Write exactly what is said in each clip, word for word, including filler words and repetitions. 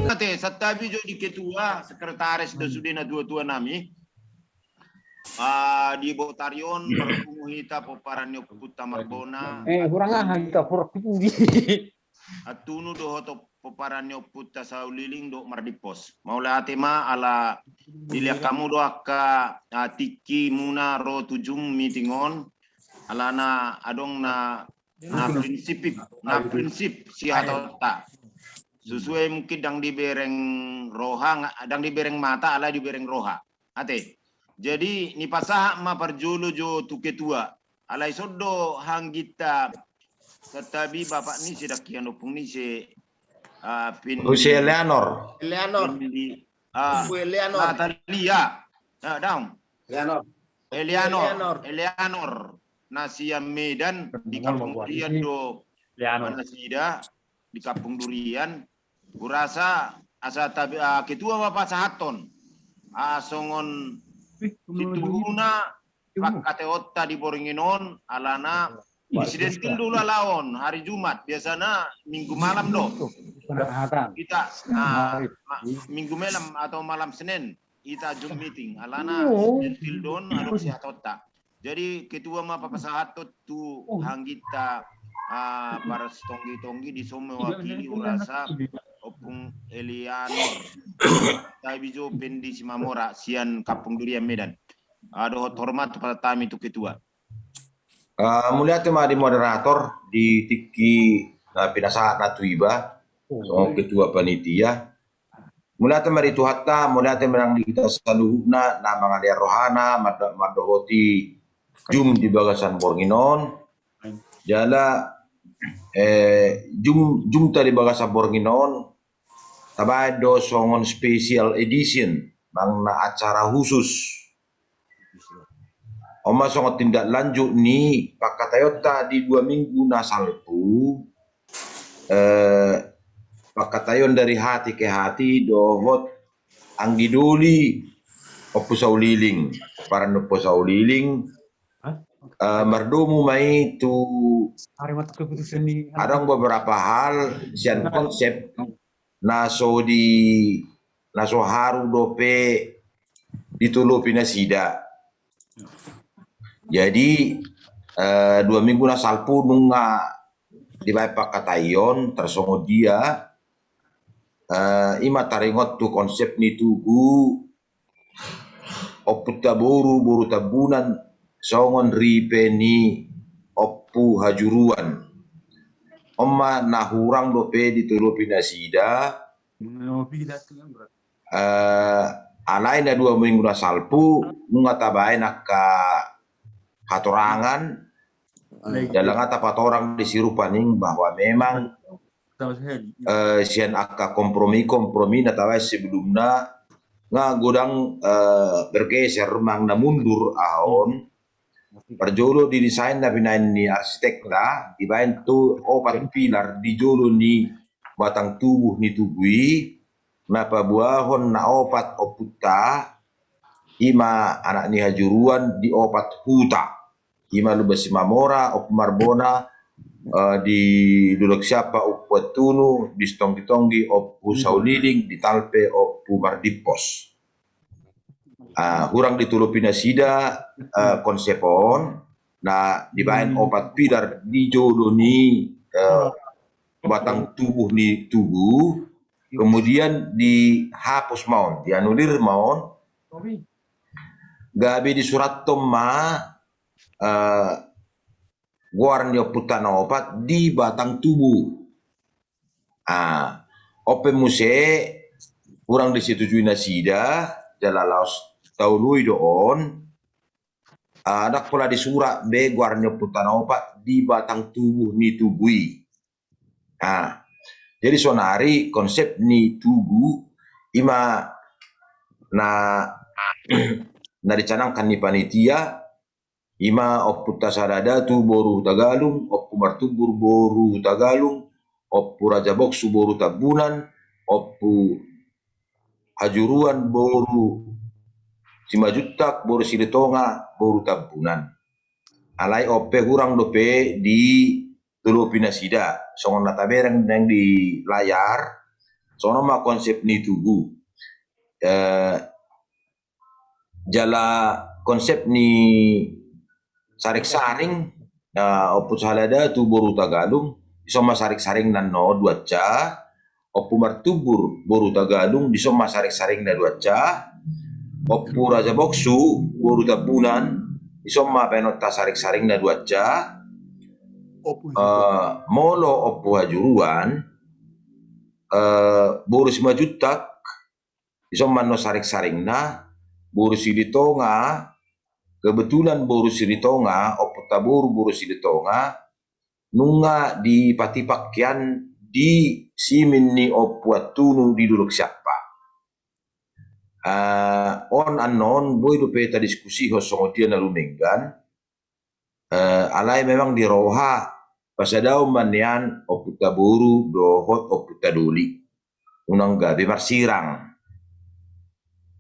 Ate, santabi jo di ketua, sekretaris do sude na tua-tua nami. Ah, di botari on marpungu hita pomparan ni ompunta Marbona. Eh, hurang aha hita, hurang pudi. Antunu dohot pomparan ni ompunta Sauliling dohot Mardimpos. Mauliate ma ala dilehon hamu do angka, ah, tingki muna ro tu Zoom meeting on. Alana adong na, na prinsip, na prinsip sihataonta. Susuai mungkin ndang dibereng roha, nga-, ndang dibereng mata, alai dibereng roha. Ate. Jadi, nipasahat ma parjolo jo tu ketua. Alai songon do hangginta, santabi bapak ni si, dang hian ompung ni si, ah, pin-, Jose Eleanor. Eleanor. Pin di, ah, Ompu Eleanor. Natalia. Ah, daong. Eleanor. Eleanor. Eleanor. Eleanor. Na sian Medan di Kampung Durian do. Eleanor. Nasida di Kampung Durian. Hurasa asa tabi-, ah, ketua ma pasahathon. Ah, songon situhuna pangkataionta di borngin on, alana insidentil do ulaon, hari Jumat, biasana Minggu malam do. Hita, ah, ma-, Minggu malam atau malam Senin, hita Zoom meeting, alana insidentil do on, adong sihataonta. Jadi, ketua ma papasahathon tu hangginta, ah, parsitonggi-tonggi di son mewakili hurasa Ompung Eleanor. Tabi jo pin di Simamora, sian Kampung Durian Medan. Ah, dohot hormat pasahat hami tu ketua. Ah, mauliate ma di moderator, di tingki na pinasahat na tu iba, songon ketua panitia. Mauliate ma di Tuhanta, mauliate ma nang di hita saluhutna, na mangalehon rohana, manda-, mandohoti Zoom di bagasan borngin on. Jala, eh, Zoom, Zoomta di bagasan borngin on, tabaen do songon special edition, manang na acara khusus. On ma songon tindak lanjut ni pangkataionta di dua minggu na salpu, eh, pangkataion dari hati ke hati dohot anggi doli Ompu Sauliling, pomparan ni Ompu Sauliling, eh, mardomu ma i tu, adong beberapa hal sian konsep na so di, na so haru dope ditolopi nasida. Jadi, eh, dua minggu na salpu nunga dibaen pangkataion tarsongon dia, eh, ima taringot tu konsep ni tugu Ompunta boru, boru Tambunan, songon ripe ni Ompu Hajuruan. On ma na hurang dope ditolopi nasida, eh, alai na dua minggu na salpu, nunga tabaen angka hatorangan, jala nga tapatorang disi rupani bahwa memang, eh, sian angka kompromi-kompromi na tabaen sebelumna, nga godang, eh, bergeser manang na mundur aha on. Parjolo di desain na binaen ni arsitekta, dibaen tu opat pilar di jolo ni batang tubuh ni tugu i, na paboahon na opat ompunta, ima anak ni Hajuruan di opat huta, ima Lumban Simamora, Ompu Marbona, eh, di Dolok Siampa Ompu Antunu, di Sitonggi-tonggi Ompu Sauliling, di Talpe Ompu Mardimpos. Ah, hurang ditolopi nasida, eh, konsep on, na dibaen opat pilar di jolo ni, eh, batang tubuh ni tugu, kemudian dihapus ma on, dianulir ma on, gabe disurathon ma, eh, goar ni ompunta na opat di batang tubuh. Ah, on pe muse hurang disetujui nasida, jala laos taoloi do on, ah, ndang pola disurat be goar ni ompunta na opat di batang tubuh ni tugu i. Ah, jadi saonari konsep ni tugu ima na, na dicanangkan ni panitia, ima Ompunta Sada Datu boru Hutagalung, Ompu Martumbur boru Hutagalung, Ompu Raja Boksu boru Tambunan, Ompu Hajuruan boru Simanjuntak boru Silitonga boru Tambunan. Alai on pe hurang dope ditolopi nasida, songon na tabereng nang di layar, Songon on ma konsep ni tubu. Eh, jala konsep ni saring-saring, eh, Ompu Sahalada tu boru Tagalung, dison ma saring-saring na annon dua anca, Ompu Martubur boru Tagalung, dison ma saring-saring na dua anca, Ompu Raja Boksu boru Tambunan, dison ma baenonta saring-saring na dua anca, eh, molo Ompu Hajuruan, eh, boru Simanjuntak, dison ma annon saring-saringna, boru Silitonga, kebetulan boru Silitonga, Ompunta boru boru Silitonga, nunga dipatipak hian di simin ni Ompu Antunu di Dolok Siappa. Eh, on annon, boi dope tadiskusihon songon dia na rumenggan, eh, alai memang di roha, pasadaon ma nian Ompunta boru dohot Ompunta doli. Unang gabe marsirang.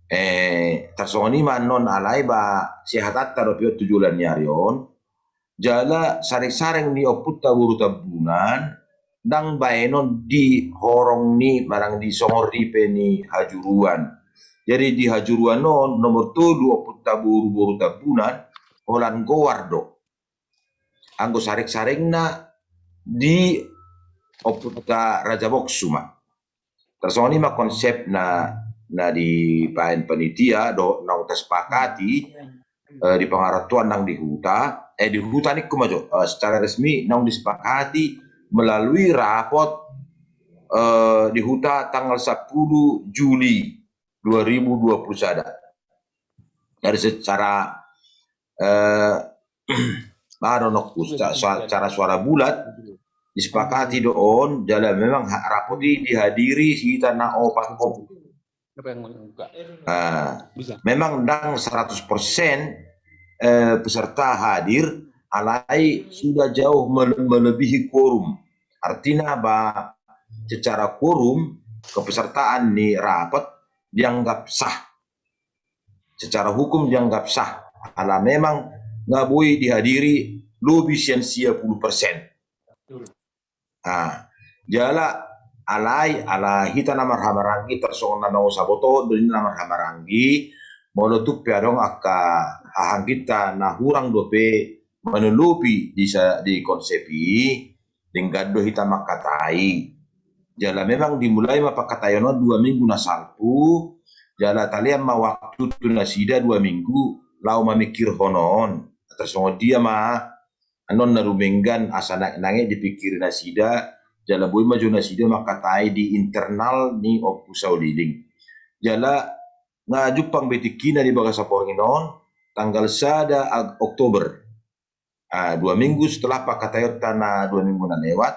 Eh, tarsongon i ma annon alai ba sehatanta dope on tu joloan ni ari on, jala saring-saring ni Ompunta boru Tambunan, ndang baenon di horong ni manang di songor ripe ni Hajuruan. Jadi di Hajuruan on, nomor tolu Ompunta boru boru Tambunan, holan goar do. Anggo saring-saringna di Ompunta Raja Boksu ma. Tarsongon i ma konsep na, na dibaen panitia dohot naung tasepakati, eh, di pangarantoan nang di huta, eh, di huta ningku ma jo, eh, secara resmi naung disepakati melalui rapot, eh, di huta tanggal sepuluh Juli dua ribu dua puluh sada. Jadi secara, eh, aha do nokku, sa-, sa-, secara suara bulat disepakati do on, jala memang ha-, rapot i dihadiri hita na opat on. Ah, memang ndang seratus persen, eh, peserta hadir, alai sudah jauh mele-, melebihi kuorum. Artina ba secara kuorum kepesertaan ni rapot dianggap sah. Secara hukum dianggap sah. Ala memang nga boi dihadiri lobi sian sia pulu persen. Ah, jala alai, ala hita na marhahamaranggi, tarsongon na mangusaboto do ni na marhahamaranggi, molo tung pe adong angka hahangginta na hurang dope manolopi di sa-, di konsep i, denggan do hita mangkatai. Jala memang dimulai ma pangkataion on dua minggu na salpu, jala talean ma waktu tu nasida dua minggu laho mamikirhon on. Tarsongon dia ma annon na rumenggan asa na-, nange dipikiri nasida, jala boi ma jo nasida mangkatai di internal ni Ompu Sauliling. Jala nga jumpang be tingkina di bagasan borngin on, tanggal sada Ag-, Oktober. Ah, dua minggu setelah pangkataionta na dua minggu na lewat,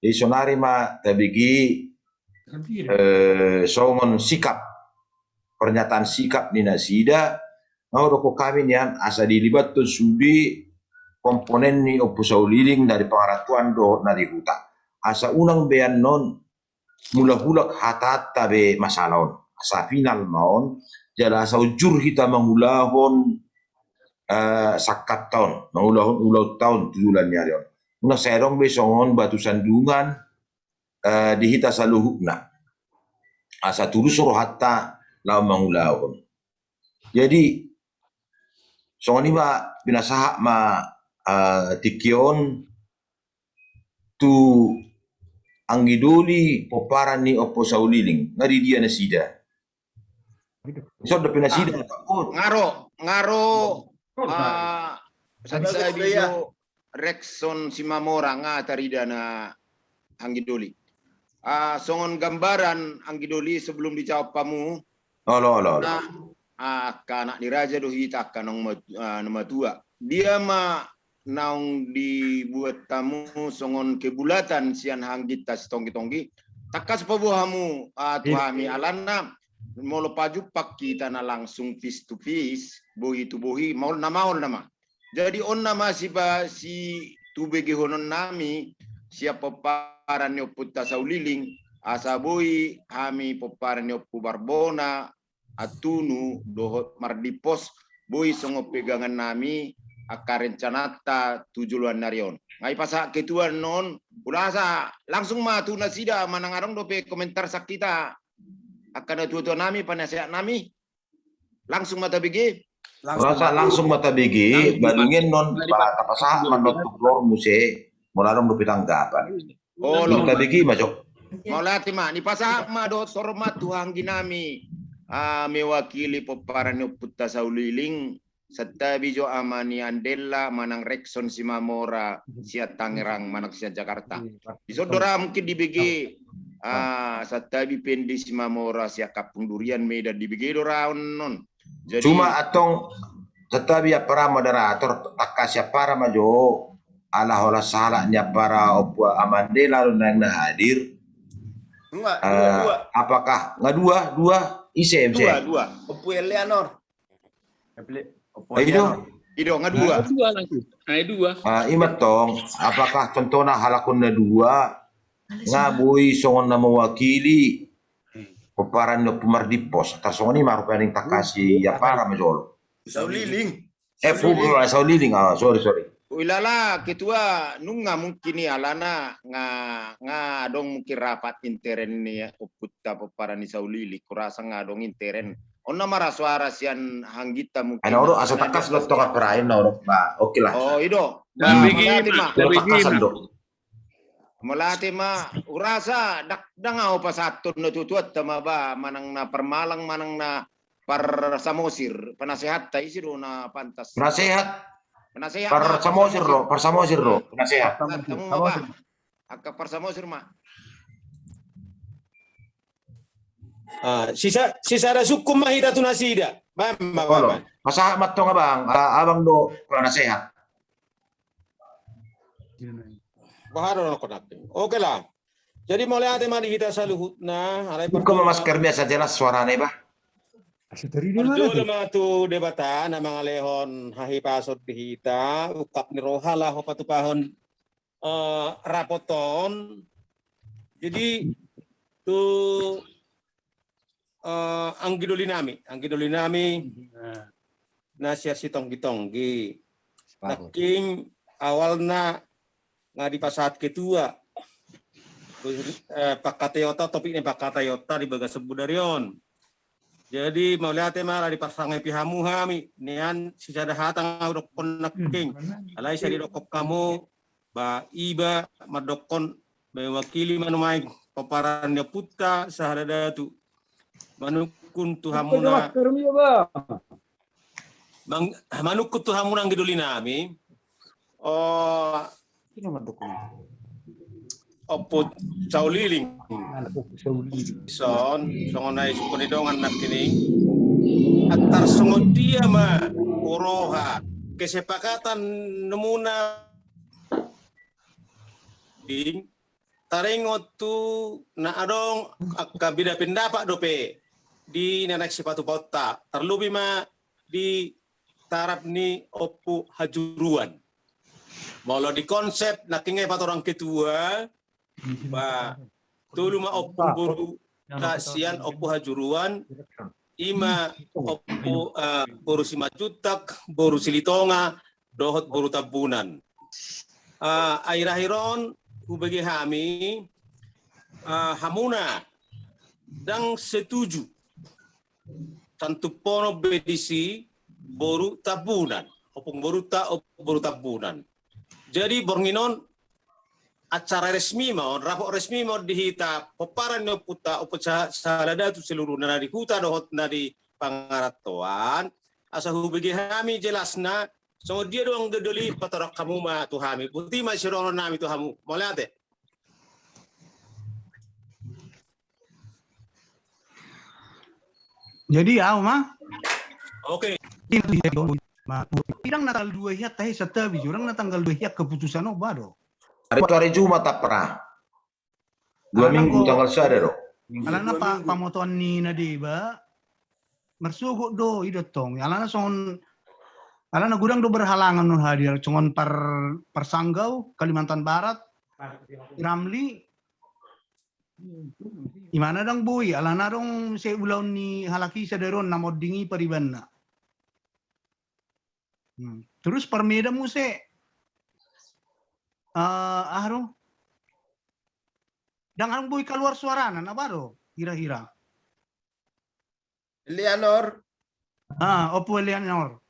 jadi sonari ma tabege, eh, songon sikap, pernyataan sikap ni nasida, nga hudokhon hami nian asa dilibathon sude komponen ni Ompu Sauliling na di pangarantoan dohot na di huta. Asa unang be annon mulak-ulak hatanta be masalah on. Asa final ma on, jala asa unjur hita mangulahon, eh, sangkapta on, mangulahon ulaonta on tu joloan ni ari on. Unang sai adong be songon batu sandungan, eh, di hita saluhutna. Asa tulus rohanta laho mangulahon. Jadi, songon i ma pinasahat ma, eh, tingki on tu anggidoli pomparan ni Ompu Sauliling, nga di dia nasida? Dison dope nasida. Nga ro, nga ro, ah, Sabi-sabi jo Rexon Simamora nga tarida na anggidoli. Ah, songon gambaran anggidoli sebelum dijawab hamu. Olo, olo, olo. Nah, ah, angka anak ni raja do hita angka naung mat-, ah, na matua. Dia ma naung dibuat hamu songon kebulatan sian hahangginta sitonggi-tonggi. Tangkas paboa hamu, ah, tu hami alana molo pajumpang hita na langsung face to face, bohi tu bohi, maol na maol nama. Jadi on nama siba-, situbegehonon nami sian pomparan ni Ompunta Sauliling, asa boi hami pomparan ni Ompu Barbona, Antunu dohot Mardimpos, boi songon pegangan nami angka rencananta tu joloan ni ari on. Nga dipasahat ketua non, ulaon sa langsung ma tu nasida manang adong dope komentar sian hita angka natuatua nami, penasehat nami. Langsung ma tabege. Ulaon sa langsung ma tabege, ba nunga annon tapasahat ma annon tu Flor muse, molo adong dope tanggapan. Olo. Tabege ma jo. Mauliate ma, dipasahat ma dohot hormat tu anggi nami, ah, mewakili pomparan ni ompunta Sauliling, santabi jo ama ni Andella manang Rekson Simamora sian Tangerang manang sian Jakarta. Dison do ra mungkin dibege, ah, santabi Pendi Simamora sian Kampung Durian, Medan, dibege do ra annon. Jadi, cuma antong santabi ampara moderator, tangkas ampara ma jo, ala holan sahalak ni ampara Ompu Amande lalu naeng na hadir. Enggak, eh, dua, dua. Apakah nga dua, dua, ise, ise? Dua, dua. Ompu Eleanor. Ompu Eleanor. I do, nga dua. Dua langsung. Ai dua. Ah, ima antong, apakah contohna halak on na dua nga boi songon na mewakili pomparan ni Ompu Mardimpos, tarsongon i ma rupani, tangkas ampara ma jolo. Sauliling. Eh, Sauliling. Sauliling, ah, sorry, sorry. Ulala, ketua, nunga mungkin i alana nga, nga adong mungkin rapat intern ni ompunta pomparan ni Sauliling, kurasa nga adong intern. On na marsuara sian angginta mungkin. Ai na olo, asa tangkas do antong ampara i na olo. Nah, oke lah. Oh, i do. Nah, mauliate ma. Tangkasan do. Mauliate ma, urasa ndang, ndang ahu pasahathon natuatuanta ma ba, manang na parmalang, manang na parsamosir, penasehat, ta ise do na pantas? Penasehat. Penasehat ma, parsamosir do, parsamosir do, penasehat. Angka parsamosir ma. Ah, sisa, sisada sungkun ma hita tu nasida. Bang, bang, bang. Pasahat ma antong abang, ah, abang do penasehat. Boha do na konak. Oke lah. Jadi mauliate ma di hita saluhutna, alai buka ma masker biasa jelas suarana i bah. Parjolo ma tu Debata na mangalehon hahipason di hita, ungkap ni roha laho patupahon, eh, rapot on. Jadi tu, eh, anggi doli nami, anggi doli nami na sian Sitonggi-tonggi. Nangkin awalna nga dipasahat ketua, eh, pangkataionta, topik ni pangkataionta di bagasan bodari on. Jadi mauliate ma ala diparsangapi hamu hami, nian sisada hata nga hudokkon nangkin. Alai sai didokkon hamu, ba iba mandokkon mewakili ma nuaeng pomparan ni ompunta sahadatu. Manungkun tu hamuna. Mang-, manungkun tu hamuna anggi doli nami. Oh, Ompu Sauliling. Son, songon na isungkun ni dongan nangkining. Antar songon dia ma roha kesepakatan namuna di taringot tu na adong angka beda pendapat dope di na naeng sipatupaonta, tarlobi ma di taraf ni Ompu Hajuruan. Molo di konsep nangkin nga dipatorang ketua, ba tolu ma ompung boru ta sian Ompu Hajuruan, ima Ompu, eh, boru Simanjuntak, boru Silitonga, dohot boru Tambunan. Eh, akhir-akhir on hubege hami, eh, hamuna ndang setuju santumponon be disi boru Tambunan, ompung borunta, ompung boru Tambunan. Jadi borngin on acara resmi ma on, rapot resmi ma on di hita pomparan ni ompunta, ompunta sa-, sahala datu seluruhna na di huta dohot na di pangarantoan. Asa hubege hami jelasna, songon dia do anggi doli, patorang hamu ma tu hami. Boti ma sidohonon nami tu hamu. Mauliate. Jadi ahu ma. Oke. Ndang na tanggal dua hian tahe santabi jo, ndang na tanggal dua hian keputusan on bah do. Hari, hari Jumat apa? Dua minggu, tanggal sada do. Alana pa-, pamotoan ni na deba marsogot do i do tong. Alana songon, alana godang do berhalangan non hadir, songon par-, Parsanggau, Kalimantan Barat, Ramli, imana ndang boi, alana adong muse ulaon ni halak i sadari on na monding i paribanna. Hmm. Terus Parmedan muse, eh, aha do? Ndang adong boi kaluar suarana, na ba do? Hira-hira. Eleanor. Ah, Ompu Eleanor.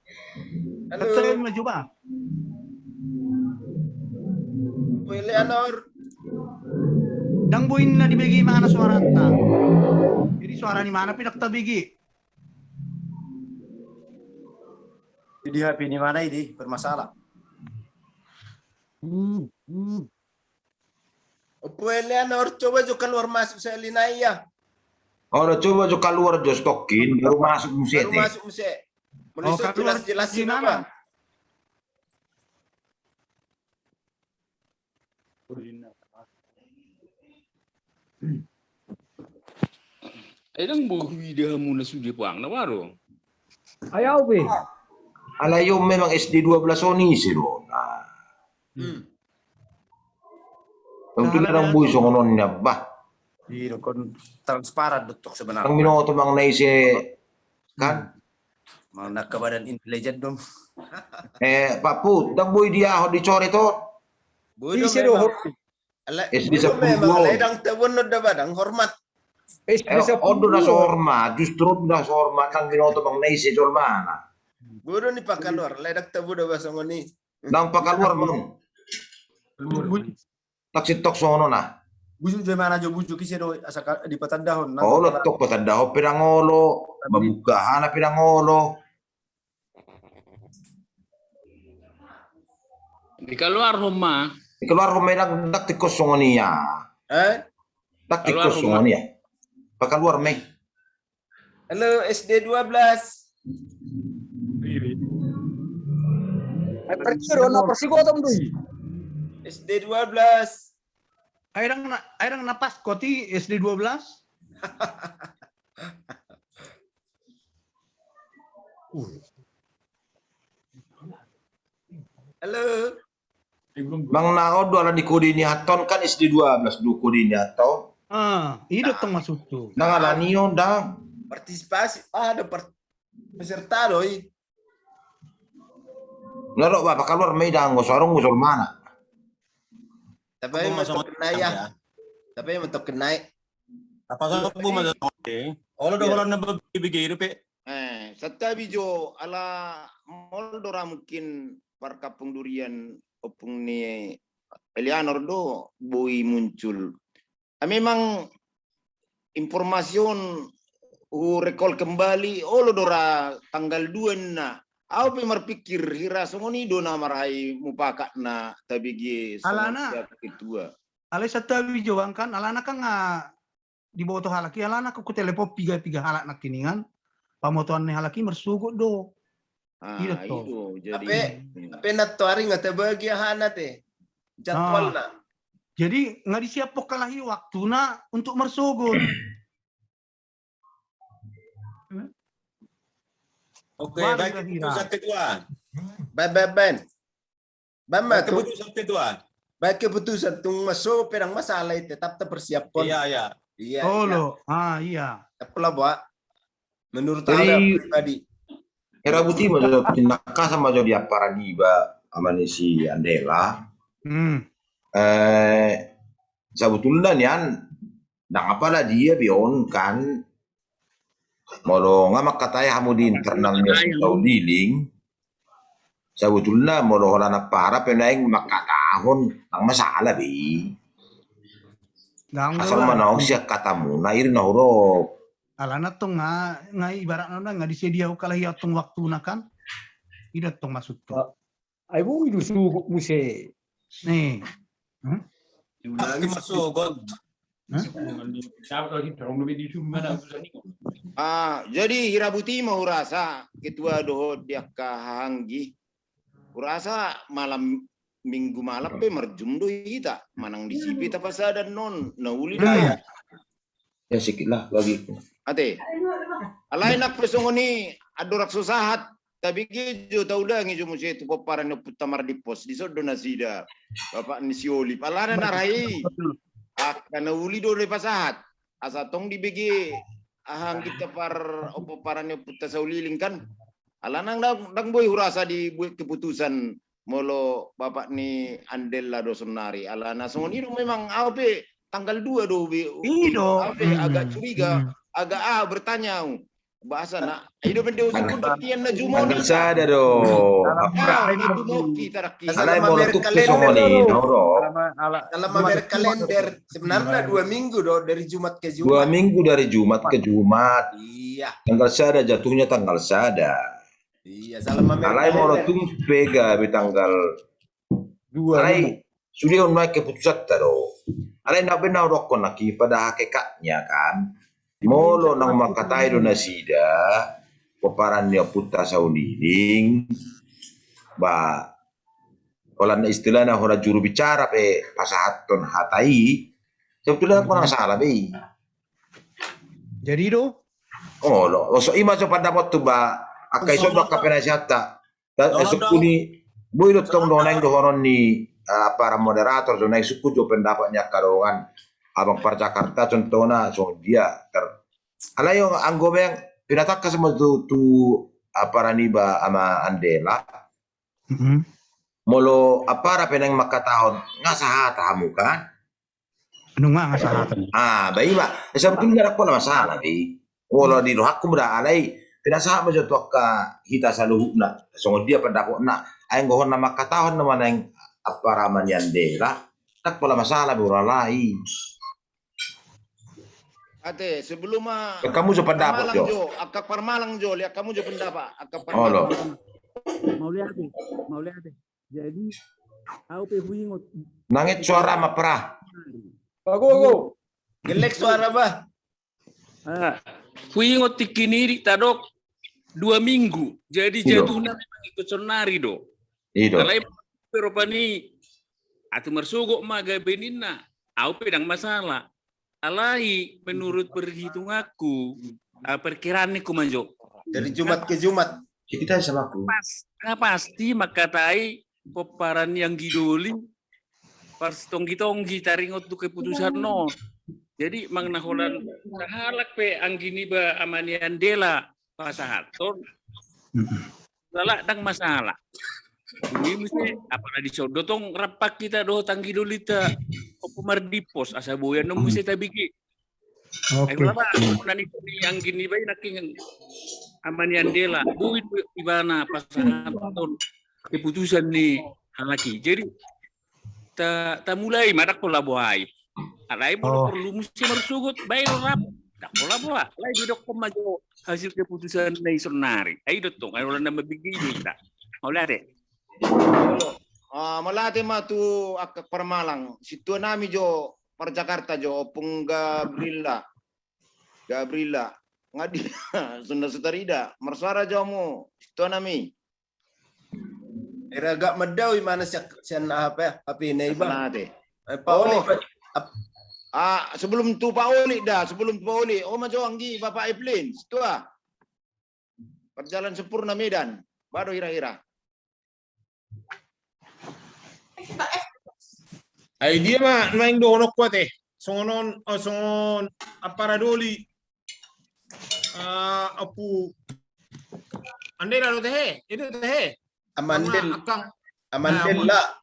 Halo. Betul, maju, Bang. Ompu Eleanor. Ndang boi na dibege imana suaranta. Jadi suara ni imana pe ndang tabege. Jadi H P ni imana i di bermasalah. Hmm, hmm. Ompu Eleanor, coba jo kaluar masuk sahali nai ya. Olo, coba jo kaluar jo, stokkin, baru masuk muse. Baru masuk muse. Molo iso kaluar jelas-jelas di mana? Ai ndang boi huida hamu na sude puang na waro. Ai au be. Alai on memang S D dua belas on ise do. Nah. Hmm. Tentu na ndang boi songon on na bah. Iya, kon transparan do tong sebenarnya. Ndang binoto manang na ise kan. Manang na badan intelijen dong. Eh, Pak Put, ndang boi diahon dicoret on. Boi do ise do memang. Ala, S D boi do memang, sepuluh. Alai ndang tabo on do ba, ndang hormat. Eh, on do na so hormat, justru on do na so hormat, ndang binoto manang na ise jolmana. Boi do ni pakaluar, alai ndang tabo do ba songon i. Ndang pakaluar, Bang. Ndang sintong songon on na. Bujur jo imana jo, bujur ise do asa dipatandahon. Olo, tong patandahon pe ndang olo, mambuka hahana pe ndang olo. Dikaluarhon ma. Dikaluarhon ma, ndang, ndang tingkos songon i. Eh? Ndang tingkos songon i. Pakaluar ma i. Halo, S D dua belas. Ai perkiro na persigotom do i. S D dua belas. Ai ndang na, ai ndang na pas koti S D dua belas. Halo. Manang na on do ala ni kode ni hata on kan S D dua belas do kode ni hata on. Ah, i do tong maksudhu. Ndang ala ni on ndang. Partisipasi, ah, ada par-, peserta do i. Na ro ba pakaluar ma i, ndang, so adong jolmana. Tapi ai mentok kena ya. Tapi ai mentok kena. Apa so bu ma jolmana? Olo do holan na bege-bege i dope. Eh, santabi jo, ala molo do ra mungkin parkampung durian ompung ni Eleanor do boi muncul. Ah, memang informasi on hu recall kembali, olo do ra tanggal dua na. Au pe marpikir hira songon i do na marhai mupakat na tabege songon siap ketua. Alai santabi jo bang kan, alana kan nga diboto halak i, alana kan ku telepon piga-piga halak nangkiningan, pamotoan ni halak i marsogot do. Ah, i do tong. Jadi ape, ape na toari nga tabagi hahana te jadwalna. Jadi nga disiaphon halak i waktuna untuk marsogot. Oke, baik keputusan ketua. Baik, baik, baik. Baik ma tu keputusan ketua. Baik keputusan, tung maso pe ndang masalah i, tetap tapersiaphon. Iya, iya. Iya, olo. Ah, iya. Tapela ba. Menurut au pribadi. Hira buti ma jo, tinangkasan ma jo di ampara niba, ama ni si Andela. Hmm. Eh, sabutulna nian, ndang apala dia be on kan. Molo nga mangkatai hamu di internal ni Ompu Tauliling, sabutulna molo holan ampara pe naeng mangkatahon, ndang masalah be i. Asal ma naung sian hatamuna, iri na hudok. Alana tong nga, nga ibaratna nga disediahon halak i tong waktuna kan. I do tong maksudhu. Ai boi do sogot muse. Nih. Hmm? Diulangi ma sogot. Ah, jadi hira buti ma hurasa ketua dohot di angka hahaanggi. Hurasa malam minggu malam pe marjum do hita, manang disi pe tapasadan on, na uli do. Ya, sikit lah bagi. Ate. Alai nang pe songon i, andorang so sahat, tabege jo, taudangi jo muse tu pomparan ni ompunta Mardimpos, dison do nasida, bapak ni si Olip. Alana na ra i, angka na uli do dipasahat. Asa tong dibege hahaangginta par, pomparan ni ompunta Sauliling kan. Alana ndang, ndang boi hurasa dibuat keputusan molo bapak ni Andella do sonari. Alana songon i do memang au pe tanggal dua do be. I do. Au pe agak curiga, agak ah bertanya au. Bahasa na, i do pe ndang usungkun. Tanggal sada do. Alai molo tuk pe songon i do. Kalau mamerek kalender, sebenarnya dua minggu do, dari Jumat ke Jumat. Dua minggu dari Jumat ke Jumat. Iya. Tanggal sada, jatuhnya tanggal sada. Iya, salah mamerek kalender. Alai molo tung pe gabe tanggal dua. Alai sude on nuaeng keputusanta do. Alai na bena dokkon nangkin pada hakikatnya kan. Molo naung mangkatai do nasida pomparan ni ompunta Saunining, ba, holan istilahna holan juru bicara pe pasahathon hata i, sebetulnya holan sala be i. Jadi do? Olo, olo, so i ma jo pandapothu ba, angka ison do angka penasehatta. Sungkun i, boi do tong do naeng dohonon ni, ah, para moderator, so naeng sungkun jo pendapat ni angka dongan. Abang par Jakarta contohna, songon dia, ter-, alai anggo memang pinatangkas ma tu, tu ampara niba ama Andela. Molo ampara pe naeng mangkatahon, nga sahata hamu kan? Nunga nga sahata. Ah, ba i ma. Sebetulnya ndang pola masalah be i. Olo, di rohangku mura alai pinasahat ma jo tu angka hita saluhutna. Songon dia pandapotna. Ai anggo hona mangkatahon nama naeng ampara ama ni Andela. Ndang pola masalah be ura alai. Ate, sebelum ma, angka hamu jo pendapat jo. Angka parmalang jo, lihat hamu jo pendapat. Angka parmalang. Mauliate, mauliate. Jadi, au pe huingot. Nangit suara ma pra. Bagus, bagus. Gelek suara, bah. Ah, huingot tingki ni i didok dua minggu. Jadi jatuhna memang ingkon sonari do. Alai pe rupani, ate marsogot ma gabe ninna. Au pe ndang masalah. Alai menurut perhitunganku, ah, perkiraan ni ku ma jo. Dari Jumat ke Jumat. Kita sama aku. Pas, nga pasti mangkatai pomparan ni anggi doli, pas tonggi-tonggi taringot tu keputusan on. Jadi manang na holan sahalak pe anggi niba ama ni Andela pasahathon. Sala ndang masalah. Dung i muse, apalagi songon do tong rampak hita dohot anggi dolinta Ompu Mardimpos, asa boi annon muse tabege. Ai holan ba, na ni anggi niba i nangkin ama ni Andela, boi do ibana pasahathon keputusan ni halak i. Jadi ta, tamulai ma, ndang pola boha i. Alai molo porlu muse marsogot, baen rap. Ndang pola boha. Alai didokkon ma jo hasil keputusan na i sonari. Ai do tong, ai holan na mambege i do hita. Mauliate. Ah, mauliate ma tu angka parmalang. Sintua nami jo par Jakarta jo, Ompung Gabrilla. Gabrilla. Nga dia, songon na so tarida. Marsuara jo hamu, sintua nami. Era agak mandao imana sian, sian apa, H P na iba. Apa nate? Eh, Pak Oli, oh. Pak, ap- Ah, sebelum tu Pak Oli dah, sebelum tu Pak Oli. Oh, ma jo anggi Bapak Evelyn, sintua. Perjalanan sempurna Medan. Baru hira-hira. Ai dia ma, naeng dohononku ate. Songon on, oh, songon ampara doli. Ah, Ompu Andela do tehe, itu tehe. Amandel. Akang. Amandela.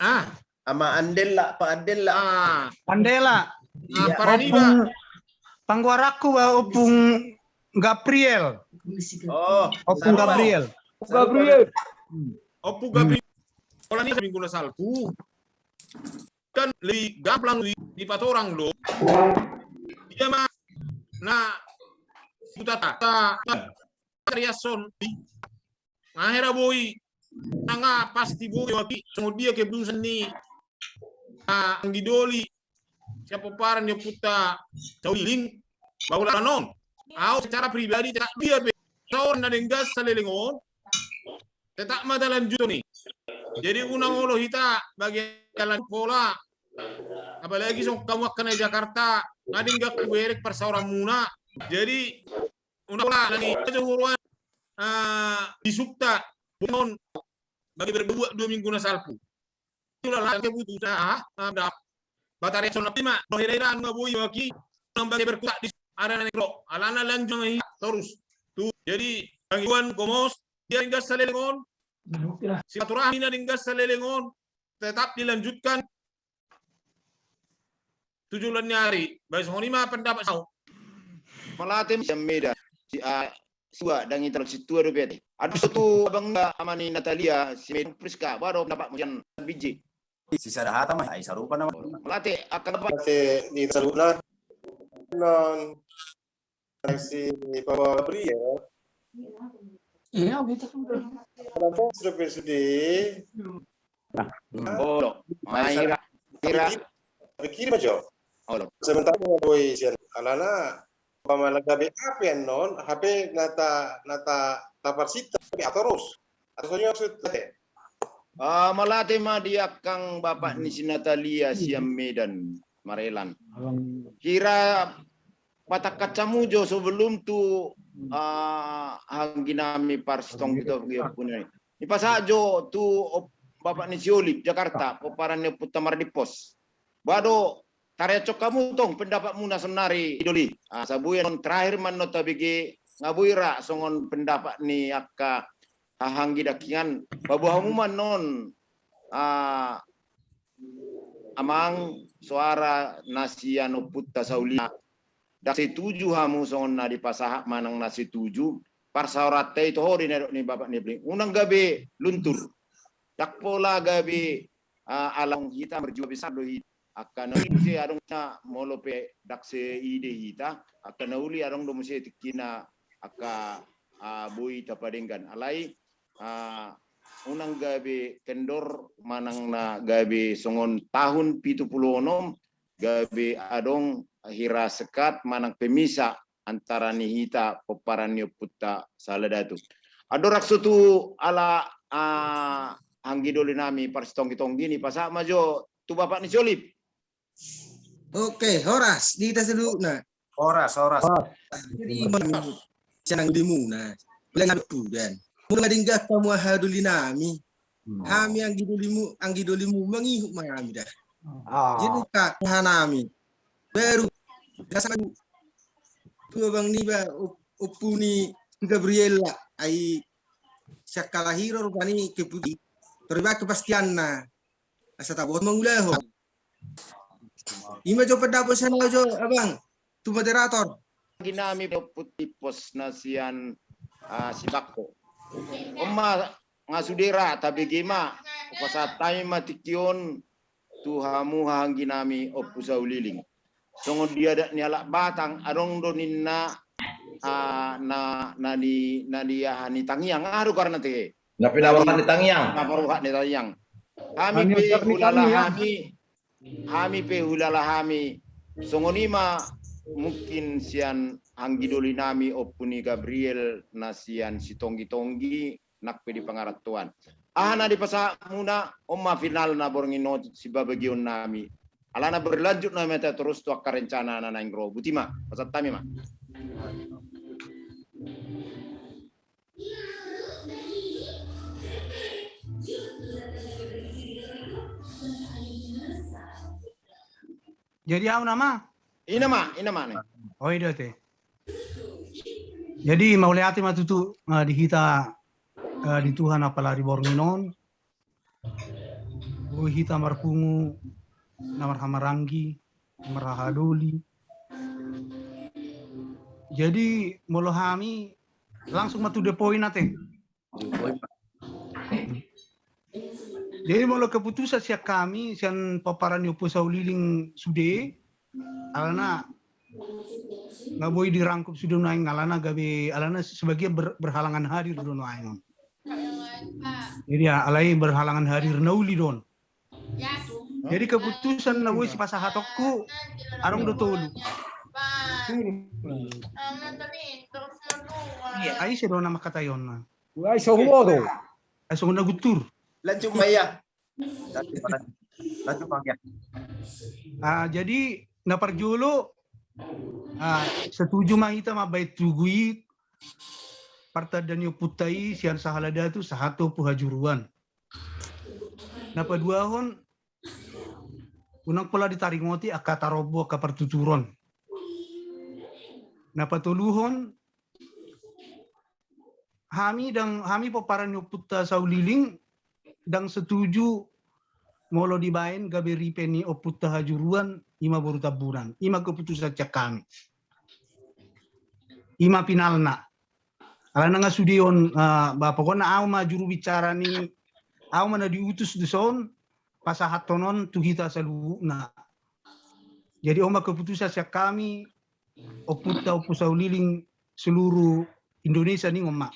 Ah. Ama Andela, Pak Andela. Ah. Andela. Iya. Ampara niba. Ompung, panggoaranku ba Ompung Gabriel. Oh, Ompung Gabriel. Gabriel. Ompung Gabriel. Pola ni minggu na salpu. Kan lebih gamblang di, dipatorang do. Dia ma na buta ta, ta, ta, variason di. Nga hera boi, nga pasti boi waki, songon dia keputusan ni, ah, anggi doli, sian pomparan ni ompunta Saunining, bahwa non. Au secara pribadi, tetap dia pe, saur na denggan saleleng on, tetap ma talanjuti. Jadi unang olo hita bagian jalan pola. Apalagi songon hamu angka na Jakarta, nga denggan huberek parsauranmuna. Jadi unang pola lagi aja huruan, eh, di sukta, bukan bagi berdua dua minggu na salpu. Itulah keputusan, ah, ah, dah. Batari songon na pima, no hira-hira nga boi waki, unang bagi berkutak di arah negro. Alana lanjut ma hita torus. Tu, jadi, bagi Iwan, Gomos, denggan saleleng on, silaturahmi na denggan saleleng on tetap dilanjutkan tu joloan ni ari. Baen songon i ma pendapat sian au. Mauliate ma sian Medan, si, ah, sintua, ndang i taro sintua dope ate. Adong so tu abang na ama ni Natalia, si Medan Priska, boha do pendapatmu sian Biji? Sisada hata ma, ai sarupa nama. Mauliate, angka pendapat. Mauliate di saluhutna. Non, si Papa Gabriel. Iya, gitu. Kenapa sudah P S B B? Nah. Olo, ma hira, hira. Pikir ma jo. Olo. Sementara boi sian alana, umpama na gabe hape annon, hape na ta, na ta, taparsinta, hape atorus. Atau soalnya maksud tadi. Ah, mauliate ma di angkang bapak ni si Natalia sian Medan, Marelan. Hira patangkas hamu jo sebelum tu, ah, anggi nami parsitonggi tu anggi ompuna i. Dipasahat jo tu op-, bapak ni si Olip, Jakarta, pomparan ni ompunta Mardimpos. Boha do, tareanhon hamu tong pendapatmuna saonari i doli. Ah, asa boi annon terakhir ma annon tabege, nga boi ra songon pendapat ni angka haha anggi dangkingan, paboa hamu ma annon, ah, amang, soara na sian ompunta Sauli. Ndang setuju hamu songon na dipasahat manang na setuju, parsaoranta i toho do na didok ni bapak ni Bling. Unang gabe luntur. Ndang pola gabe, ah, alana hita merjuang besar do hita. Angka na uli muse adong na molo pe ndang seide hita, angka na uli adong do muse tingkina angka, ah, boi tapadenggan. Alai, ah, unang gabe kendor manang na gabe songon tahun pitu pulu onom, gabe adong hira sekat manang pemisah antara ni hita pomparan ni ompunta sahala datu. Andorang so tu ala, ah, anggi doli nami parsitonggi-tonggi, dipasahat ma jo tu bapak ni si Olip. Oke, horas di hita saluhutna. Horas, horas. Jadi, sian anggi dolimuna. Mulai ngadok tudan. Mulai denggan hamu haha doli nami. Hmm. Hami anggi dolimu, anggi dolimu, mangihut ma hami da. Ah. Jadi, ka, haha nami. Baru, dasar tu abang niba, op-, ompu ni si Gabriela, ai sian kalahiron rupani keputi. Tor dibaen kepastianna. Asa taboto mangulahon. I ma jo pendapat sian au jo, abang. Tu moderator. Anggi nami Ompu Timpos na sian, ah, Sibangko. On ma nga sude ra tabege ma, hupasahat hami ma tingki on tu hamu haha anggi nami Ompu Sauliling. Songon di adat ni halak Batak, adong do ninna, ah, na, na ni, na ni aha ni tangiang, aha do goarna ate? Na pinaruhatan ni tangiang. Na pinaruhatan ni tangiang. Hami pe hulala hami, hami pe hulala hami. Songon i ma mungkin sian anggi doli nami Ompu ni Gabriel na sian Sitonggi-tonggi nang pe di pangarantoan. Aha na dipasahatmuna, on ma finalna borngin on sibabagion nami. Alana berlanjut nama hita torus tu angka rencana na naeng ro. Botima, pasahat hami ma. Jadi au nama? I nama, i nama ne. Oh, i do ate. Jadi mauliate ma tutu, eh, di hita, eh, di Tuhan apala di borngin on. Boi hita marpungu na marhahamaranggi, marhaha doli. Jadi molo hami langsung ma to the point ate. Jadi molo keputusan sian hami, sian pomparan ni Ompu Sauliling sude, alana nga boi dirangkup sude nuaeng, alana gabe, alana sebagian ber-, berhalangan hadir do nuaeng on. Jadi ya, alai berhalangan hadir na uli do on. Jadi keputusan na boi sipasahatonku, adong do tolu. Iya, ai ise do na mangkataionna. Ai so huboto. Ai songon na guntur. Lanjut ma ia. Lanjut ma ia. Ah, jadi na parjolo, ah, setuju ma hita mambaen tugu i, partanda ni ompunta i sian sahala datu sahat tu ompu hajuruan. Na paduahon, unang pola ditaringoti angka tarombo angka partuturon. Na patoluhon, hami ndang, hami pomparan ni ompunta Sauliling ndang setuju molo dibaen gabe ripe ni ompunta Hajuruan, ima boru Tambunan, ima keputusan sian hami. Ima finalna. Alana nga sude on, eh, ba, pokokna au ma juru bicara ni, au ma na diutus dison pasahathon on tu hita saluhutna. Jadi on ma keputusan sian hami, ompunta Ompu Sauliling seluruh Indonesia ningon ma.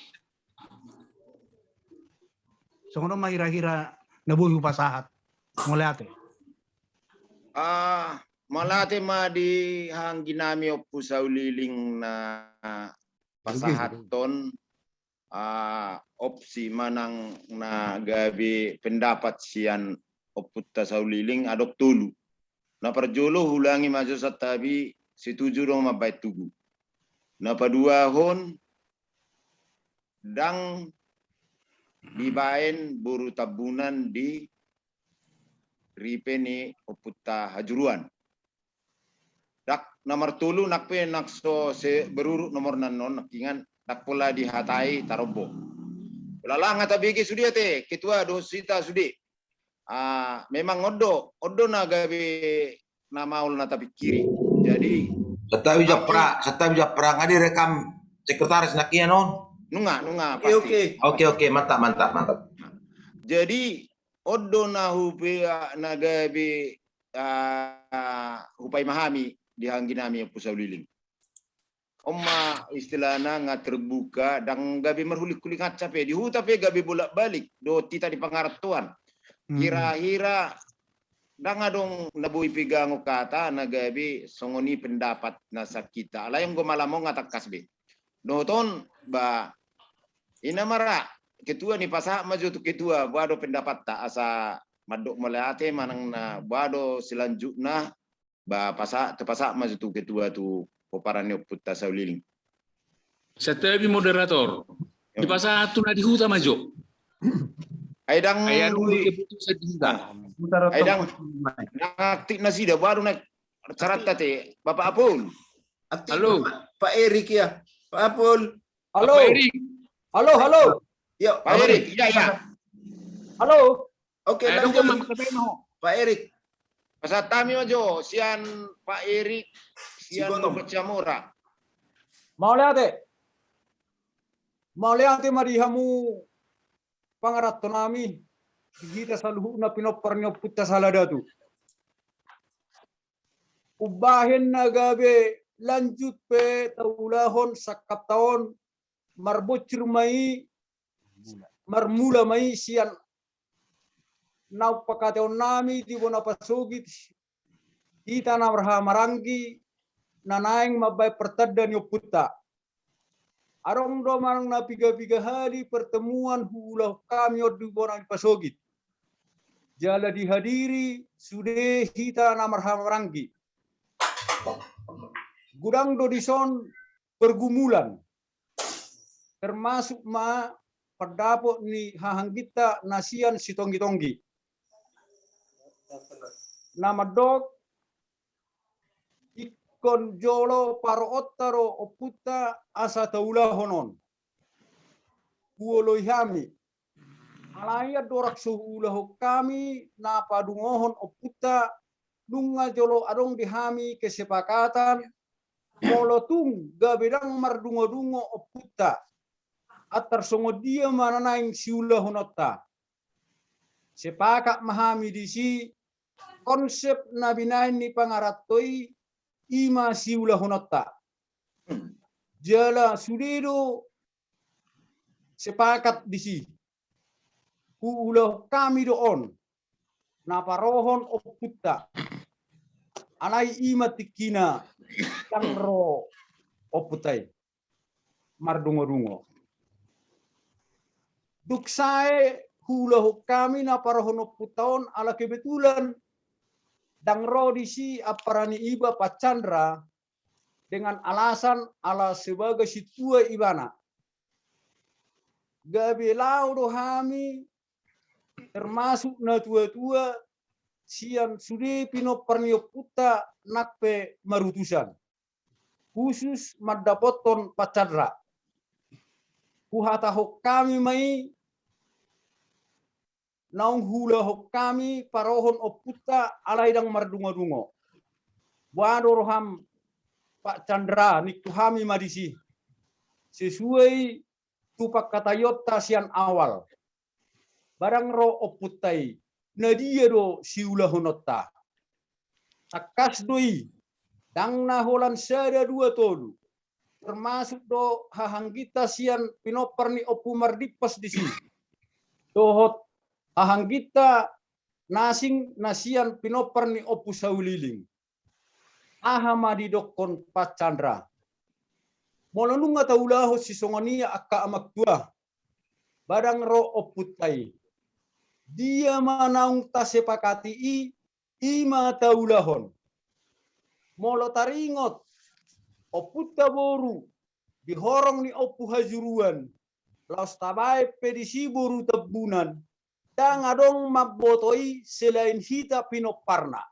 Songon on ma hira-hira na boi hupasahat. Mauliate. Ah, mauliate ma di hanggi nami Ompu Sauliling na pasahathon, ah, opsi manang na gabe pendapat sian ompunta Sauliling adong tolu. Na parjolo huulangi ma jo santabi, setuju do mambaen tugu. Na paduahon ndang dibaen boru Tambunan di ripe ni ompunta Hajuruan. Ndang, na martolu nang pe nang so se berurut nomorna annon nangkiningan ndang pola dihatai tarombo. Ulala nga tabege sude ate, ketua dohot hita sude. Ah, memang on do, on do na gabe na maol na tapingkiri. Jadi, santabi Japra, santabi Japra, nga direkam sekretaris nangkiningan on? Nunga, nunga, oke, pasti. Oke, oke, mantap, mantap, mantap. Jadi, on do na hupe-, na gabe, ah, hupaima hami di hanggi nami Ompu Sauliling. On ma istilahna nga terbuka, ndang gabe marhuling-huling hansa pe, di huta pe gabe bolak-balik dohot hita di pangarantoan. Hmm. Hira-hira ndang adong na boi pegangon hata na gabe songon i pendapat na sian hita. Alai anggo malam on nga tangkas be. Dohot on ba, ina mara, ketua ni pasahat ma jo tu ketua, boha do pendapatta, asa mandok mauliate manang na boha do selanjutna, ba, pasa-, tapasahat ma jo tu ketua tu pomparan ni ompunta Sauliling. Santabi moderator. Yo. Dipasahat tu na di huta ma jo. Ai ndang, ai anu, keputusan di huta. Ah. Ai ndang, ndang aktif nasida, baru naik carata te, Bapak Apul. Aktif. Halo. Pak, Pak Erik ya. Pak Apul. Halo. Pak Erik. Halo, halo. Yo, Pak Erik, iya, iya. Halo. Oke, eh, lanjut. Pak Erik. Pasahat hami ma jo sian Pak Erik, sian Sigotong. Bocamora. Mauliate. Mauliate ma di hamu pangaranto nami, di hita saluhutna pinompar ni ompunta Sahala Datu. Umbahen na gabe lanjut pe taulahon sangkapta on, marbonsur ma i, marmula ma i sian na umpakateon nami di bona pasogit, hita na marhahamaranggi, na naeng mambaen partanda ni ompunta. Adong do manang na piga-piga hali pertemuan huulahon hami on di bona ni pasogit. Jala dihadiri sude hita na marhahamaranggi. Godang do dison pergumulan, termasuk ma pandapot ni hahangginta na sian Sitonggi-tonggi. Na mandok, ingkon jolo paroonta do ompunta asa taulahon on. Huoloi hami. Alai andorang so huulahon hami na padungohon ompunta, nunga jolo adong di hami kesepakatan, molo tung gabe ndang mardungodungo ompunta, antar songon dia ma na naeng siulahononta. Sepakat ma hami disi, konsep na binaen ni pangaranto i, i ma siulahononta. Jala sude do sepakat disi. Huulahon hami do on, na parohon ompunta. Alai i ma tingkina ndang ro ompunta i mardungodungo. Dung sae huulahon hami na parohon ompunta on, ala kebetulan ndang ro disi ampara ni iba Pak Chandra, dengan alasan ala sebagai sintua ibana. Gabe laho do hami, termasuk na tua-tua, sian sude pinompar ni ompunta nang pe marutusan. Khusus mandapothon Pak Chandra. huhatahon hami ma i, naung huulahon hami parohon ompunta, alai ndang mardungodungo. Boha do roham, Pak Chandra, ningku hami ma disi, sesuai tu pangkataionta sian awal. Ba ndang ro ompunta i, na dia do siulahononta? Tangkas do i, ndang na holan sada dua tolu, termasuk do hahangginta sian pinompar ni Ompu Mardimpos disi, dohot hahangginta na asing na sian pinompar ni Ompu Sauliling. Aha ma didokkon Pak Chandra? Molo nunga taulahon sisongon i angka amangtua, ba ndang ro ompunta i, dia ma naung tasepakati i, i ma taulahon. Molo taringot ompunta boru di horong ni Ompu Hajuruan, laos tabaen pe disi boru Tambunan, ndang adong mamboto i selain hita pinomparna.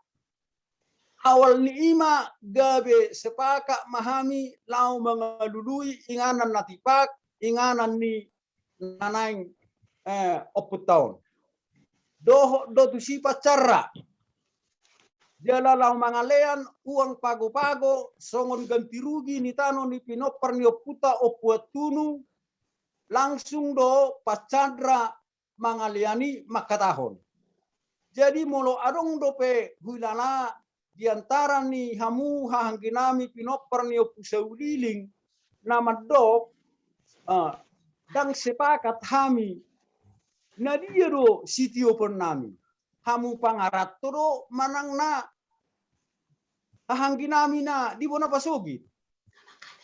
Awal ni i ma gabe sepakat ma hami laho mangalului inganan na tipak, inganan ni na naeng, eh, ompunta on. Dohot do tusi Pak Chandra, jala laho mangalean uang pago-pago songon ganti rugi ni tano ni pinompar ni ompunta Ompu Antunu, langsung do Pak Chandra mangalean i mangkatahon. Jadi molo adong dope huilala di antara ni hamu hahangginami pinompar ni Ompu Sauliling na mandok, ah, ndang sepakat hami, na dia do sitioponnami? Hamu pangaranto do manang na hahangginami na di bona pasogit?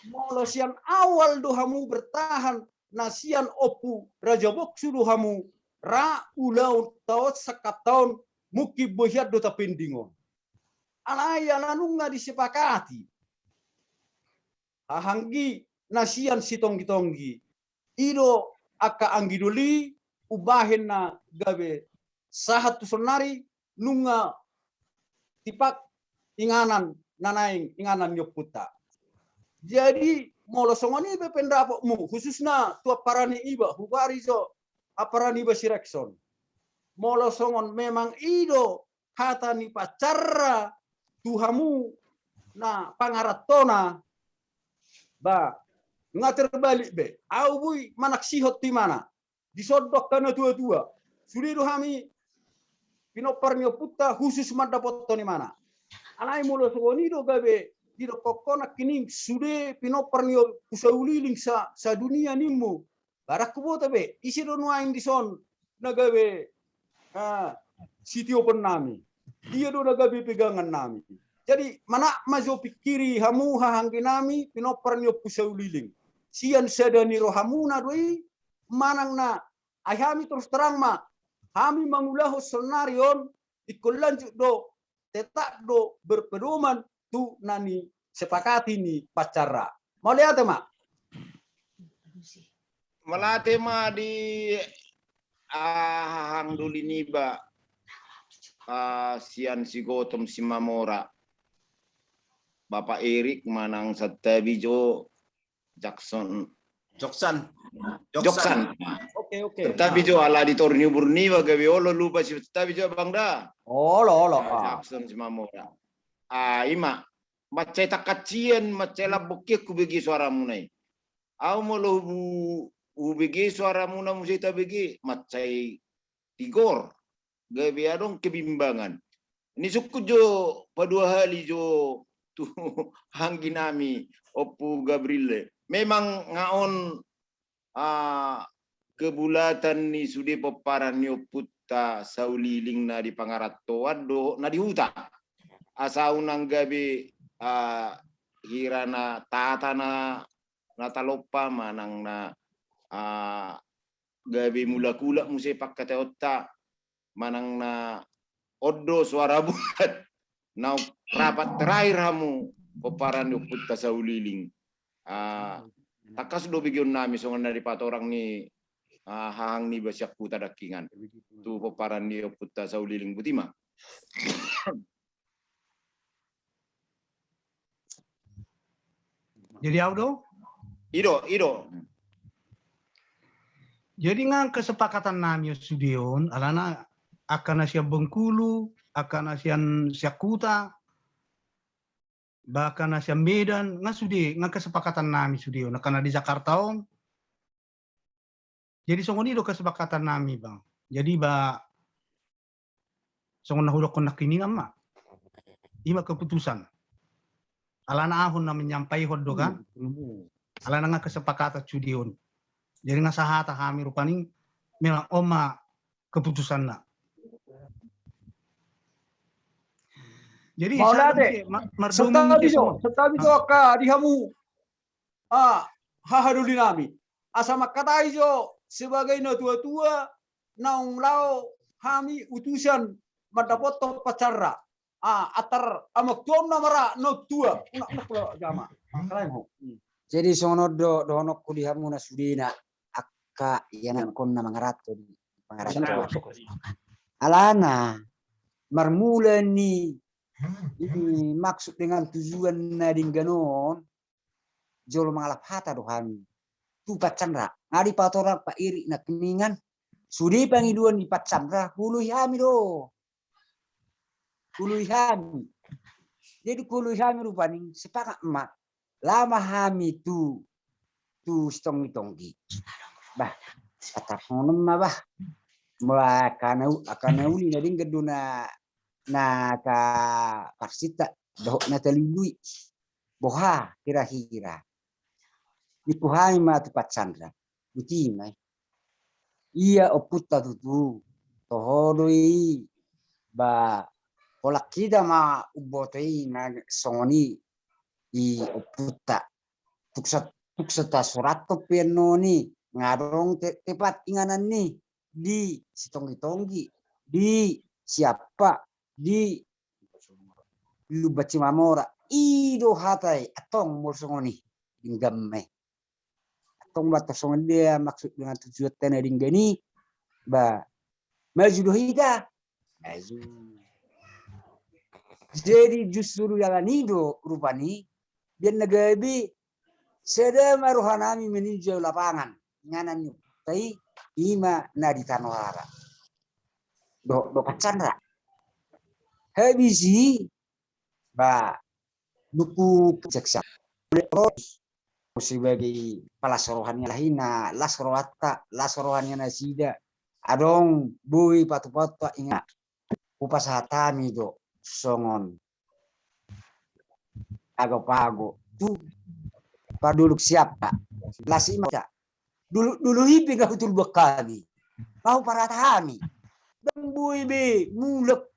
Molo sian awal do hamu bertahan, na sian Ompu Raja Boksu do hamu ra ulaon taon sangkap taon, mungkin bohian do tapending on. Alai ala nunga disepakati, hahanggi na sian Sitonggi-tonggi, i do angka anggi doli, umbahen na gabe sahat tu sonari, nunga tipak inganan na naeng inganan ni ompunta. Jadi molo songon i pe pendapatmu, khususna tu ampara ni iba, hubari jo ampara ni iba Sirekson, molo songon memang i do hata ni Pak Chandra tu hamu na pangarantona, ba nga terbalik be, au boi manaksihon tu imana. Dison do angka na tua-tua, sude do hami pinompar ni ompunta khusus mandapothon imana. Alai molo songon i do gabe didokkon ho nangkining, sude pinompar ni Ompu Sauliling sa, sadunia nimmu, ba ndang huboto be ise do nuaeng dison na gabe, ah, sitioponnami, dia do na gabe pegangannami. Jadi manat ma jo pingkiri hamu hahangginami pinompar ni Ompu Sauliling, sian sada ni rohamuna do i manang na, ai hami terus terang ma, hami mangulahon sonari on, ingkon lanjut do, tetap do berpedoman tu na nisepakati ni Pak Chandra. Mauliate ma. Mauliate ma di, ah, hahang doli niba, ah, sian Sigotom Simamora, Bapak Erik manang santabi jo Jackson. Joksan. Joksan. Oke, oke. Santabi jo ala di toru ni umur niba gabe olo lupa si, santabi jo abang da. Olo, olo. Ah, ah. Jackson Simamora. Ah, ima. Mansai tangkas sian, mansai lambok hian hubege suaramuna i. Au molo hubu-, hubege suaramuna muse tabege, mansai tigor. Gabe adong kebimbangan. Nisungkun jo padua hali jo tu hahangginami Ompu Gabriel. Memang nga on, ah, kebulatan ni sude pomparan ni ompunta Sauliling na di pangarantoan dohot na di huta. Asa unang gabe, ah, hira na tata na, na talompa manang na, ah, gabe mulak-ulak muse pangkataionta manang na on do suara bulat. Na rapat terakhir hamu pomparan ni ompunta Sauliling. Ah, tangkas do begeonnami songon na dipatorang ni, ah, hahang niba sian Huta Dangkingan tu pomparan ni ompunta Sauliling, boti ma. Jadi au do? I do, i do. Jadi nga kesepakatan nami on sude on, alana angka na sian Bengkulu, angka na sian, sian huta, bahkan na sian Medan, nga sude, nga kesepakatan nami sude on, angka na di Jakarta on. Jadi songon i do kesepakatan nami, Bang. Jadi ba, songon na hudokkon nangkiningan ma. I ma keputusan. Alana ahu na menyampaihon do kan. Alana nga kesepakatan sude on. Jadi nga sahata hami rupani, memang on ma keputusanna. Jadi mauliate. Santabi do, santabi do angka di hamu, ah, hahadoli nami. Asa mangkatai jo sebagai na tua-tua naung laho hami utusan mandapothon pansanra. Ah, antar amang tua on na mara na tua. Unak unak pula jama. Jadi songon on do dohononku di hamu na sudena, angka ianakkon na mangaranto di pangarantoan. Alana marmula ni, ni maksud dengan tujuan na denggan on, jolo mangalap hata do hami tu pansanra. Nga dipatorang Pak Irik nangkiningan, sude pangidoan ni pansanra huoloi hami do. Huoloi hami. Jadi huoloi hami rupani sepakat ma, laho ma hami tu, tu Sitonggi-tonggi. Bah, patarhon ma bah. Mula angka na u-, angka na uli na denggan do na, na angka parsinta dohot na talului. Boha hira-hira. Ningku hami ma tu pansanra. Boti ma i. Ia ompunta tutu. Toho do i. Ba, holan hita ma umboto i na songon i. I ompunta. Tung sa, tung sa tasurathon pe annon i. Nga adong te-, tepat inganan i. Di Sitonggi-tonggi. Di Siappa. Di Lumban Simamora. I do hata i, antong molo songon i. Denggan ma i. Antong ba antong songon dia maksud dengan tujuanta na denggan i, ba, maju do hita. Maju. Jadi justru jalan i do rupani, biar na gabe, sada ma roha nami meninjau lapangan. Inganan ni ompunta i, i ma na di Tano Rara. Do, do pansanra. Habis i, ba, nungku kejaksaan. Sebagai palas roha ni lahina, las rohanta, las roha ni nasida. Adong boi patupaonta ingat. Hupasahat hami do songon pago-pago tu padolok Siappa. Las i ma hita. Dulu, dulu i pe nga hutulbak hami. Nga huparata hami. Dang boi be mulak.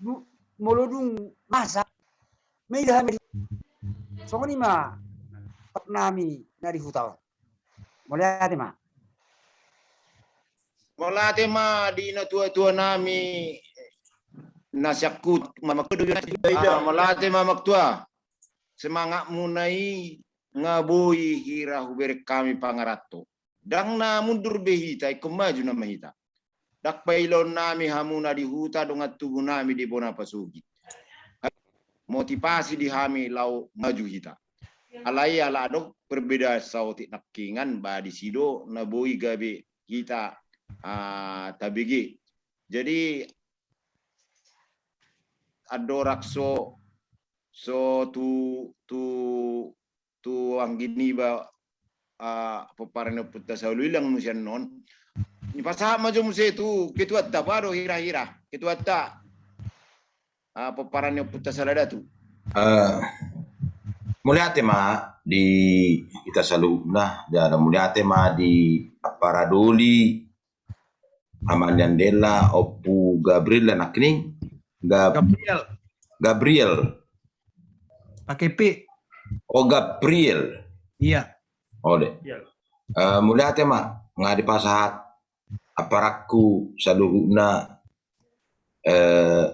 Du-, molo dung masa. Maila hami. Songon i ma. Nami na di huta on. Mauliate ma. Mauliate ma di natua-tua nami na sian huta. Ah, mauliate ma amang tua. Semangatmuna i nga boi hira hubereng hami pangaranto. Dang na mundur be hita, ingkon maju nama hita. Dang pailaon nami hamu na di huta, dongan tubu nami di bona pasogit. Motivasi di hami laho maju hita. Alai ala adong perbedaan saotik nangkiningan ba disi do na boi gabe hita, ah, tabege. Jadi andorang so, so tu, tu, tu anggi niba, ah, pomparan ni ompunta Sauli lang muse annon. Nipasahat ma jo muse tu ketuanta, boha do hira-hira ketuanta, ah, pomparan ni ompunta Saladatu. Ah, mauliate ma di hita saluhutna, jala mauliate ma di Amparadoli, Amanian Della, Ompu Gabriel, anak ni Gab-, Gabriel. Gabriel. Pakai P. Oh, Gabriel. Iya. Oh, de. Iya. Eh, mauliate ma, nga dipasahat amparanku saluhutna, eh,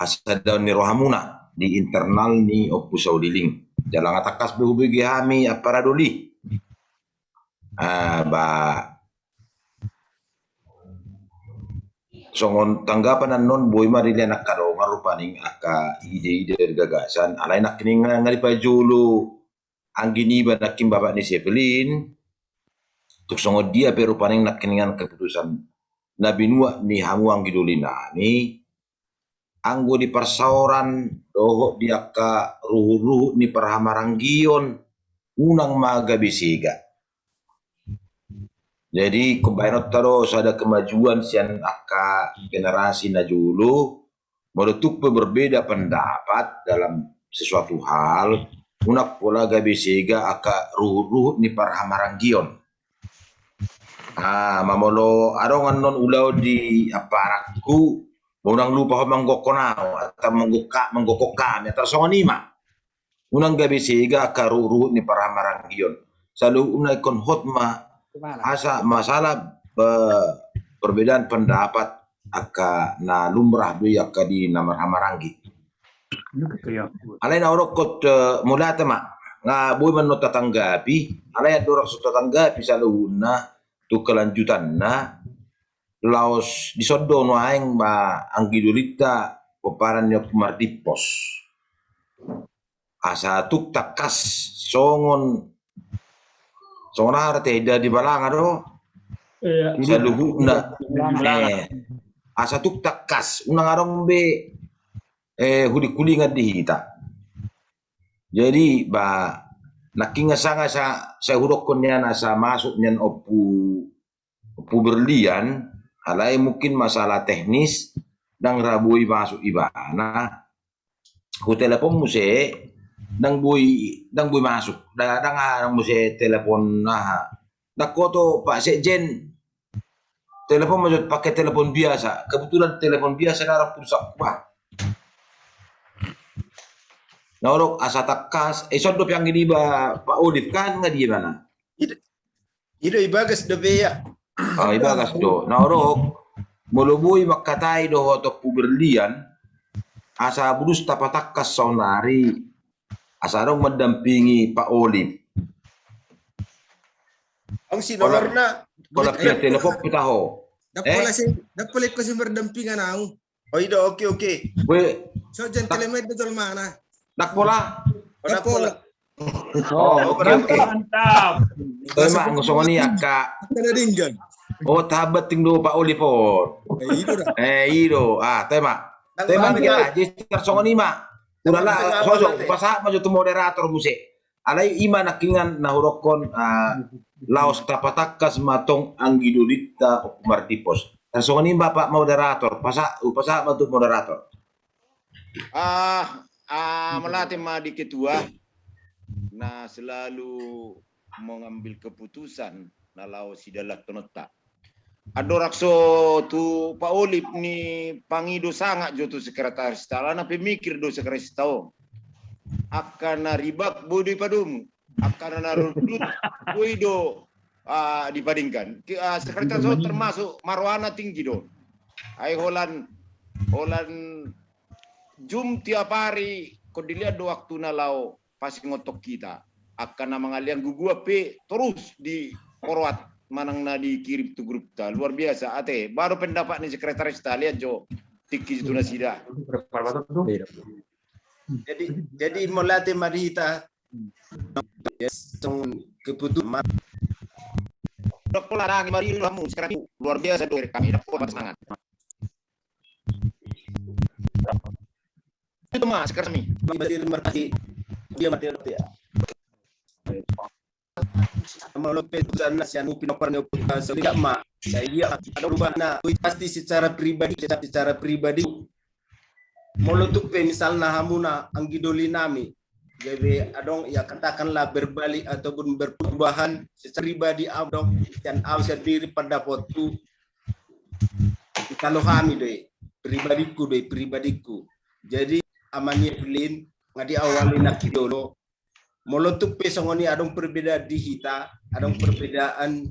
hasadaon ni rohamuna di internal ni Ompu Sauliling. Jala nga tangkas be hubege hami Amparadoli. Ah, ba, songon tanggapan annon boi ma dilehon angka dongan rupani angka ide-ide gagasan, alai nangkiningan nga dipajolo anggi niba nangkin bapak ni Sevelin, tung songon dia pe rupani nangkiningan keputusan na binuat ni hamu anggi doli nami, anggo di parsaoran dohot di angka ruhut-ruhut ni parhamaranggion, unang ma gabe sega. Jadi, umbahenonta do sada kemajuan sian angka generasi na jolo, molo tung pe berbeda pendapat dalam sesuatu hal, unang pola gabe sega angka ruhut-ruhut ni parhamaranggion. Ah, ma molo adong annon ulaon di aparanku, unang lupa ho manggokkon au, atau manggokkon, manggokkon hami, tarsongon i ma. Unang gabe sega angka ruhut-ruhut ni parhamaranggion. Saluhutna ingkon hot ma, asa masalah, eh, perbedaan pendapat angka na lumrah do i angka di na marhamaranggi. Alai na hudok, eh, mauliate ma, nga boi ma annon tatanggapi, alai andorang so tatanggapi saluhutna tu kelanjutanna, laos dison do nuaeng ma anggi dolinta pomparan ni Ompu Mardimpos. Asa tung tangkas songon, songon aha ate, inda di balanga do? Iya. Saluhutna. Iya. Eh, asa tung tangkas, unang adong be, eh, huling-hulingan di hita. Jadi, ba, nangkin sanga sa, sai hudokkon nian asa masuk nian Ompu, Ompu Berlian, alai mungkin masalah teknis, ndang ra boi masuk ibana. Hutelepon muse, ndang boi, ndang boi masuk. Ndang, ndang, ndang muse telepon aha. Ndang hoto Pak Sekjen. Telepon ma jo pake telepon biasa. Kebetulan telepon biasa ndang adong pulsa, bah. Na hudok asa tangkas, eh, ison dope anggi niba Pak Olive kan, nga dia ibana? I do, i do Ibagas dope ia. Ah, Ibagas do. Na hudok, molo boi mangkatai dohot Ompu Berlian, asa bulus tapatangkas saonari, asa adong mandampingi Pak Olive. Adong si nomorna. Pola via telepon pe taho. Ndang pola si, ndang pola ingkon si mardampingan au. Oh, i do, oke, oke. Weh. So, gentleman do jolmana. Ndang pola. Oh, ndang pola. Oh, oke, oke. Mantap. Toe ma, anggo songon i angka. Angka na denggan. Oh, tahabat ting do Pak Olive on. Eh, i do da. Eh, i do. Ah, toe ma. Toe ma, anggia, jadi tarsongon i ma. Ula la, so, so, pasahat ma jo tu moderator muse. Alai i ma nangkiningan na hudokkon, ah, laos tapatangkas ma tong anggi dolinta Ompu Mardimpos. Tarsongon i ma Pak Moderator, pasa-, pasahat ma tu moderator. Ah, ah, mauliate ma di ketua na selalu mengambil keputusan na laho sidalanhononta. Andorang so tu Pak Olive ni pangido sangap jo tu sekretarista, alana pe mikir do sekretarista on. Angka na ribak boi do dipadomu, angka na rundut boi do, ah, dipadenggan. Ki-, ah, sekretarista on termasuk marrohana tinggi do. Ai holan, holan jum tiap hari, ingkon dilehon do waktuna laho pasingothon hita. Angka na mangalean guguan pe torus di-forward manang na dikirim tu grupta. Luar biasa, ate. Baru pendapat ni sekretarista, lehon jo tingki tu nasida. Jadi, jadi mauliate ma di hita. Yes, tong keputusan. Luar biasa do kami, dapat semangat. Itu ma, sekarang mi. Basir merpati. Dia mati ya. Molo pe tu sana sian upi noper ni upi, ah, so, tidak ma. Saya, ada rubahna. Itu pasti secara pribadi, secara pribadi. Molo tung pe misalna hamuna anggi doli nami, gabe adong, ya, katakanlah berbalik ataupun berperubahan, secara pribadi adong, dan au sendiri pendapatku, kalau hami do i, pribadiku do i, pribadiku. Jadi, amani Evelyn, nga diawali nangkin jolo. Molo tung pe songon i adong perbedaan di hita, adong perbedaan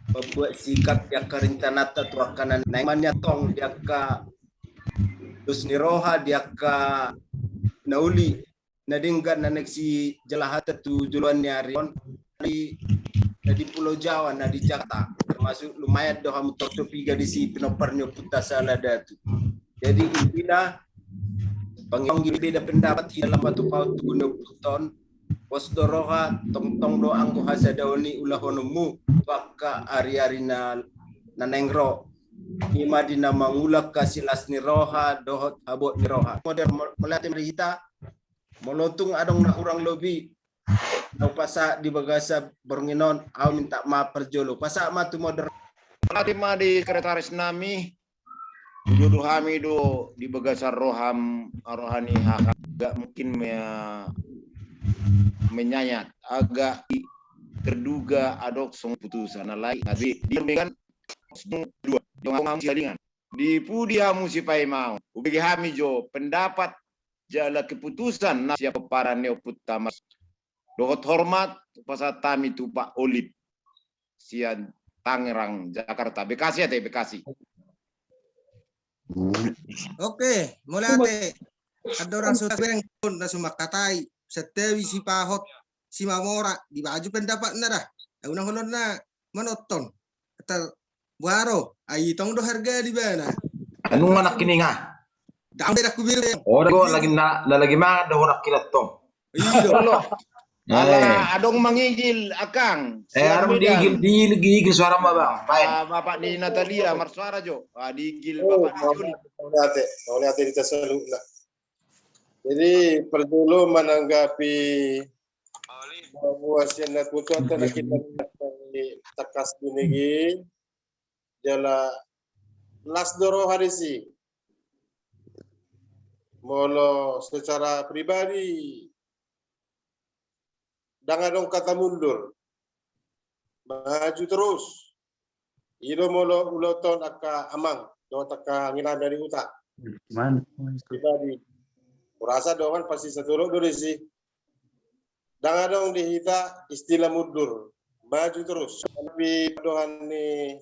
pembuat sikap di angka rencanata tu angka na naeng maniatong di angka dos ni roha, di angka na uli, na denggan na naeng sijelahan tu joloan ni ari on, di, na di Pulau Jawa, na di Jakarta, termasuk lumayan do hamu tong so piga disi pinompar ni ompunta Sahala Datu. Jadi intina, pangido beda pendapat hita dalam satu paut tubuh ni ompunta on, Pos do roha, tongtong do anggo hasadaon i ulahononmu tu angka ari-ari na, na naeng ro. I ma di na mangulak hasilas ni roha dohot habot ni roha. Modern, mauliate ma di hita. Molo tung adong na hurang lobi na hupasahat di bagasan borngin on, ahu minta maaf parjolo. Pasahat ma tu modern. Mauliate ma di sekretaris nami. Tujo do hami do di bagasan roham, roha ni haha, gak mungkin me-, menyayat, agak i-, terduga adong songon putusan, alai, adi, di dengan dua, dengan sialingan. Di pudi hamu sipaimaon, hubege hami jo pendapat jala keputusan na sian pomparan ni ompunta Mas. Dohot hormat, pasahat hami tu Pak Olip. Sian Tangerang, Jakarta. Bekasi ate, Bekasi. Oke, mauliate. Andorang so tabereng na so mangkatai, santabi sipahot, simamora, dibahen jo pendapatna da. Unang holong na manonton. Atal buharo, ai tong do harga di bana. Anu anak ini nga. Dang beda ku biru. Oh, da lagi na, da lagi mangan da horak kilat tong. Iya. Olo. Eh. Ala adong mangigil, Akang. Eh, sian adong Medan. Diigil, diigil, diigil suara ma, Bang. Baen. Ah, bapak ni Natalia, marsuara jo. Ah, diigil. Oh, bapak ni Juli. Mauliate, mauliate di tasaluk na. Jadi, parjolo menanggapi bahwa sian na tutu ata na kita di tangkas binigi, jala las do roha disi. Molo secara pribadi, dang adong kata mundur. Maju terus. I do molo ulaonta angka amang, dohot angka angginami di huta. Pribadi. Hurasa dongan pasti satolop do disi. Dang adong di hita istilah mundur. Maju terus. Tapi dohan ni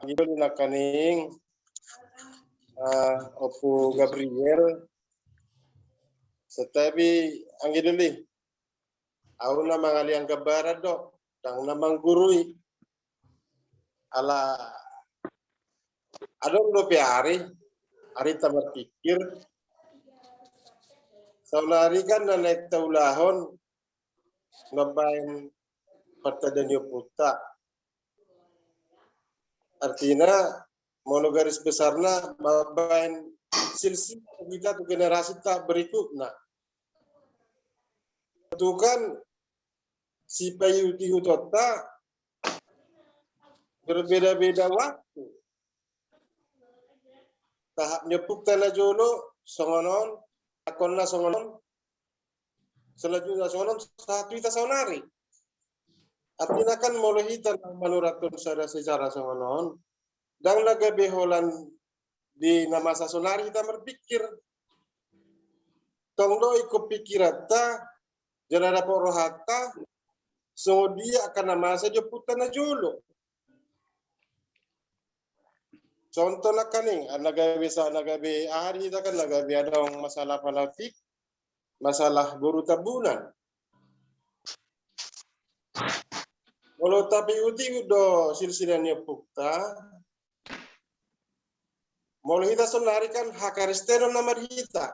anggi doli nangkaning, eh, Ompu Gabriel. Santabi anggi doli. Ahu na mangalian gambaran do, dang na manggurui. Ala adong dope ari, ari ta marpikir. Saonari kan na naeng taulahon mambaen partanda ni ompunta. Artina, molo garis besarna, mambaen silsilah hita tu generasi ta berikutna. Tutu kan, sipaihuti-hutonta berbeda-beda waktu. Tahap ni ompunta na jolo songon on, tahap na songon on, selanjutna songon on, sahat tu hita saonari. Artina kan molo hita na manurathon sada sejarah songon on, dang na gabe holan di na masa saonari hita marpikir. Tong do ingkon pikiranta, jala dapot rohanta, songon dia angka na masa di ompunta na jolo. Contoh nangkaning, na gabe sa, na gabe aha di hita kan, na gabe adong masalah palatik, masalah boru Tambunan. Molo tapaihut-ihut do silsilah ni ompunta, molo hita saonari kan hakaristenon nama di hita.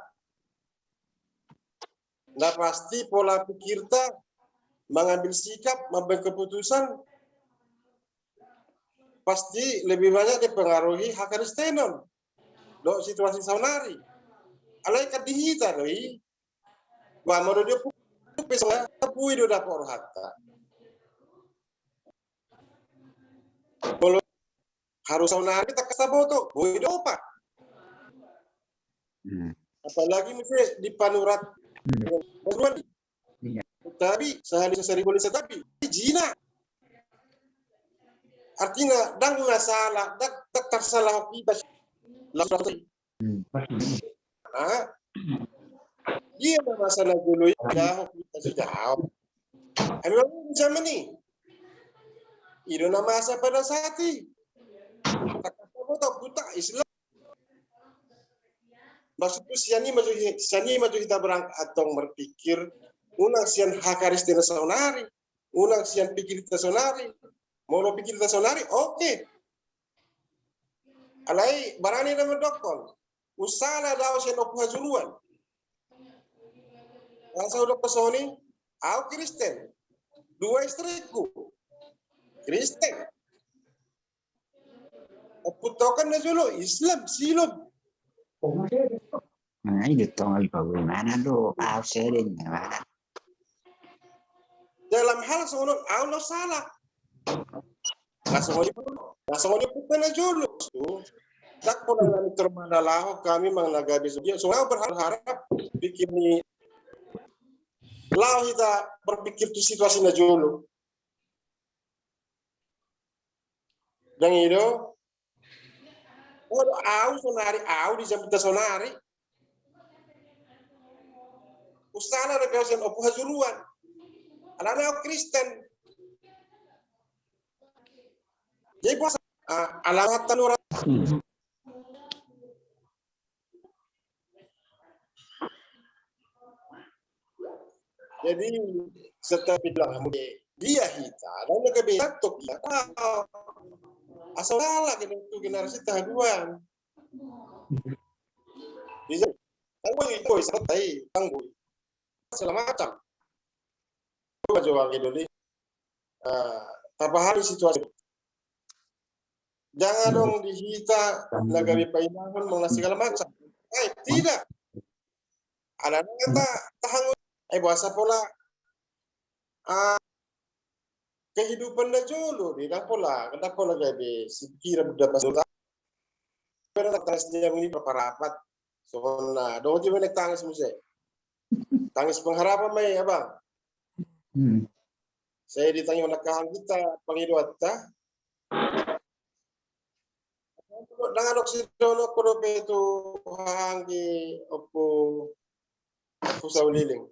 Na pasti pola pikirta mengambil sikap, mambaen keputusan, pasti lebih banyak dipengaruhi hakaristenon dohot situasi saonari. Alai kan di hita do i, ba molo di ompu pe songon on, boi do dapot rohanta. Molo harus saonari tangkas taboto, boi do opat. Hmm. Apalagi muse di panurat. Hmm. Tapi sahali sasari boleh satapi jina. Artina dang na salah, dang, dang tarsalah kita. Langsung. Hmm. Ah. Dia na masa na jolo i, ya, kita sudah. Anu zaman i. I do na masa pada saat i. Tangkas taboto, buta Islam. Maksudku sian i ma jo, sian i ma jo hita berangkat antong marpikir, unang sian hakaristenon saonari, unang sian pikirta saonari, molo pikirta saonari, oke. Alai barani na mandokkon, usalah dao sian ompu hajuruan. Asa udah pesoni, Au Kristen. Dua istriku Kristen. Ompunta on kan na jolo Islam, Silom. Nah, itu tong, bagaimana lo? Au sering, bagaimana? Dalam hal songon on, au na sala. Na songon i, na songon i ompunta na jolo. Ndang pola nami termana laho hami manang na gabe songon dia. Songon au berharap, berharap pikir ni laho hita berpikir tu situasi na jolo. Ndang i do? Au sonari, au di jamita sonari. Usana do pe au sian Ompu Hajuruan. Alana au Kristen. Jadi puasa, ah, alana hata nura. Jadi, setiap bilang dia hita, dan juga bilang tok dia. Asal salah kita tu generasi tahaduan. Bisa, tanggul itu, bisa tai, tanggul. Segala macam. Coba, coba gitu, Li. Ah, tapahami situasi. Jangan dong di hita na gabe painahon manang na segala macam. Eh, tidak. Alana hita tahanggul. Eh, boasa pola, ah, kehidupan na jolo, di ndang pola, ndang pola gabe sipikiran budak pas dota. Tangis dia ini berparapat. Songon na, dong ti menek tangis muse. Tangis pengharapan ma i, Abang. Hmm. Sai ditangihon angka hang hita pangidoanta. Ndang adong sidohononku dope tu haha ni Ompu, Ompu Sauliling.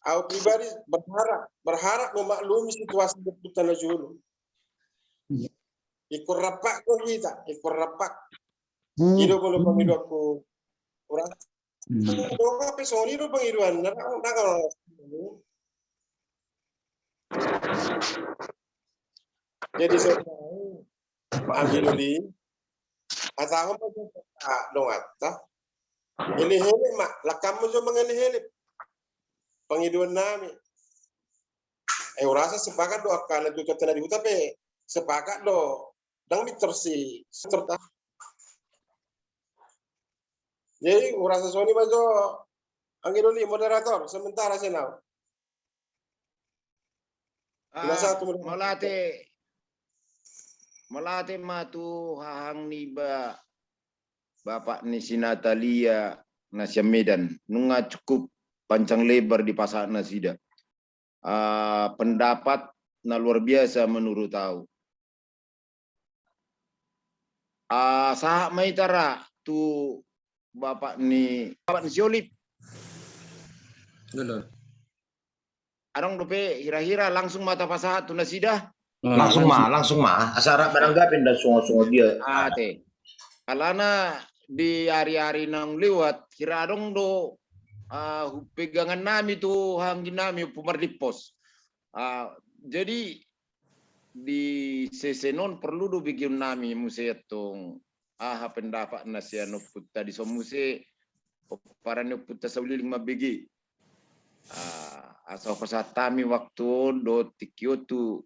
Au pribadi berharap, berharap memaklumi situasi ompunta na jolo. Iya. Ingkon rampak do hita, ingkon rampak. Hmm. I do molo pangidoanku. Ura. Hmm. Dong pe songon i do pangidoanna, ndang, ndang. Jadi so, anggi doli, hatahon ma jo, ah, donganta. Elek-elek ma, langkam ma jo mangelek-elek. Pangidoan nami. Eh, urasa sepakat do angka na tutu na di huta pe, sepakat do. Ndang mitor si, mitor ta. Jadi, urasa songon i ma jo, anggi doli moderator, sementara sian au. Ah, mauliate, mauliate ma tu haha ni ba-, bapak ni si Natalia na sian Medan. Nunga cukup panjang lebar dipasahat nasida. Ah, pendapat na luar biasa menurut au. Ah, sahat ma hita ra tu bapak ni, bapak ni si Olip. Adong dope hira-hira langsung ma tapasahat tu nasida? Langsung ma, langsung ma. Asa rap mananggapi ndang songon-songon dia. Ate. Alana di ari-ari naung lewat, hira adong do, ah, hupegangan nami tu hanggi nami Ompu Mardimpos. Ah, jadi di sesen on perlu do begeon nami muse antong aha pendapat na sian ompunta dison muse, pomparan ni ompunta Sauliling mambege. Ah, asa hupasahat hami waktu on dohot tingki on tu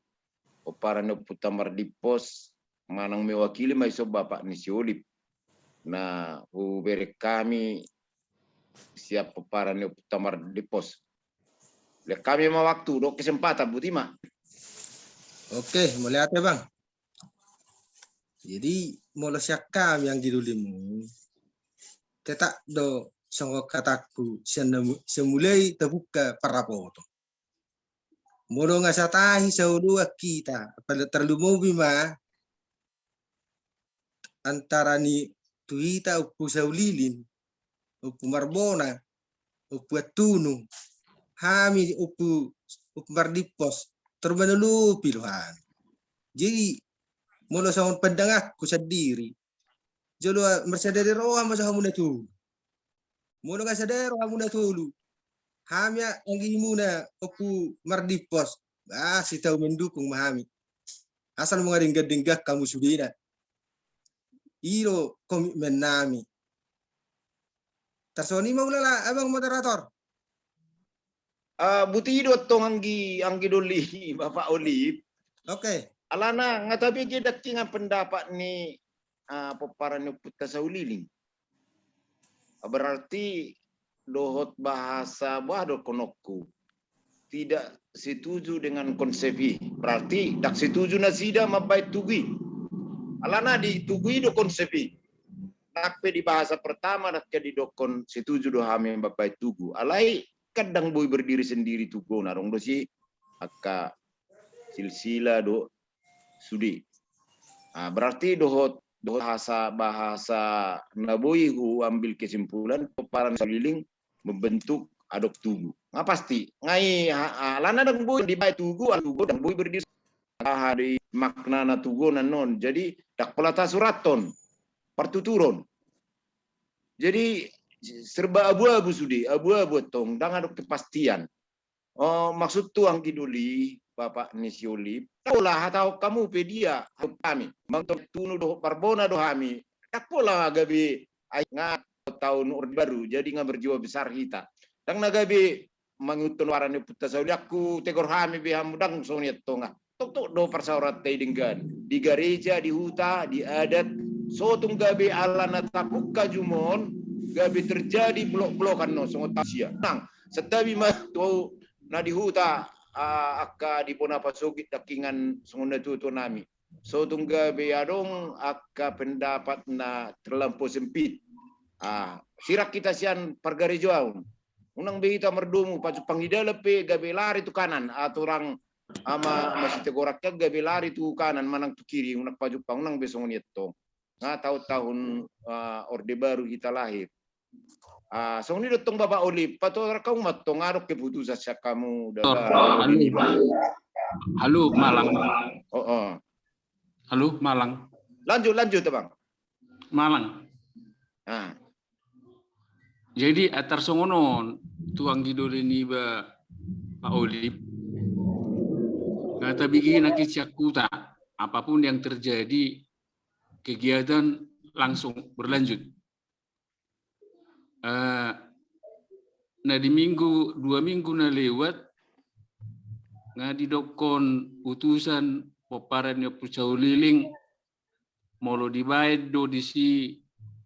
pomparan ni ompunta Mardimpos, manang mewakili ma dison bapak ni si Olip. Na hubereng hami sian pomparan ni ompunta Mardimpos. Lean hami ma waktu dohot kesempatan, boti ma. Oke, mauliate, Bang. Jadi, molo sian hami anggi dolimu, tetap do songon hatangku, sian na mu-, sian mulai tabuka parrapoton. Molo nga satahi saoloan hita, apala tarlumobi ma antara ni tu hita Ompu Sauliling, Ompu Marbona, Ompu Antunung, hami Ompu, Ompu Mardimpos, tor manolopi do hami. Jadi, molo songon pandanganku sandiri, jolo marsadari roha ma jo hamu na tolu. Molo nga sada rohamu na tolu, hami anggi muna Ompu Mardimpos, ah, sitau mendukung ma hami. Asal mangadenggan-denggan hamu sudena. I do komitmen nami. Tarsongon i ma ulaon, Abang moderator. Ah, buti do tong anggi, anggi doli Bapak Olip. Oke. Alana nga tabege dangkingan pendapat ni, ah, pomparan ni Ompunta Sauliling. Berarti dohot bahasa bah dohononku tidak setuju dengan konsep i. Berarti ndang setuju nasida mambaen tugu i. Alana di tugu i do konsep i. Ndang pe di bahasa pertama ndang didokkon setuju do hami mambaen tugu. Alai kan ndang boi berdiri sendiri tugu on, adong do si angka silsila do sude. Ah, berarti dohot, dohot bahasa, bahasa na boi huambil kesimpulan pomparan Sauliling membentuk adong tugu. Nga pasti, nga i ha-, alana ndang boi dibaen tugu, ala tugu ndang boi berdiri. Aha do i maknana tugu on annon. Jadi ndang pola tasurathon, partuturon. Jadi serba abu-abu sude, abu-abu tong, ndang adong kepastian. Oh, maksudhu anggi doli, Bapak ni si Olip, ndang pola hatahon hamu pe dia, hami. Manang tunu dohot parbona do hami. Ndang pola gabe ai nga taon Orde Baru, jadi nga berjiwa besar hita. Ndang na gabe mangihuthon goaran ni Ompunta Sauliling, hutegor hami be hamu, ndang songon i tong. Toktok do parsaoranta i denggan. Di gareja, di huta, di adat, so tung gabe ala na tapungka jumon, gabe terjadi blok-blokan no, songon taon sia. Nang, santabi ma tu na di huta, ah, angka di bona pasogit dangkingan songon na tuatua nami. So tung gabe adong angka pendapat na terlampau sempit. Ah, sirang hita sian pargarejoaon. Unang be hita mardomu, pajumpang di dalan pe gabe lari tu kanan, atorang ama masitegoran kan gabe lari tu kanan manang tu kiri, unang pajumpang, unang be songon i tong. Nga taon-taon, ah, Orde Baru hita lahir. Ah, songon i do tong Bapak Olip, patorang hamu ma tong adong keputusan sian hamu. Halo, halo Malang. Oh, oh. Halo Malang. Lanjut, lanjut Abang. Malang. Ah. Jadi antar songon on tu anggi doli niba Pak Olip. Nga tabege nangkin sian huta, apapun yang terjadi, kegiatan langsung berlanjut. Eh, na di minggu, dua minggu na lewat, nga didokkon utusan pomparan ni Ompu Sauliling, molo dibaen do disi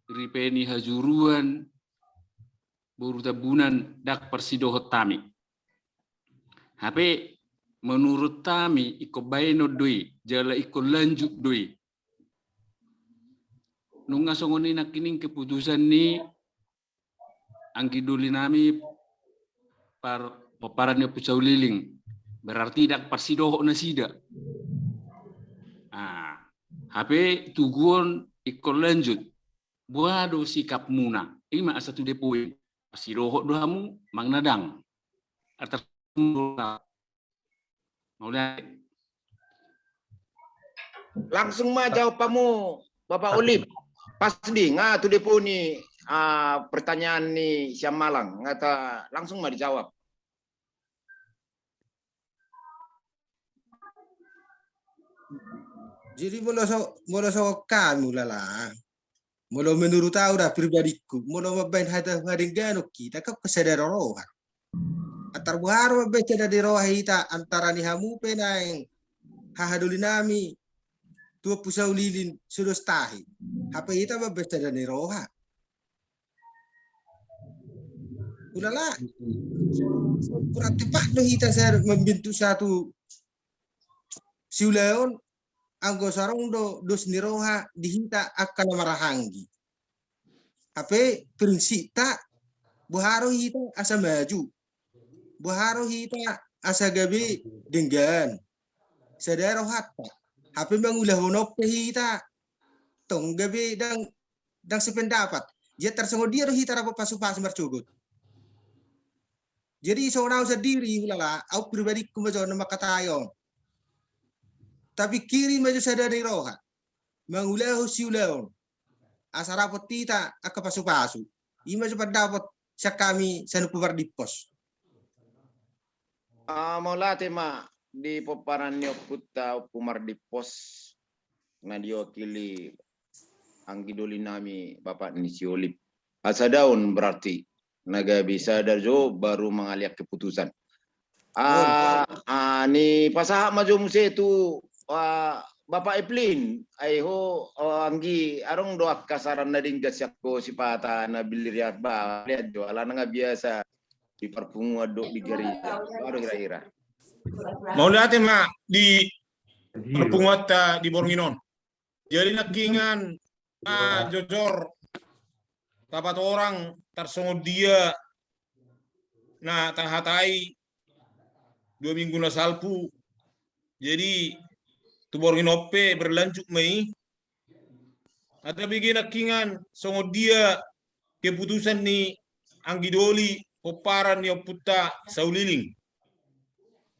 ripe ni hajuruan, boru Tambunan, ndang parsidohot hami. Hape menurut hami ingkon baenon do i, jala ingkon lanjut do i. Nunga songon i nangkining keputusan ni anggi doli nami par, pomparan ni Ompu Sauliling. Berarti ndang parsidohot nasida. Ah, hape tugu on ingkon lanjut. Boha do sikapmuna? I ma asa to the point. Parsidohot do hamu manang ndang? Atas Langsung ma jawab hamu, Bapak Olip. Pas di, nga to the point ni, ah, pertanyaan ni sian Malang, nga ta langsung ma dijawab. Jadi molo so, molo so kami ulala. Molo menurut au da pribadingku, molo mambaen hata hadengganon hita, kan sada ni roha. Antar boha ro mambaen sada ni roha hita antara ni hamu pe naeng hahadoli nami tu Ompu Sauliling, sudos tahi. Hape hita mambaen sada ni roha. Ulala. Kurang tepat do hita sada membentuk satu siulaon, anggo so adong do dos ni roha di hita angka na marhahaanggi. Hape prinsipta, boha ro hita asa maju. Boha ro hita asa gabe denggan. Sada rohanta. Hape mangulahon on pe hita tong gabe ndang, ndang sependapat. Jadi tarsongon dia do hita dapot pasupasu marsogot. Jadi songon au sandiri ulala, au pribadingku ma jo na mangkatai on. Tapingkiri ma jo sada ni roha. Mangulahon siulaon. Asa dapot hita angka pasupasu. I ma jo pandapot sian hami sian Ompu Mardimpos. Ah, mauliate ma di pomparan ni ompunta Ompu Mardimpos na diwakili anggi doli nami bapak ni si Olip. Asa daon berarti na gabe sada jo baru mangalean keputusan. Ah, ah, nipasahat ma jo muse tu, ah, Bapak Eplin, ai ho, oh, anggi adong do angka saran na denggan sian ho sipata na bilirian ba, lihat jo, alana nga biasa di parpunguan do di gereja. Baru hira-hira. Mauliate ma di parpunguanta di borngin on. Jadi nangkiningan, ah, jojor, tapatorang tarsongon dia na tahatai dua minggu na salpu. Jadi tu borngin on pe berlanjut ma i. Ata bege nangkiningan songon dia keputusan ni anggi doli pomparan ni ompunta Sauliling.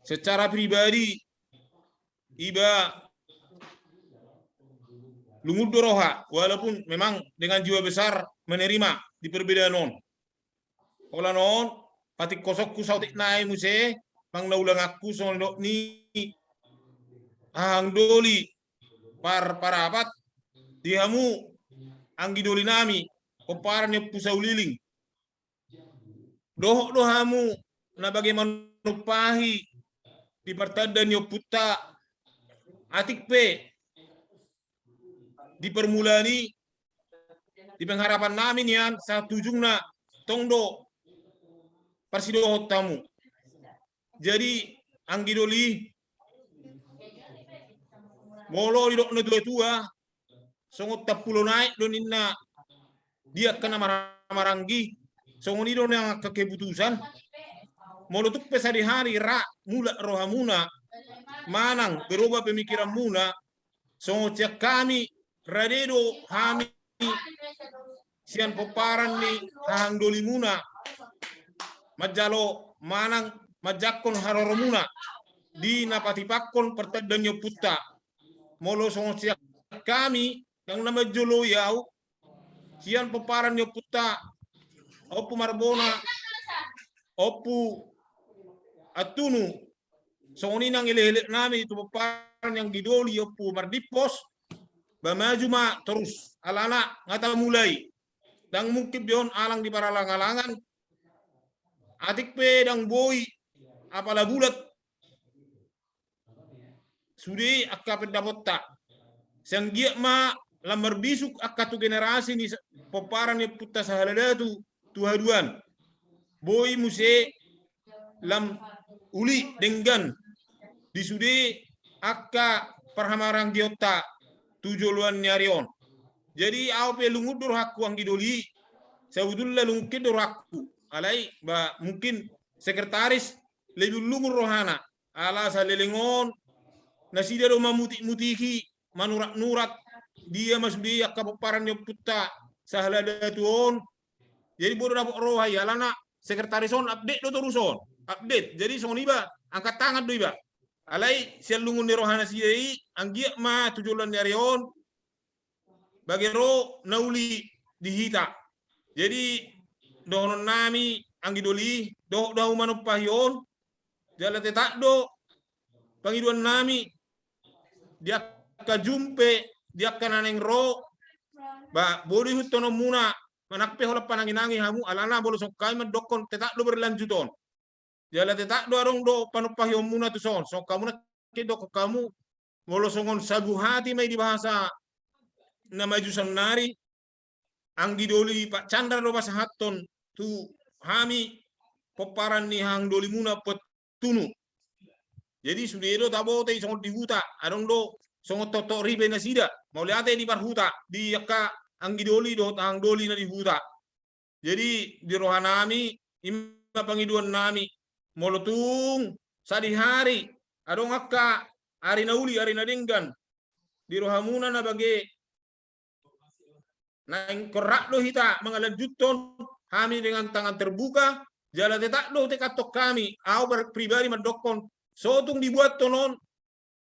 Secara pribadi, iba lungun do roha, walaupun memang dengan jiwa besar menerima di perbedaan on. Holan on, patik kosongku saotik nai muse, manang na ulanganku songon dok ni hahang doli par, parapat, di hamu anggi doli nami, pomparan ni ompu Sauliling. Dohot do hamu na bage manumpahi di partanda ni ompunta, atik pe di permulaan i, di pengharapan nami nian sahat tu ujungna tong do parsidohot hamu. Jadi anggi doli, molo didok na tua-tua, songon tampulo naek do ninna di angka na mar-, maranggi, songon i do nang angka keputusan. Molo tung pe sadihari ra mulak rohamuna, manang berubah pemikiranmuna, songon sian hami, rade do hami sian pomparan ni hahang dolimuna manjalo manang manjangkon haroromuna di na patipakkon partanda ni ompunta. Molo songon sian hami, nang na manjoloi au, sian pomparan ni ompunta, Ompu Marbona, Ompu Antunu, songon i nang elek-elek nami tu pomparan ni anggi doli Ompu Mardimpos, ba maju ma torus, alana nga tamulai. Ndang mungkin be on alang di paralang-alangan, atik pe ndang boi apala bulat sude angka pendapotta. Sai anggiat ma lam marbisuk angka tu generasi ni sa-, pomparan ni ompunta sahali datu tu haduan. Boi muse lam uli denggan di sude angka parhamarangionta tu joloan ni ari on. Jadi au pe lungun do rohangku anggi doli, sabutulna lungun hian do rohangku. Alai ba mungkin sekretaris lebih lungun rohana. Ala saleleng on nasida do mamutik-mutiki, manurat-nurat, dia ma sude angka pomparan ni ompunta sahali datu on. Jadi boi do dapot roha i, alana sekretaris on update do torus on. Update. Jadi songon iba, angkat tangan do iba. Alai sian lungun ni roha nasida i, anggiat ma tu joloan ni ari on bage ro na uli di hita. Jadi dohonon nami anggi doli, dohot do hamu manumpahi on, jala tetap do pangidoan nami di angka jumpe, di angka na naeng ro, ba boi do ihuthononmuna, manang pe holan panangi-nangi hamu, alana molo songon hami mandokkon tetap do berlanjut on. Jala tetap do adong do panumpahionmuna tu son. Songon hamu nangkin dokkon hamu, molo songon sagu hati ma i di bahasa na maju sannari, anggi doli Pak Chandra do pasahathon tu hami pomparan ni hahang dolimuna Ompu Antunu. Jadi sude do taboto i songon di huta, adong do songon toktok ripe nasida, mauliate di parhuta, di angka anggi doli dohot hahang doli na di huta. Jadi di roha nami, i ma pangidoan nami, molo tung sadihari adong angka ari na uli, ari na denggan di rohamuna na bage, naeng rap do hita mangalanjuthon, hami dengan tangan terbuka, jala tetap do hutekanhon hami, au bar-, pribadi mandokkon, so tung dibuathon on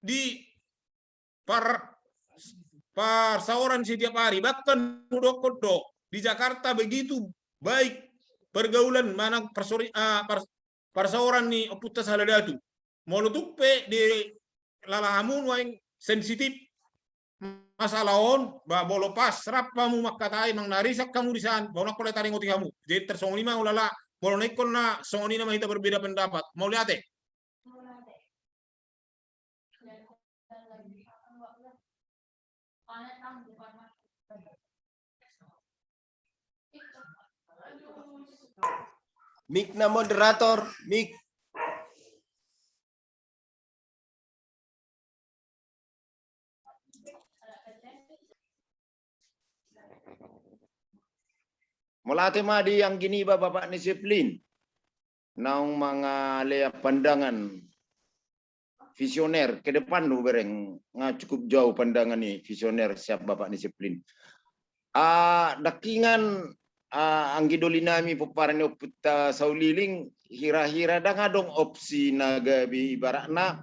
di par-, parsaoran setiap hari, bahkan hudokkon do, di Jakarta begitu baik pergaulan manang parsori-, ah, par-, parsaoran ni ompunta sahali datu. Molo tung pe dilala hamu nuaeng sensitif masalah on, ba molo pas rap hamu mangkatai, manang na risak hamu di san, ba unang pola taringoti hamu. Jadi tarsongon i ma ulala, molo na ingkon na songon i na ma hita berbeda pendapat. Mauliate. Mik na moderator, mik. Mauliate ma di anggi niba Bapak ni Seplin. Naung mangalehon pandangan visioner ke depan do bereng, nga cukup jauh pandangan ni visioner siap Bapak ni Seplin. Ah, dangkingan, ah, anggi doli nami pomparan ni ompunta Sauliling, hira-hira ndang adong opsi na gabe ibaratna,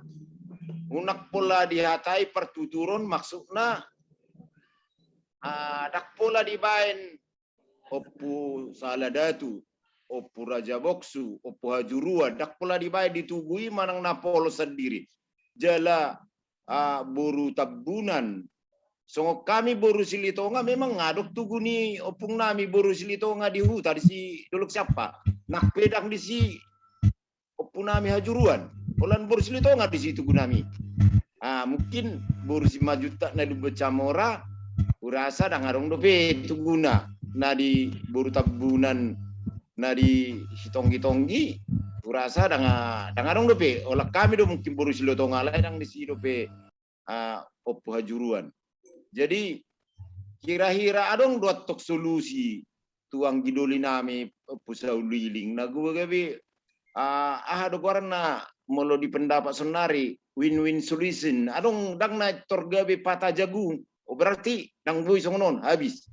unang pola dihatai partuturon maksudna, ah, ndang pola dibaen Ompu Sahala Datu, Ompu Raja Boksu, Ompu Hajuruan, ndang pola dibaen di tugu i manang na polos sandiri. Jala, ah, boru Tambunan. Songon hami boru Silitonga memang adong tugu ni ompung nami boru Silitonga di huta disi Dolok Siampa. Nang pe ndang disi ompu nami Hajuruan, holan boru Silitonga disi tugu nami. Ah, mungkin boru Simanjuntak na di Lumban Camora, hurasa ndang adong dope tuguna, na di boru Tambunan, na di Sitonggi-tonggi, hurasa ndang, ndang adong dope, holan hami do mungkin boru Silitonga, alai ndang disi dope, ah, Ompu Hajuruan. Jadi, hira-hira adong do antong solusi tu anggi doli nami Ompu Sauliling. Na gabe, ah, aha do goarna molo di pendapat saonari, win-win solution. Adong ndang na tor gabe pata jagung. Oh, berarti ndang boi songon on, habis.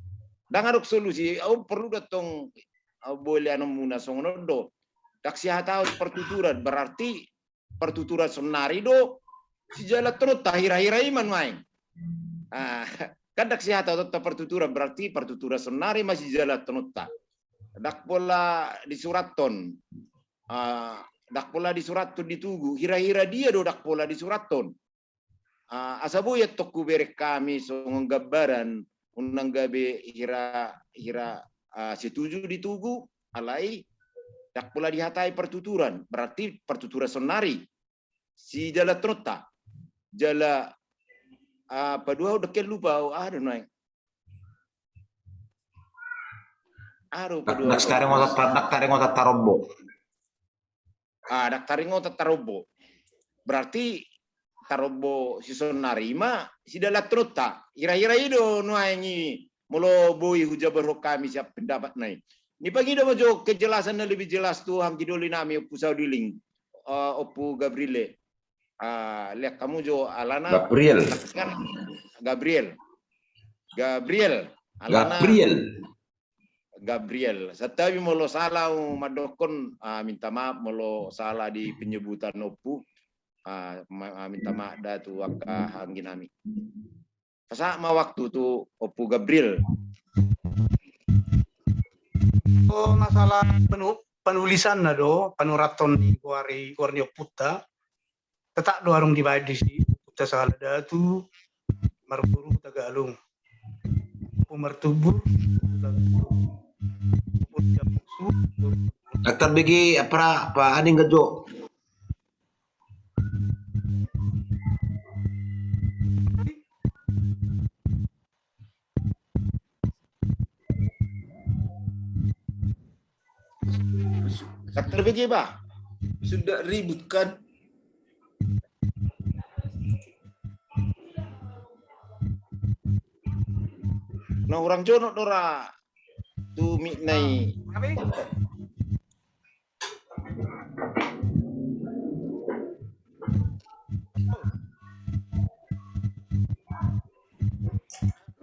Ndang adong solusi, au porlu do antong, ah, boi leanonmuna songon on do. Ndang sihatahon partuturan, berarti partuturan saonari do sijalanhononta hira-hira i ma nuaeng. Ah, kan ndang sihatahononta partuturan, berarti partuturan saonari ma sijalanhononta. Ndang pola disurathon. Ah, ndang pola disurathon di tugu, hira-hira dia do ndang pola disurathon. Ah, asa boi antong hubereng hami songon gambaran, unang gabe hira-hira, ah, setuju di tugu, alai ndang pola dihatai partuturan, berarti partuturan saonari sijalanhononta. Jala, ah, paduahon, dengke lupa au, aha do nuaeng. Aha do paduahon? Ndang taringot, ndang taringot tarombo. Ah, ndang taringot tarombo. Berarti tarombo si saonari ma sijalanhononta. Hira-hira i do nuaeng i molo boi hujabarhon hami sian pendapat na i. Nipangido ma jo kejelasan na lebih jelas tu anggi doli nami Ompu Sauliling, eh, Ompu Gabriel. Ah, lean hamu jo alana. Gabriel. Kan Gabriel. Gabriel. Alana Gabriel. Gabriel. Santabi molo sala au mandokkon, ah, minta maaf, molo sala di penyebutan ompu, ah, ma-, ah, minta maaf da tu angka anggi nami. Pasahat ma waktu tu Ompu Gabriel. Oh, masalah penu-, penulisan na do, panurathon ni goar i, goar ni ompunta. Tetap do adong dibaen disi, Ompunta Sahala Datu, marboru Hutagalung. Ompu Martubur, Hutagalung. Ompu Siampuksu, Boru. Dokter Bigi, apa, apa, aning gajo. Dokter Bigi, bah. Sudah ribut kan? Na hurang jonok do ra tu mik na i.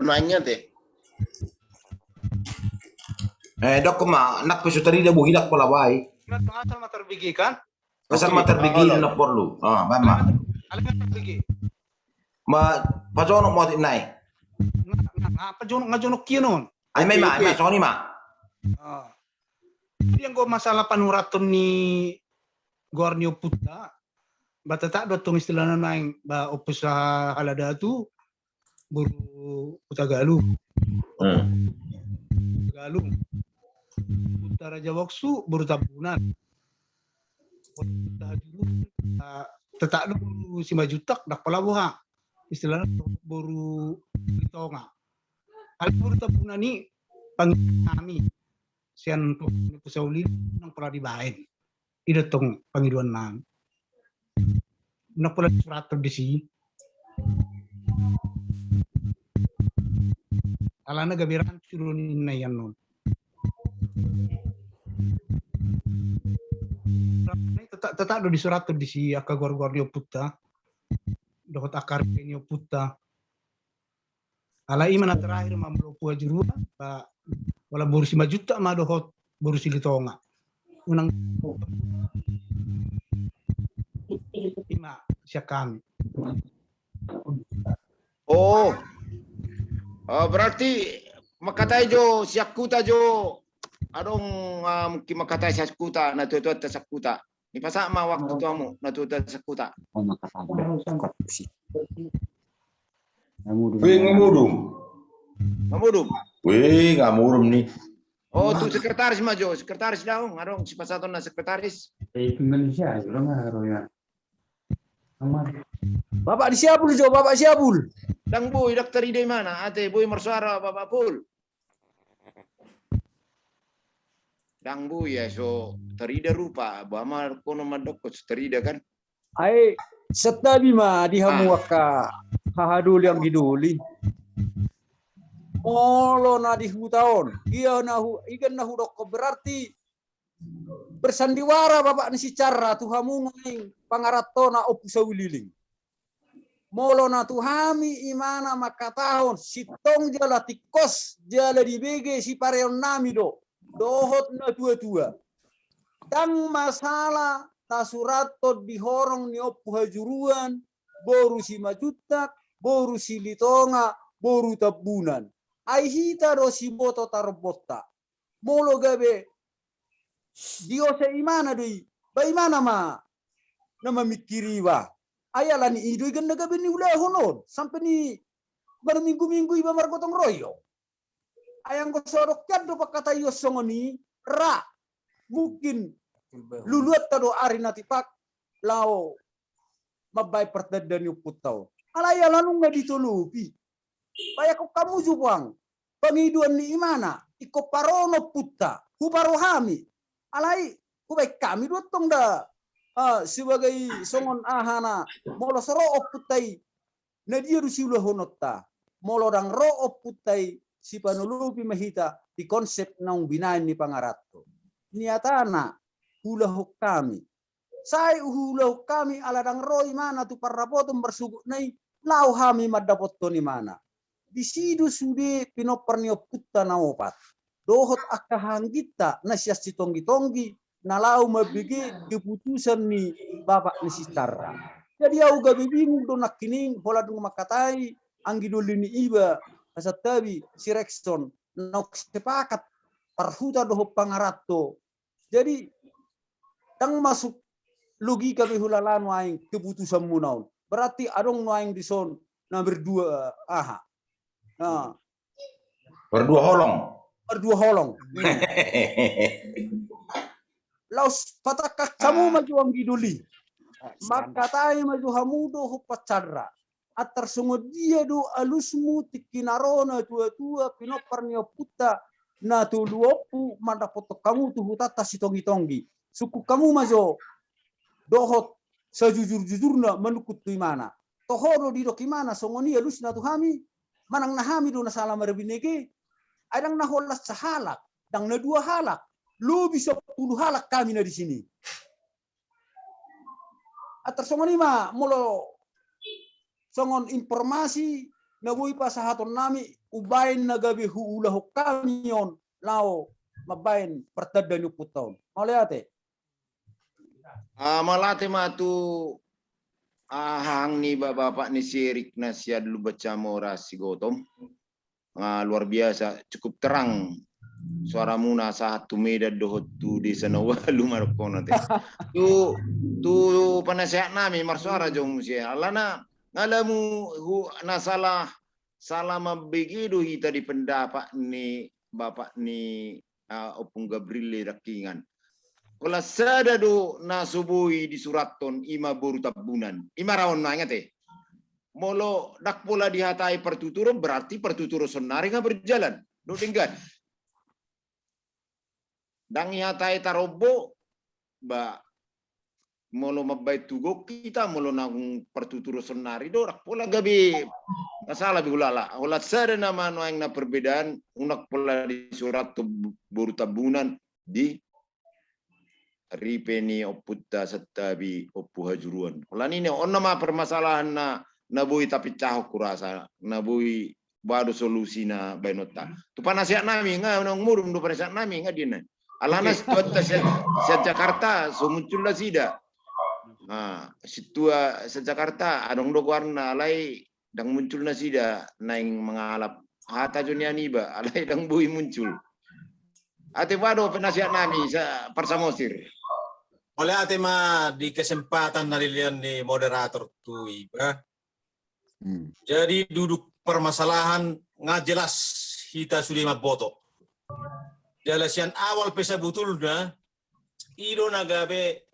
Nanya te. Eh, dok ma, nak pesu tadi dah buhi dak pola bai. Asal ma tarbigi kan? Asal ma tarbigi na porlu. Ah, baen ma. Alai tarbigi. Ma pajonok ma otik nai. Nga, nga, nga pajonok, nga jonok kian on. Ai ma, ma, ma, songon i ma. Ah. Jadi anggo masalah panurathon ni goar ni ompunta, ba tetap do tong istilahna naeng ba Ompu Sahala Datu, boru Hutagalung. Hmm. Hutagalung. Ompunta Raja Boksu, boru Tambunan. Ompunta Hajuru, ah, tetap do boru Simanjuntak, dak pola boha. istilahna boru Silitonga. Alai boru Tambunan i pangidoan nami sian Ompu Saulili, unang pola dibaen. I do tong pangidoan nami. Unang pola disurathon disi. Alana gabe rancu do ninna i annon. Tetap, tetap do disurathon disi angka goar-goar ni ompunta dohot angka arga ni ompunta. Alai i ma na terakhir ma molo Ompu Hajuru, ba, wala boru Simanjuntak ma dohot boru Silitonga. Unang, i ma sian hami. Oh. Oh, berarti mangkatai jo sian huta jo. Adong, ah, mungkin mangkatai sian huta, na tua-tua ta sian huta. Ni pasahat ma waktu tu hamu, na tua-tua ta sian huta. Wih, nga mudum. Nga mudum. Wih, nga mudum ni. Oh, tu sekretaris ma jo, sekretaris daong, adong sipasahatonna sekretaris. Indonesia, orang nggak tahu ya. Bapak ni si Apul jo, Bapak si Apul. Ndang boi, ndang tarida imana, ate boi marsuara Bapak Pul. Ndang boi, ai so tarida rupa, ba ma kono mandok so tarida kan. Ai santabi ma di hamu angka hahadoli anggidoli. Molo na di huta on, ia na hu, igan na hudokkon berarti bersandiwara Bapak ni si Carra tu hamu nuaeng pangarantona Ompu Saulili. Molo na tu hami imana mangkatahon sintong jala tingkos jala dibege sipareon nami do dohot na tua-tua. Ndang masalah tasurathon di horong ni Ompu Hajuruan, boru Simanjuntak, boru Silitonga, boru Tambunan. Ai hita do siboto tarombonta. Molo gabe diose imana do i, ba imana ma na mamingkiri iba. Ai alani i do i ganna gabe niulahon on sampe ni manuminggu-minggu iba margotong royong. Ai anggo so adong hian do pangkataion songon i, ra mungkin luluanta do ari na tipak laho mambaen partanda ni ompunta on. Alai ala nunga ditolopi. Bayangkon hamu jo puang, pangidoan ni imana ingkon paro ni ompunta, huparo hami. Alai hubaen hami do antong da, ah, sebagai songon aha na molo so ro ompunta i, na dia do siulahononta? Molo ndang ro ompunta i, sipanolopi ma hita di konsep naung binaen ni pangaranto. Niatana huulahon hami. Sai huulahon hami ala ndang ro imana tu parrapoton marsogotna i, laho hami mandapothon imana. Disi do sude pinompar ni ompunta na opat dohot angka hahaangginta na sian sitonggi-tonggi na laho mambege keputusan ni Bapak ni si Carra. Jadi ahu gabe bingung do nangkining holan dung mangkatai anggidoli ni iba, hasantabi si Rekson, naung sepakat parhuta dohot pangaranto. Jadi ndang masuk logika be hulala nuaeng keputusanmuna on. Berarti adong nuaeng dison na berdua aha. Nah. Berdua holong. Berdua holong. Laos patangkas hamu ma jo anggidoli. Mangkatai ma jo hamu dohot Ompu Carra. Antar songon dia do alusmu tingki na ro na tua-tua pinompar ni ompunta na tolu ompu mandapothon hamu tu hutanta sitonggi-tonggi. Sungkun hamu ma jo dohot sajujur-jujurna manungkun tu imana. Toho do didok imana songon i alusna tu hami? Manang na hami do na sala marbinege? Ai ndang na holan sahalak, ndang na dua halak, lobi sampulu halak hami na di sini. Antar songon i ma molo songon informasi na boi pasahaton nami umbaen na gabe huulahon hami on laho mambaen partanda ni ompunta on. Mauliate. Ah, mauliate ma tu, ah, hahang ni ba-, bapak ni si Erik na sian Lumban Camora Sigotom. Ah, luar biasa, cukup terang suaramuna sahat tu Medan dohot tu desa na ualu ma dohonon te. Tu, tu panasehat nami marsuara jo muse. Alana nga lamu hu, na salah, salah mambege do hita di pendapat ni bapak ni, ah, Ompung Gabrille Dakingan. Holan sada do na so boi disurathon, ima boru Tambunan. Ima raon na ingat e. Molo ndang pola dihatai partuturon, berarti partuturon sonari nga berjalan. Dok denggan. Ndang dihatai tarombo, ba molo mambaen tu gok hita, molo naung partuturon sonari do, ndang pola gabe masalah be hulala. Holan sada nama nuaeng na perbedaan, unang pola disurat tu boru Tambunan di ripe ni ompunta Santabi Ompu Hajuruan. Holan i on nama permasalahan na, na boi tapinsahon hurasa, na boi ba do solusi na baenonta. Tu panasihat nami nga, naung modom do panasihat nami nga di na. Alana situanta sian, sian Jakarta so muncul nasida. Nah, situa sian Jakarta adong do goarna, alai ndang muncul nasida naeng mangalap hata jo nian iba, alai ndang boi muncul. Ate ba do penasihat nami sa parsamosir. Mauliate ma di kesempatan na dilean ni moderator tu iba. Hmm. Jadi duduk permasalahan nga jelas hita sude mamboto. Jala sian awal pe sabutulna i do na gabe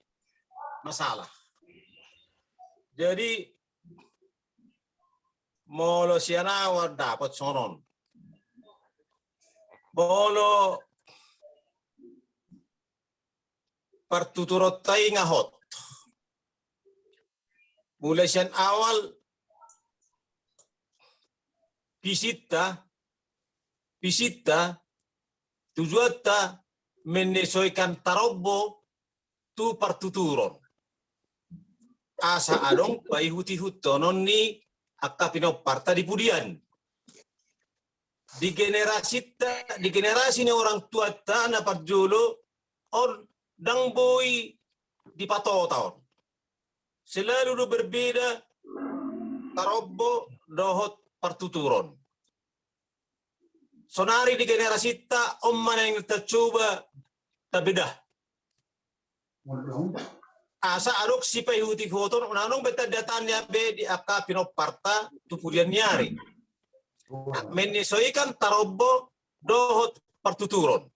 masalah. Jadi molo sian awal dapot songon on. Molo partuturonta i nga hot. Mulai sian awal visinta, visinta, tujuanta menyesuaikan tarombo tu partuturon. Asa adong paihut-ihuthon ni angka pinomparta di pudian. Di generasi, di generasi ni orang tuanta na parjolo on ndang boi dipatota on. Selalu do berbeda tarombo dohot partuturon. Sonari di generasinta on ma naeng tacoba tabeda. Asa adong sipaihut-ihuton, unang adong be tanda-tanda be di angka pinomparta tu pudian ni ari. Menyesuaikan tarombo dohot partuturon.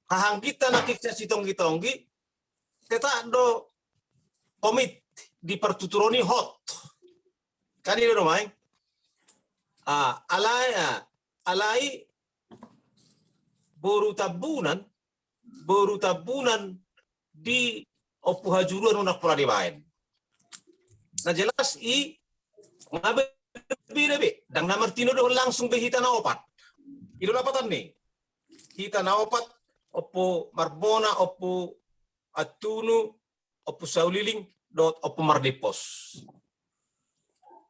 Haha, anggiat na kisa sitonggi-tonggi, tetap do komit di partuturon i hot. Kan i do nuaeng. Ah, alai, ah, alai boru Tambunan, boru Tambunan di Ompu Hajuruan unang pola dibaen. Na jelas i nga berbeda be, ndang na martinodohon langsung be hita na opat. I do lapatan ni hita na opat, Ompu Marbona, Ompu Antunu, Ompu Sauliling dohot Ompu Mardimpos.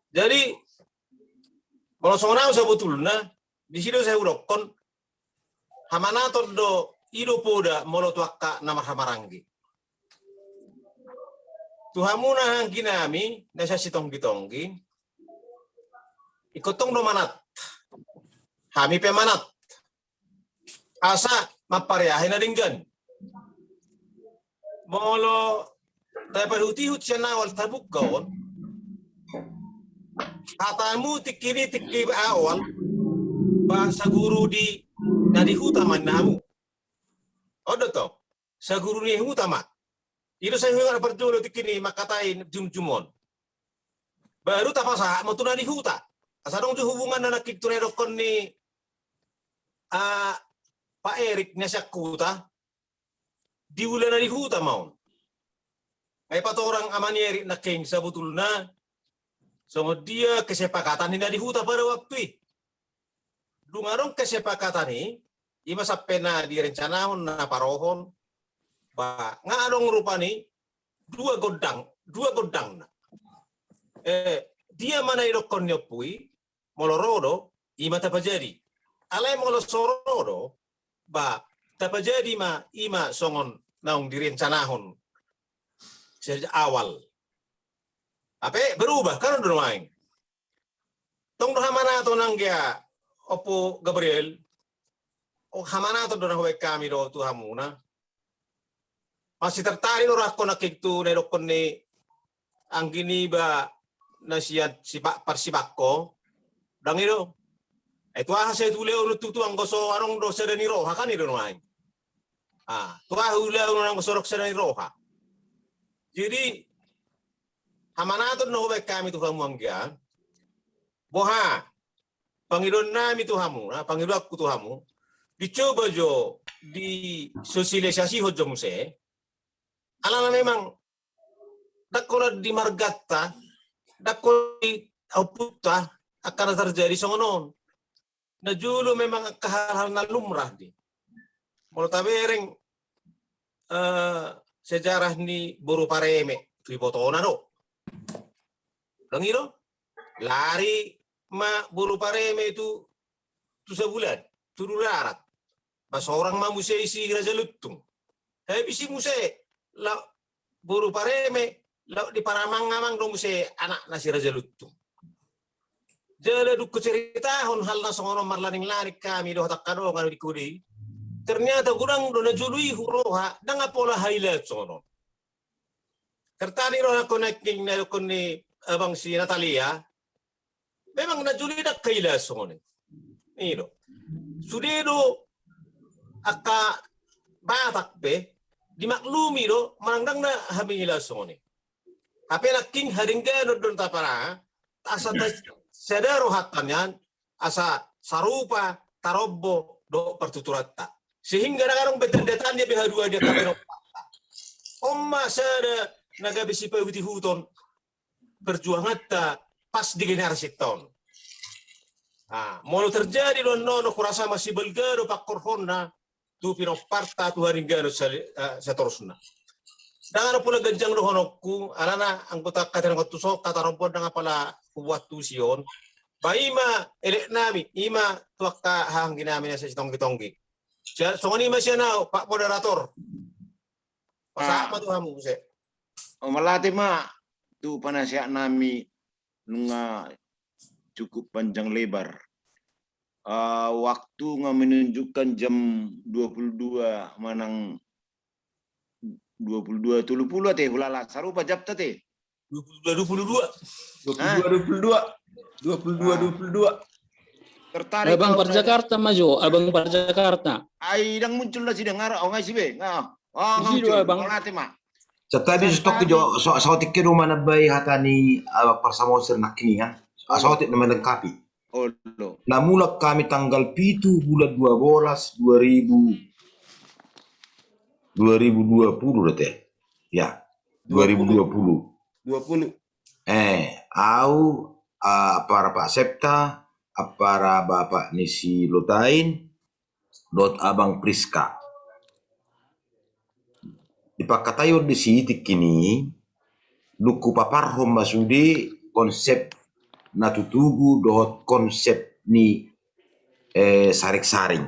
Jadi molo songon au sabotulna, disi do sai hudokkon, hamanaton do i do poda molo tu angka na marhamaranggi. Tu hamuna anggi nami na sian sitonggi-tonggi, ingkon tong do manat. Hami pe manat. Asa mampareahi na denggan. Molo tapaihut-ihut sian awal tabuka on, hatamu tingki ni tingki awal, ba saguru di na di huta ma ninna hamu. On do tong, saguru ni huta ma. I do sai huingot na parjolo tingki ni mangkatai jumjum on. Baru tapasahat ma tu na di huta. Asa adong jo hubungan na nangkin tu na didokkon ni, ah, Pak Erik na sian huta, di ulaon na di huta ma on. Ai patorang ama ni Erik nangkin sabotulna songon dia kesepakatan ni na di huta pada waktu i. Dung adong kesepakatan i, i ma sampe na direncanahon na parohon, ba nga adong rupani dua gondang, dua gondangna. Eh, dia ma na didokkon ni ompu i, molo ro do, i ma tapajadi. Alai molo so ro do, ba tapajadi ma, i ma songon naung direncanahon sejak awal. Hape berubah, kan on do nuaeng. Tong do hamanaton anggia Ompu Gabriel, o hamanaton do na hubaen hami do tu hamuna. Masih tertarik do rohangku nangkin tu na didokkon ni anggi niba na sian sipa-, parsipangko. Ndang i do. Eh, tu aha sai tu ulaon tutu anggo so adong do sada ni roha, kan i do nuaeng. Ah, tu aha ulaon anggo so adong sada ni roha. Jadi hamanaton na hubaen hami tu hamu anggian, boha, pangidoannami tu hamu, na pangidoanku tu hamu, dicoba jo disosialisasihon jo muse, alana memang ndang holan di marganta, ndang holan di ompunta angka na tarjadi songon on. Na jolo memang angka hal-hal na lumrah di. Molo tabereng, eh, sejarah ni boru Pareme, tu ibotona do. Ndang i do? Lari ma boru Pareme tu, tu Sabulan, tu Duri Darat. Pasorang ma muse i si Raja Lontung. Habis i muse, laho boru Pareme, laho diparamangamang do muse anakna si Raja Lontung. Jala dung huceritahon hal na songon on marlaning-laning hami dohot angka dongan di kode i. Ternyata godang do na jolo i huroha, ndang pola hailaan songon on. Tertadi rohakku nangkin na dohonon ni abang si Natalia. Memang na jolo i ndang hailaan songon i. I do. Sude do angka Batak pe dimaklumi do manang ndang na hailaan songon i. Hape nangkin hadengganon do na tapara, asa ta-, sada rohanta nian, asa sarupa tarombo dohot partuturanta. Sehingga ndang adong be tanda-tanda be haduan di angka pinomparta. On ma sada na gabe sipaihut-ihuton perjuanganta pas di generasinta on. Ah, molo terjadi do annon, hurasa masibalga do pangkorhonna tu pinomparta, tu hadengganon sa-, eh, satorusna. Ndang adong pola ganjang dohononku, alana anggo ta-, angka tarombo on ndang pola hubuat tusi on. Ba i ma eleknami, i ma tu angka hahaangginami na sitonggi-tonggi. Sia-, songon i ma sian au, Pak Moderator. Pasahat ma tu hamu muse. O, mauliate ma tu panasehatnami, nunga cukup panjang lebar. Ah, waktu nga menunjukkan jam dua puluh dua manang dua puluh dua tolu pulu ate, hulala sarupa jamta ate. Dua puluh dua, dua puluh dua. Dua puluh dua, dua puluh dua. Dua puluh dua, dua puluh dua. Tertarik abang Parjakarta, maju, abang Parjakarta. Ai ndang muncul na sidengar, oh, ngai sibe. Nah. Oh, ngai sibe, abang. Mauliate ma. Satabi stok jo, so, so tikke do manambai hata ni, ah, Parsamosir nangkiningan. Asotik na melengkapi. Olo. Na mulak hami tanggal pitu bulan dua belas dua ribu, dua ribu dua puluh do te. Ya, dua ribu dua puluh. Dua puluh. Eh, au, ah, ampara Pak Septa, ampara bapak ni si Lotain, dohot abang Priska. Dipangkataion disi tingki i, dung hupaparhon ma sude konsep na tutubu dohot konsep ni, eh, saring-saring.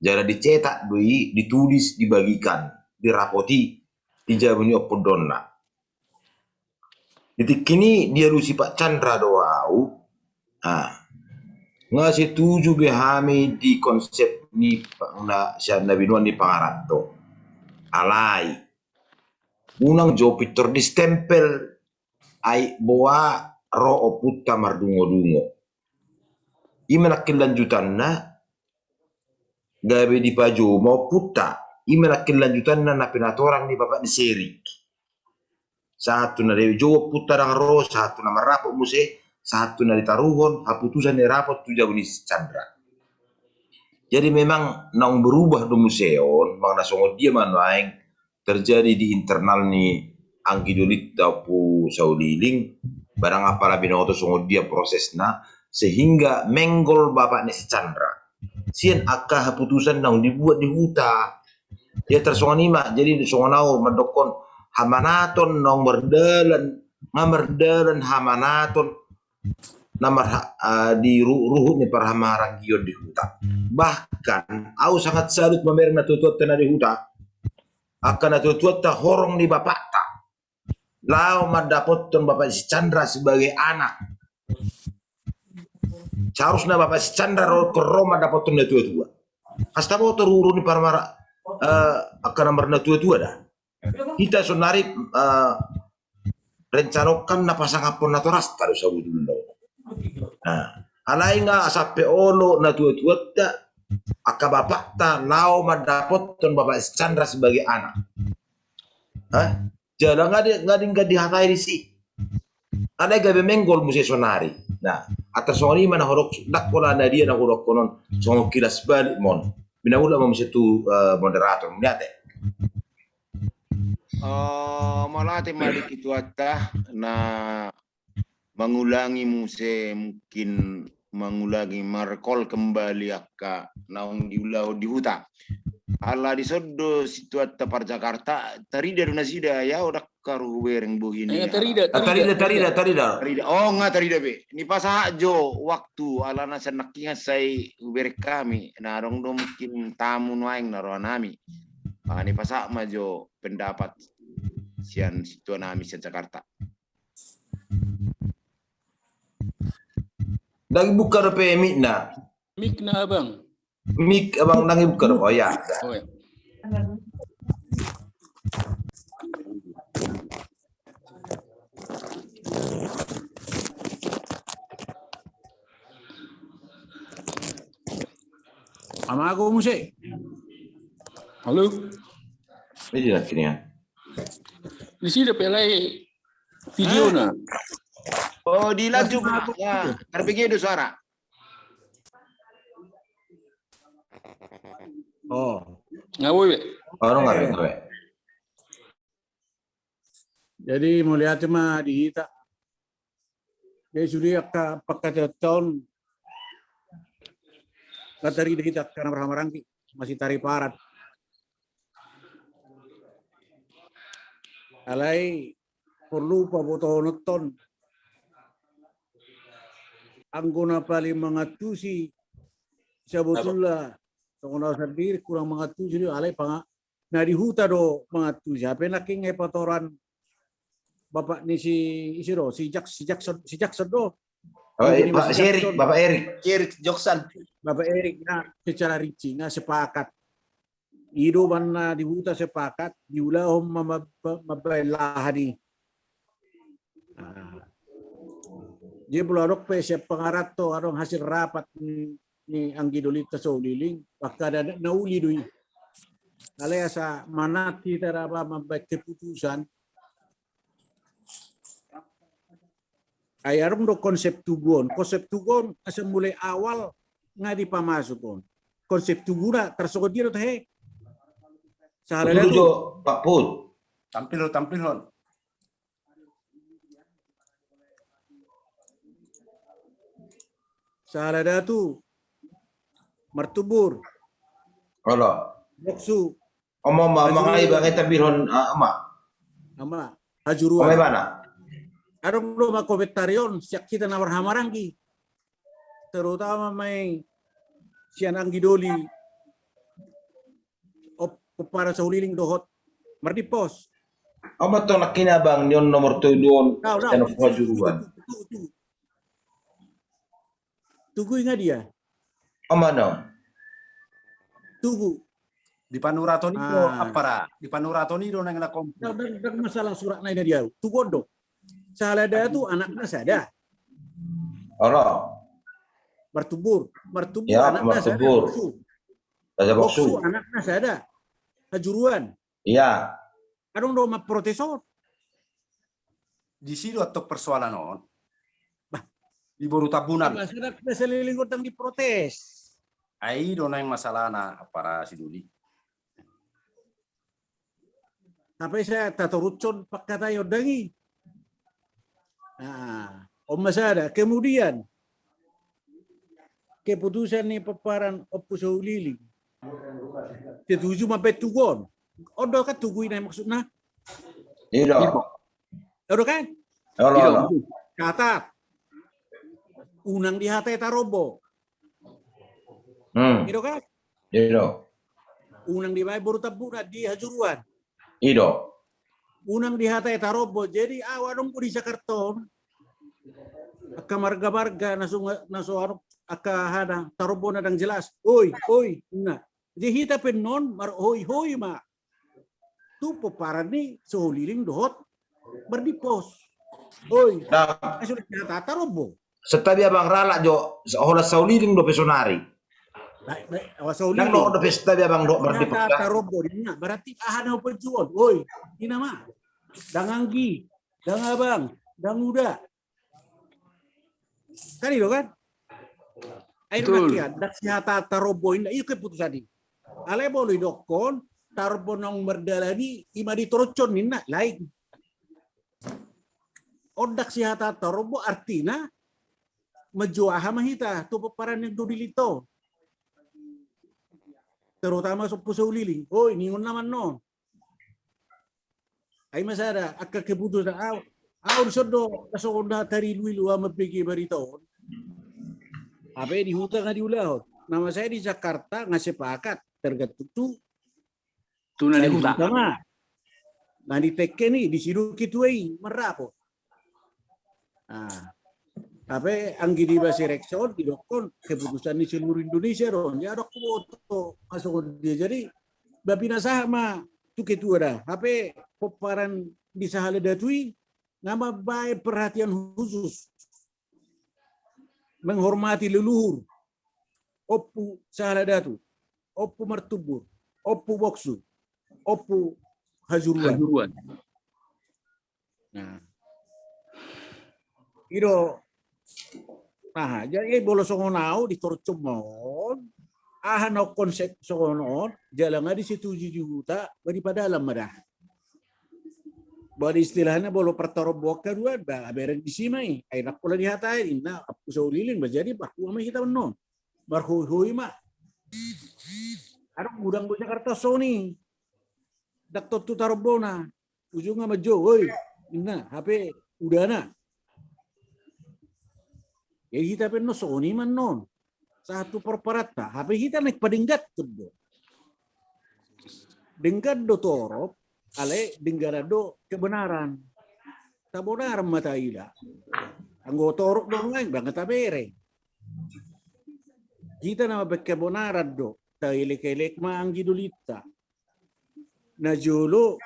Jala dicetak do i, ditulis, dibagikan, dirapoti di jabu ni ompung donna. Di tingki i dialusi Pak Chandra do au. Ah. Nga setuju be hami di konsep ni pa-, na, sian na binoan ni pangaranto. Alai unang jo pintor distempel, ai boha ro ompunta mardungo-dungo. I ma nangkin lanjutanna, gabe dipajou ma ompunta. I ma nangkin lanjutanna na pinatorang ni bapak ni Serik. Sahat tu na dijou ompunta ndang ro, sahat tu na marrapot muse, sahat tu na ditaruhon haputusan ni rapot tu jabu ni si Chandra. Jadi memang naung berubah do muse on, manang na songon dia ma nuaeng terjadi di internal ni anggi dolinta Ompu Sauliling, barang apala binoto songon dia prosesna, sehingga menggol bapak ni si Chandra sian angka haputusan naung dibuat di huta. Ia tarsongon i ma, jadi songon au mandokkon hamanaton naung mardalan, nga mardalan hamanaton na marha-, ah, di ru-, ruhut ni parhamaranggion di huta. Bahkan au sangat salut mamereng natuatuanta na di huta. Angka natuatuanta horong ni bapakta laho mandapothon bapak si Chandra sebagai anak. Seharusna bapak si Chandra ro, ro mandapothon natuatua. Hasta boto ruhut ni parmara, eh, angka na marnatuatua da. Hita sonari, eh, rencanakan na pasangaphon natorasta do sabutulna. Nah, alai nga sampe olo natuatuanta, angka bapakta laho mandapothon bapak si Chandra sebagai anak. Hah? Jala nga di, nga dinggan dihatai disi. alai gabe menggol muse sonari. Nah, atas songon i ma na hudok, ndang pola na dia na hudok konon songon kilas balik mon. Binaula ma muse tu, eh, moderator, mauliate. Oh, mauliate ma di situata na mangulangi muse, mungkin mangulangi, markol kembali angka naung diulahon di huta. Ala dison do situata par Jakarta, tarida do nasida, ya, oda karu hubereng bohi ni. Tarida, tarida, tarida, tarida. Oh, nga tarida be. Nipasahat jo waktu, alana sian nangkiningan sai hubereng hami. Na adong do mungkin tamu nuaeng na rohanami. Ah, nipasahat ma jo pendapat sian situanami sian Jakarta. Ndang dibuka dope mic-na. Mic-na, Abang. Mic, Abang, ndang dibuka dope. Oh, ya. Oh, ya. Ama ago muse. Halo. Ini lah kini ya. Di sini dope alai videona. Oh, di laju, Pak. Ya, R P G do suara. Oh. Nga boi be. Oh, nga boi, nga boi. Jadi mauliate ma di hita. Jadi sude angka pangkataion on, nga tarida hita angka na marhahamaranggi, masitariparan. Alai porlu pabotohononton, anggo na paling mangantusi sabotulna, songon au sandiri kurang mangantusi do, alai panga-, na di huta do mangantusi. Hape nangkin nga patoran bapak ni si, ise do, si Jak-, si Jackson, si Jackson do. Oh, eh, Pak si Erik, Bapak Erik. Erik Joksan. Bapak Erik, na secara rinci, na sepakat. I do umbahen na di huta sepakat, diulahon ma-, ma-, ma-, mambahen lahan i. Ah. Jadi molo adong pe sian pangaranto, adong hasil rapat ni, ni anggi dolinta Soliling, maka na, na uli do i. Alai asa manat hita daba mambahen keputusan. Ai adong do konsep tugu on. Konsep tugu on asa mulai awal nga dipamasuk on. Konsep tuguna tarsongon dia do tahe. Sahala datu. Pak Put. Tampilhon, tampilhon. Sahala datu. Martubur. Olo. Boksu. Oma, oma, Hajuruan. Mangai bangai tampilhon, ah, oma. Oma, Hajuruan. Oma ibana. Adong do ma komentarion sian hita na marhahamaranggi. Terutama ma i sian anggi doli. Op-, pomparan Soliling dohot Mardimpos. Oma tong nangkin abang ni on nomor tolu on. Tau, tau. Sian Hajuruan. Tugu, tugu, tugu. Tugu i nga dia. Amano. Tugu. Di Panuraton i do, ah. Apa ra? Di Panuraton i do naeng na kompu. Ndang, ndang, ndang masalah surat na i na dia. Tugu on do. Sahala datu anakna sada. Olo. Martubur. Martubur, ya, anakna sada. Martubur. Boksu. Sada Boksu. Boksu anakna sada. Hajuruan. Iya. Adong do mamprotes on. Di si do antong persoalan on. Bah. Di Boru Tambunan. Masalah na Soliling on ndang diprotes. Ai do naeng masalahna, apa ra, si Doli. Hape sai tatorushon pangkataion ndang i. Nah, on ma sada. Kemudian keputusan ni pomparan Ompu Soliling. Setuju mambahen tugu on. On do kan tugu i na i maksudna? I do. I do. On do kan? Olo, olo. Catat. Unang dihatai tarombo. Hmm. I do kan? I do. Unang dibaen Boru Tambunan, di Hajuruan. I do. Unang dihatai tarombo. Jadi au adong do di Jakarta on. Angka marga-marga na so, na so adong angka hata tarombo na ndang jelas. Oi, oi, na. Jadi hita pe on marhoi-hoi ma. Tu pomparan ni Soliling dohot Mardimpos. Oi. Nah. Sudah dihatai tarombo. Santabi abang, ralak jo, holan Soliling dope sonari. Baik, baik. Awas Soliling. Ndang dope santabi abang dohot Mardimpos. Tarombo, dia berarti aha na hupajual on. Oi, ina ma. Ndang anggi, ndang abang, ndang uda. Tadi do kan? Ai do nangkin, ndang sihata tarombo inna, i keputusan i. Alai molo didokkon tarombo naung mardalan i, i ma ditorushon ninna, lain. On ndang sihata tarombo artina manjou aha ma hita tu pomparan ni anggi dolilinta on. Terutama si Ompu Sahuliling. Oi, ningon nama annon. Ai ma sada angka keputusan, au, au dison do na songon na tariluilu au mambege barita on. Hape di huta nga diulahon. Na mansai di Jakarta nga sepakat, tergantung tu tu na di huta ma. Na di tengke ni, disi do ketua i marrapot. Nah, hape anggi di basa direksi on didokkon keputusan ni seluruh Indonesia do. Jadi adong huboto nga songon dia. Jadi ba pinasahat ma tu ketua da. Hape pomparan di Sahala Datu i nga mambaen perhatian khusus menghormati leluhur, Ompu Sahala Datu, Ompu Martumbur, Ompu Boksu, Ompu Hajuruan. Hajuruan. Nah. I do. Nah, jadi molo songon au ditorushon ma on, aha na konsep songon on, jala nga disetuju di huta, ba dipadalan ma da. Ba istilahna molo partaromboan haduan, ba bereng disi ma i, ai ndang pola dihatai, inna Ompu Sahuliling, ba jadi marhua ma hita annon. Marhoihoi ma. Adong godang do Jakarta songon i. Ndang tontu tarombona. Ujungna manjou, oi, inna, hape udana. Jadi hita pe annon songon i ma annon. Sahat tu parparanta, hape hita naeng padengganhon do. Denggan do torop, alai dengganan do kebenaran. Tabonaran ma taida. Anggo torop do nuaeng, ba nga tabereng. Hita na mambaen kebenaran do, taelek-elek ma anggi dolinta. Na jolo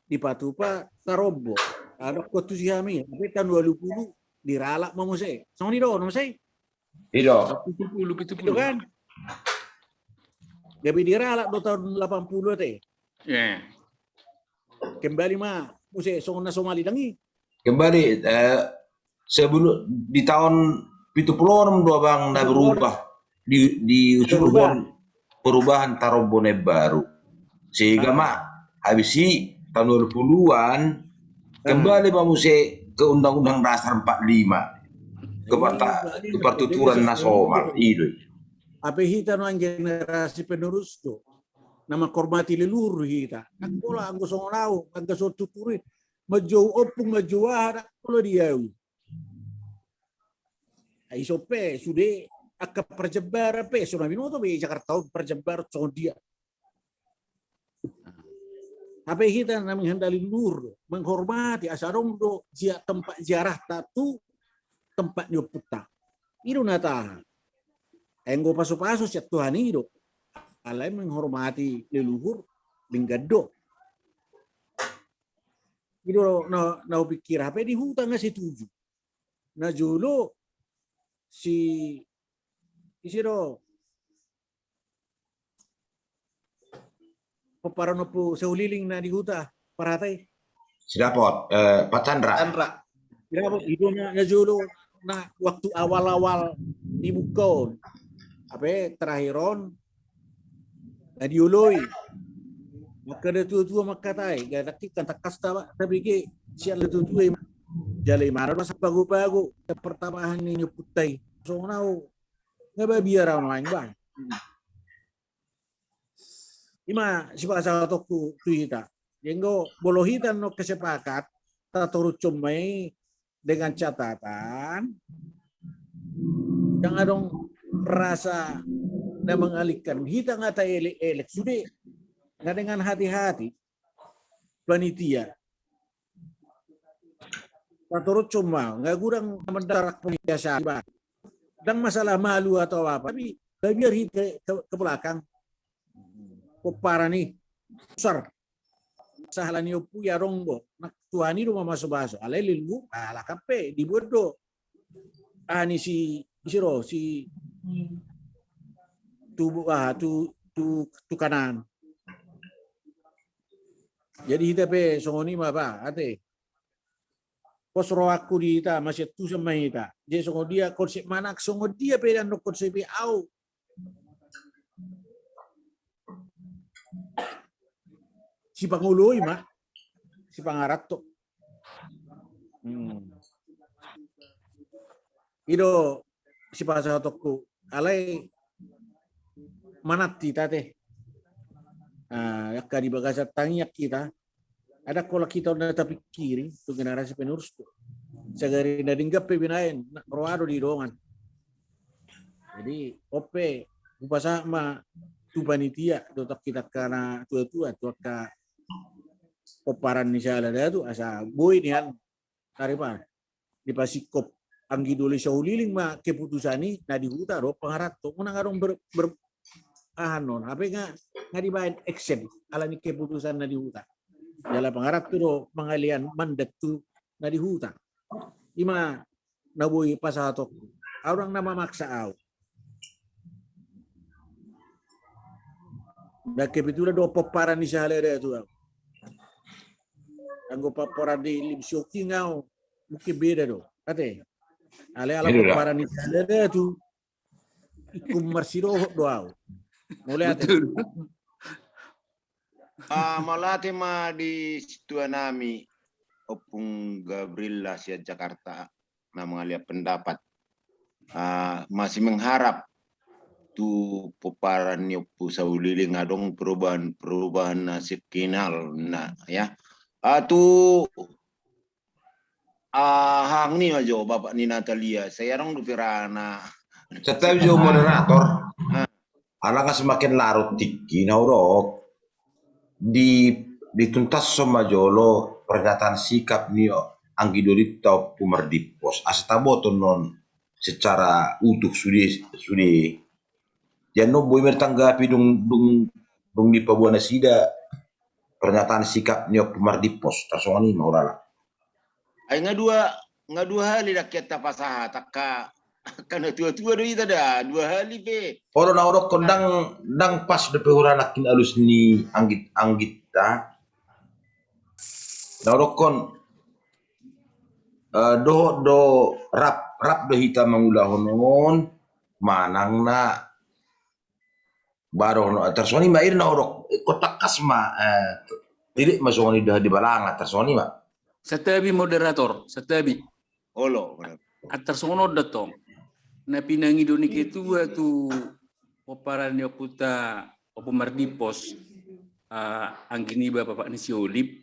dipatupa tarombo. Adong ho tu si hami, hape taon ualu pulu diralap ma muse. Songon i do, na muse? I do. Pitu pulu, pitu pulu. I do kan? Gabe diralap do taon lapan pulu ate. Iya. Kembali ma muse songon na somal i dang i. Kembali, eh, sebelum di taon pitu pulu onom do abang na berubah, di, diusulhon perubahan tarombo na imbaru. Sehingga ma habis i taon dua puluhan kembali ma muse ke Undang-Undang Dasar empat lima. Ke parta-, ke partuturan na somal, i do i. Hape hita nuaeng generasi penerus do. Na manghormati leluhur hita. Ndang pola anggo songon au, anggo songon tutur i, manjou ompung, manjou aha, ndang pola di au. Ai ison pe sude angka parjambaran pe, so na binoto be Jakarta on parjambaran songon dia. Hape hita na menghandali leluhur, menghormati, asa adong do zia-, tempat ziarahta tu tempat ni ompunta. I do na tahan. Ai anggo pasu-pasu sian Tuhan i do. Alai menghormati leluhur, denggan do. I do na, na hupikir, hape di huta nga setuju. Na jolo si, ise do, pomparan Ompu Sahuliling na di huta, parhata i. Si Dapot, eh, Pak Chandra. Chandra. Si Dapot, i do na, na jolo, na waktu awal-awal dibuka on. Hape terakhir on, na dioloi. Maka da tua-tua mangkatai, gatak i kan tangkas ta, tabege sian da tua-tua i. Jala i ma na do masa pagu-pagu, pertamahan ni ompunta i. Songon au, nga ba biar au nuaeng ba. I ma sipasahatonku tu hita. Jadi anggo molo hita annon sepakat, tatorushon ma i dengan catatan, ndang adong rasa na mengalihkan. Hita nga taelek-elek sude, nga dengan hati-hati panitia. Tatorushon ma, nga godang na mandarak panitia sari ba. Ndang masalah malu atau apa, tapi ba biar hita ke, ke, ke belakang. Pomparan i, pusar. Sahala ni ompu i adong do. Na Tuhan i do mamasu-masu. Alai leluhur, halak an pe, dibuat do. Ah, ni si, si ro, si tu, ah, tu, tu, tu Kanaan. Jadi hita pe songon i ma ba, ate. Pos rohangku di hita, masiantusan ma hita. Jadi songon dia konsep manang songon dia pe dan konsep au. Sipangoloi ma, sipangaranto. Hmm. I do sipasahatonku, alai manat hita te. Ah, angka di bagasan tangiang hita, ada kola hita on na tapingkiri tu generasi penerus tu. Sagari na denggan pe binaen, na roa do di dongan. Jadi, on pe, hupasahat ma tu panitia, dohot hita angka na tua-tua, tu angka pomparan ni sada datu, asa boi nian, taripa, dipasingkop anggi doli sauliling ma keputusan i, na di huta do pangaranto, unang adong ber, ber, aha non, hape nga, nga dibaen action, ala ni keputusan na di huta. Jala pangaranto do mangalean mandat tu na di huta. I ma na boi pasahatonku. Au ndang na mamaksa au. Ndang kebetulan do pomparan ni sada datu au. Anggo pomparan ni Lim Sioking au, mungkin beda do. Ate. Alai ala pomparan ni sada datu, ingkon marsidohot do au. Mauliate. Ah, mauliate ma di situanami, Ompung Gabriela sian Jakarta, na mangalean pendapat. Ah, masih mengharap tu pomparan ni Ompu Sauliling adong perubahan-perubahan na sing final, na, ya. Ah, tu, ah, hang ni ma jo, bapak ni Natalia, sai adong dope ra na. Santabi jo moderator. Ah. Ala nga semakin larut tingki na hudok. Di, dituntashon ma jolo pernyataan sikap ni anggi dolinta Ompu Mardimpos. Asa taboto non secara utuh sude, sude. Jano boi ma ditanggapi dung, dung, dung dipaboa nasida pernyataan sikap ni Ompu Mardimpos. Tarsongon i ma ulala. Ai nga dua, nga dua hali dang hita pasahat, angka, angka na tua-tua do hita da, dua hali pe. Olo, na hudokkon ndang, ndang pas dope hurang nangkin alus ni anggit, anggitta. Na hudokkon, eh, dohot do rap, rap do hita mangulahon on, manang na baru no, tarsongon i ma, ira na hudok, eh, kotak kas ma, eh, tilik ma songon i dohot di balanga, tarsongon i ma. Santabi moderator, santabi. Olo. Tarsongon on da tong. Na pinangido ni ketua tu pomparan ni ompunta, Ompu Mardimpos, ah, anggi niba bapak ni si Olip.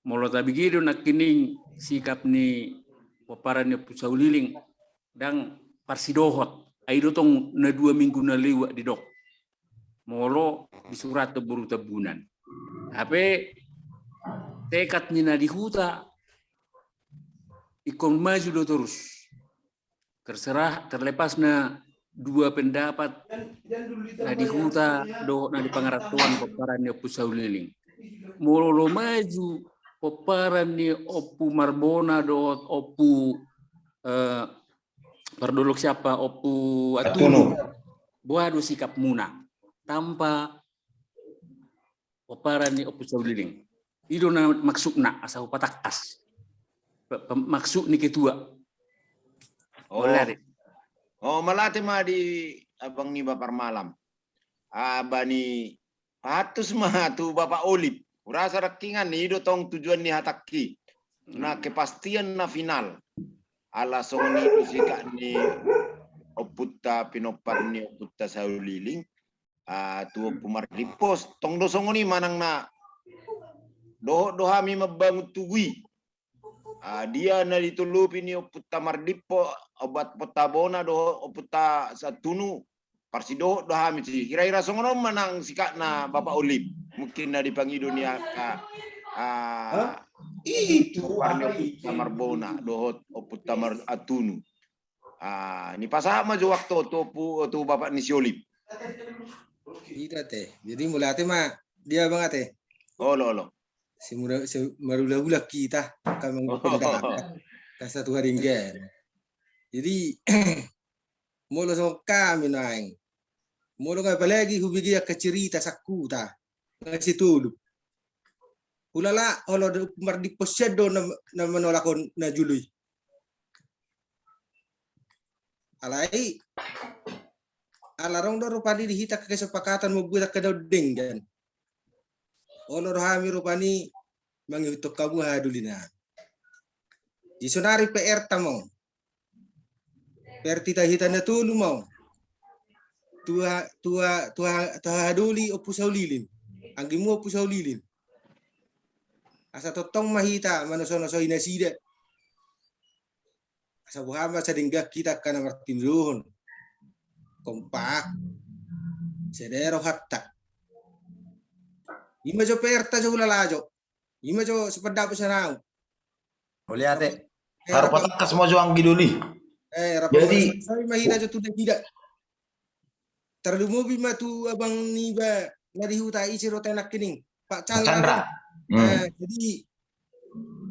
Molo tabege do nangkining sikap ni pomparan ni Ompu Sauliling, ndang parsidohot, ai do tong na dua minggu na lewat didok. Molo disurathon boru Tambunan. Hape tekad ni na di huta ingkon maju do torus. Terserah, terlepas na dua pendapat na di huta dohot na di pangarantoan pomparan ni Ompu Sauliling. Molo maju pomparan ni Ompu Marbona dohot Ompu, eh, pardolok siapa, Ompu Atunu. Atunu. Boha do sikapmuna tanpa pomparan ni Ompu Sauliling? I do na maksudna, asa hupatangkas. Pe-, pe-, maksud ni ketua. Oh. Mauliate. Oh, mauliate ma di abang niba parmalam. Ah, bani pahantus ma tu Bapak Olip. Hurasa nangkiningan, i do tong tujuan ni hatangki. Na, hmm, kepastian na final. Ala songon i do sikap ni ompunta pinompar ni ompunta Sauliling. Ah, tu Ompu Mardimpos, tong do songon i manang na dohot do hami mambangun tugu i. Ah, dia na ditolopi ni ompunta Mardimpos, obat ompunta Bona dohot ompunta Satunu, parsidohot do hami si. Hira-hira songon on manang sikapna Bapak Olip. Mungkin na dipangido ni angka, ah, itu, ompunta Marbona dohot ompunta Mar-, Atunu. Ah, ni pasahat ma jo waktu tu, tu, tu bapak ni si Olip. Ida te. Jadi mauliate ma di abang ate. Olo, olo. Si mula, si marula-ula hita, kami, oh, manggoda. Kasa Tuhan ringgan. Jadi molo songon hami nuaeng. Molo nga apalagi hubege angka cerita sangkuta. Nga sitolu. Hulala olo do Ompu Mardimpos sian do na, na manolak on na jolo i. Alai ala adong do rupani di hita kesepakatan mambuat angka na denggan. Olo do hami rupani mangihuthon hamu hahadolian. Di sonari P R ta ma on. P R ta hita na tolu ma on. Tu ha, tu ha, tu ha, tu hahadoli Ompu Saulilin. Anggimu Ompu Saulilin. Asa tongtong ma hita manosonosoi nasida. Asa boha ma asa denggan hita angka na martinodohon. Kompak. Sada rohanta. Ima jo P R ta jo hulala jo. Ima jo sependapat sian au. Mauliate. Eh, harus rapat patangkas ma jo anggi doli. Eh, rapat jadi, patangkas ma hita jo tu nasida. Tarlumobi ma tu abang niba na di huta i, si Rota Enak Kining. Pak Chandra. Pak Chandra. Hmm. Eh, jadi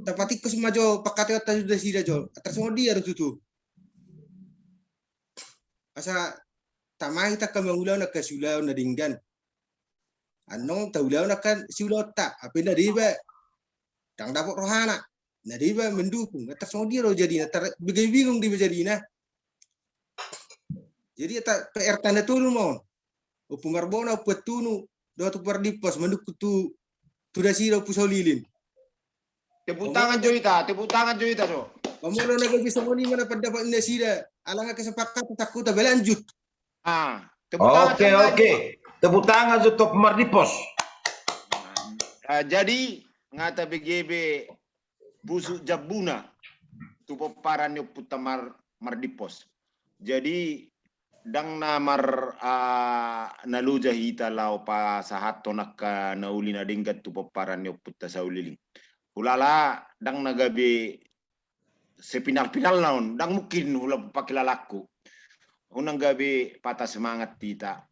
tapatikos ma jo pangkataion ta tu nasida jo. Tarsongon dia do tutu. Asa tama hita angka mangulahon angka siulaon na denggan. Annon taulahon angka siulaonta, hape na deba ndang dapot rohana, na deba mendukung, tarsongon dia do jadina, tar, bege bingung deba jadina. Jadi hita P R ta na tolu ma on. Ompu Marbona, Ompu Antunu, dohot Ompu Mardimpos, mandukung tu, tu nasida Ompu Saulilin. Tepuk tangan jo hita, tepuk tangan jo hita jo. Pamolo na gabe songon i ma na pendapat nasida, ala nga kesepakatan, takkuta berlanjut. Ah, tepuk tangan. Oke, oke. Tepuk tangan jo tu Ompu Mardimpos. Ah, jadi nga tabege be pusuk jambuna tu pomparan ni Ompunta Mar, Mardimpos. Jadi ndang na mar, ah, na loja hita laho pasahathon angka na uli na denggan tu pomparan ni Ompunta Saulilin. Hulala ndang na gabe sefinal-final na on, ndang mungkin hula pakilalangku. Unang gabe patah semangat hita.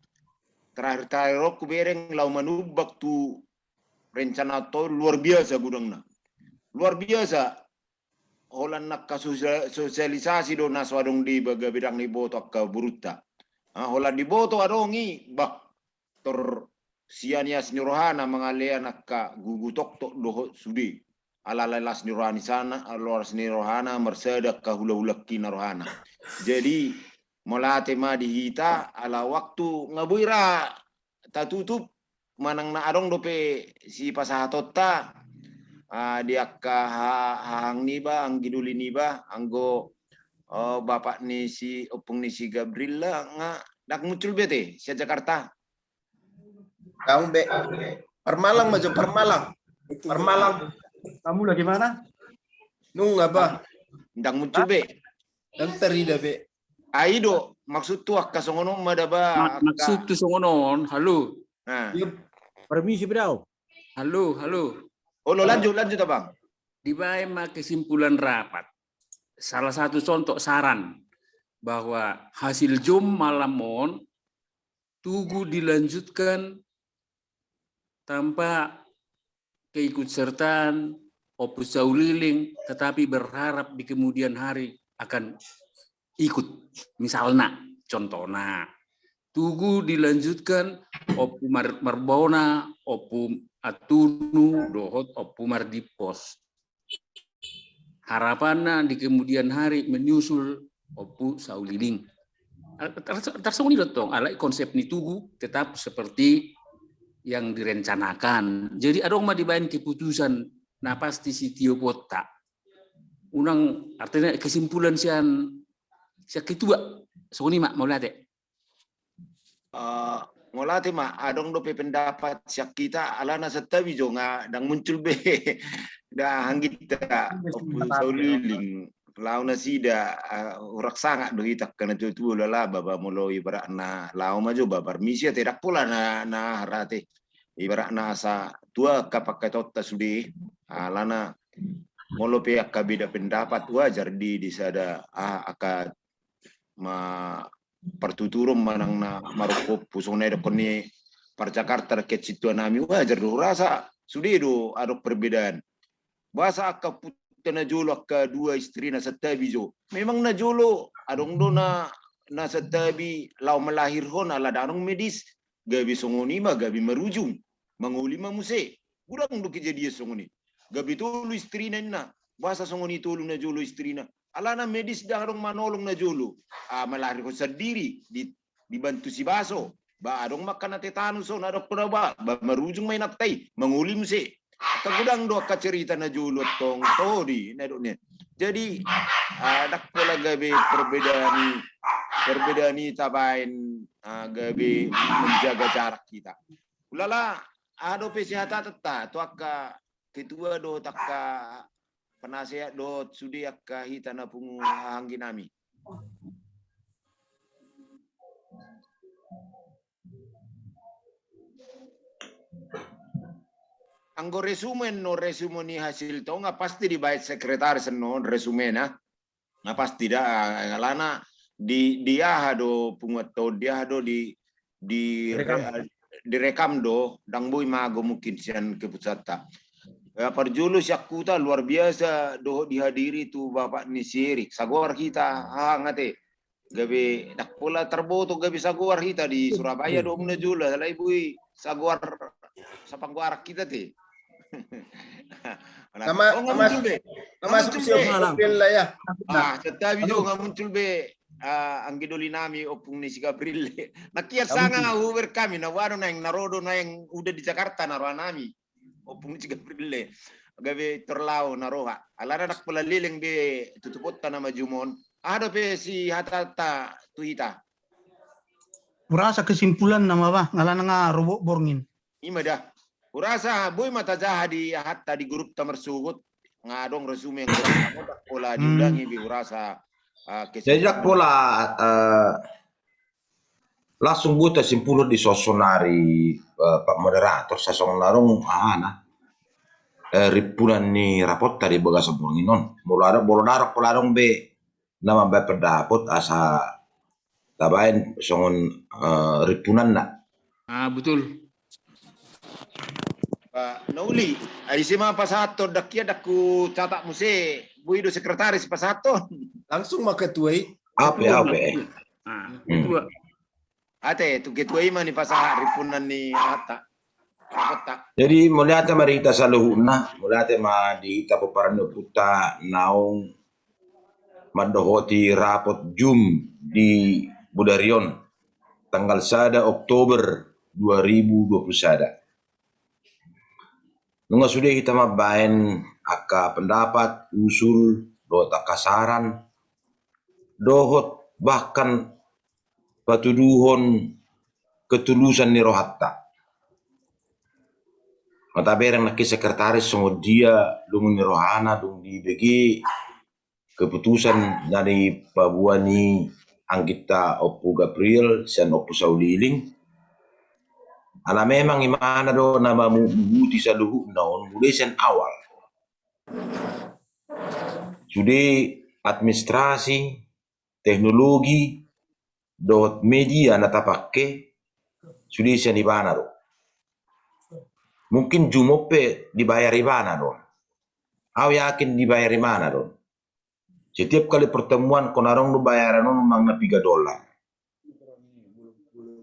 Terakhir-terakhir on hubereng laho manumbang tu rencana tol luar biasa godangna. Luar biasa. Holan angka sosia, sosialisasi do na so adong deba gabe ndang diboto angka borunta. Ah, holan diboto adong i, bah, tor sian ias ni rohana mangalean angka gugu toktok dohot sude. Ala las ni rohana, las ni rohana marsada angka hulahula na rohana. Jadi mauliate ma di hita, ala waktu nga boi ra tatutup, manang na adong dope sipasahatonta, ah, di angka ha, hahang niba, anggi doli niba, anggo, oh, bapak ni si, ompung ni si Gabriela nga ndang muncul be ate sian Jakarta. Kamu be. Parmalang ma jo, parmalang. Parmalang. Kamu lagi mana? Nunga ba. Ndang muncul be. Ndang tarida be. Ai do, maksudhu angka songon on ma da ba. Ma, angka maksudhu songon on, halo. Nah. Iya, permisi, Bro. Halo, halo. Olo, lanjut, lanjut, Abang. Dibaen ma kesimpulan rapat. Salah satu contoh saran bahwa hasil Zoom malam on tugu dilanjutkan tanpa keikutsertaan Ompu Saulilin, tetapi berharap di kemudian hari akan ikut. Misalna, contohna, tugu dilanjutkan Ompu Mar, Marbona, Ompu Antunu, dohot Ompu Mardimpos. Harapanna di kemudian hari menyusul Ompu Saulilin. Tar, tarsongon i do tong, alai konsep ni tugu tetap seperti yang direncanakan. Jadi adong ma dibaen keputusan na pasti sitioponta. Unang, artina kesimpulan sian, sian ketua. Songon i ma, mauliate. Eh, mauliate ma, adong dope pendapat sian hita, alana santabi jo nga ndang muncul be. Ndang hangginta, Ompu Saulilin, laho nasida, eh, hurang sangap do hita angka na tuatua, ulala ba, ba molo ibaratna laho ma jo ba parmisi ate, ndang pola na, na aha ate. Ibaratna asa tua angka pangkataionta sude, alana molo pe angka beda pendapat wajar di, di sada, ah, angka ma, partuturon manang na marompu, songon na didokkon ni par Jakarta, rakyat sintua nami, wajar do hurasa sude do adong perbedaan. Boasa angka ompunta na jolo angka dua istrina santabi jo. Memang na jolo adong do na, na santabi laho melahirhon ala ndang adong medis, gabe songon i ma gabe marujung, mangoli ma muse. Godang do kejadian songon i. Gabe tolu istrina inna. Boasa songon i tolu najolo istrina? Alana medis ndang adong manolong najolo. Ah, melahirkan sendiri, di, dibantu sibaso. Ba adong ma angka na tetanus on, adong do ba, ba marujung ma inanta i, mangoli muse. Angka godang do angka cerita najolo tong todi, na dok ni. Jadi, ah, ndang pola gabe perbedaan i, perbedaan i tabaen, ah, gabe menjaga jarak hita. Ulala, aha dope sihatatanta tu angka ketua dohot angka penasehat dohot sude angka hita na pungu hahaanggi nami. Anggo resume no, resume ni hasil tonga pasti dibaen sekretaris no resumena. Na pasti da, alana di, di aha do punguanta on, di aha do di, di direkam. Direkam do, ndang boi mago mungkin sian keputusatta. Ya, parjolo sian huta luar biasa dohot dihadiri tu bapak ni si Erik. Sagoar hita, ah, nga te. Gabe ndang pola tarboto gabe sagoar hita di Surabaya do muna jolo, alai boi sagoar sapanggoaran hita te. Nama, oh, nga muncul be. Nama muncul be. April ya. Ah, santabi jo, nga muncul be. Ah, anggi doli nami ompung ni si Gabriel. Nangkin sanga nga huber hami, na wano naeng na ro do naeng uda di Jakarta na roha nami. Ompung ni si Gabriel. Gabe torlao na roha. Alana ndang pola leleng be tutuponta na maju on. Aha dope sihatanta tu hita? Hurasa kesimpulan nama ba, alana nga robot borngin. Ima da. Hurasa boi ma tajaha di ahatta di grupta marsogot. Nga adong resume yang kurang apa, pola diulangi be hurasa, ah, kesimpulan. Jadi ndang pola, eh, langsung buat kesimpulan di sosonari, eh, Pak Moderator, sasong narung ahana. Eh, rimpunan ni rapot tadi bagas borngin on. Molo adong, molo adong, pola adong be na mambaen pendapot asa tabaen songon, eh, rimpunanna. Ah, betul. Pak, na uli, ai ise ma pasahathon, ndang ia ndang hucatat muse, boi do sekretaris pasahathon. Langsung ma ketua i. Ape, ketua, ape. Ah, hmm. Ketua. Ate, tu ketua i ma nipasahat rimpunan ni ahatta. Rapotta. Jadi, mauliate ma di hita saluhutna, mauliate ma di hita pomparan ni ompunta naung mandohoti rapot jum di bodari on, tanggal sada Oktober dua ribu dua puluh sada. Nunga sude hita mambaen angka pendapat, usul, dohot angka saran, dohot bahkan patuduhon ketulusan ni rohanta. Nga tabereng nangkin sekretaris songon dia lungun ni rohana dung dibege keputusan na nipaboa ni angginta Ompu Gabriel sian Ompu Sauliling. Ala memang imana do na mamu-, mamuti saluhutna on mulai sian awal. Sude administrasi, teknologi, dohot media na tapake, sude sian ibana do. Mungkin jumon pe dibayar ibana do. Au yakin dibayar ibana do. Setiap kali pertemuan, hon adong do bayaran on manang na piga dolar.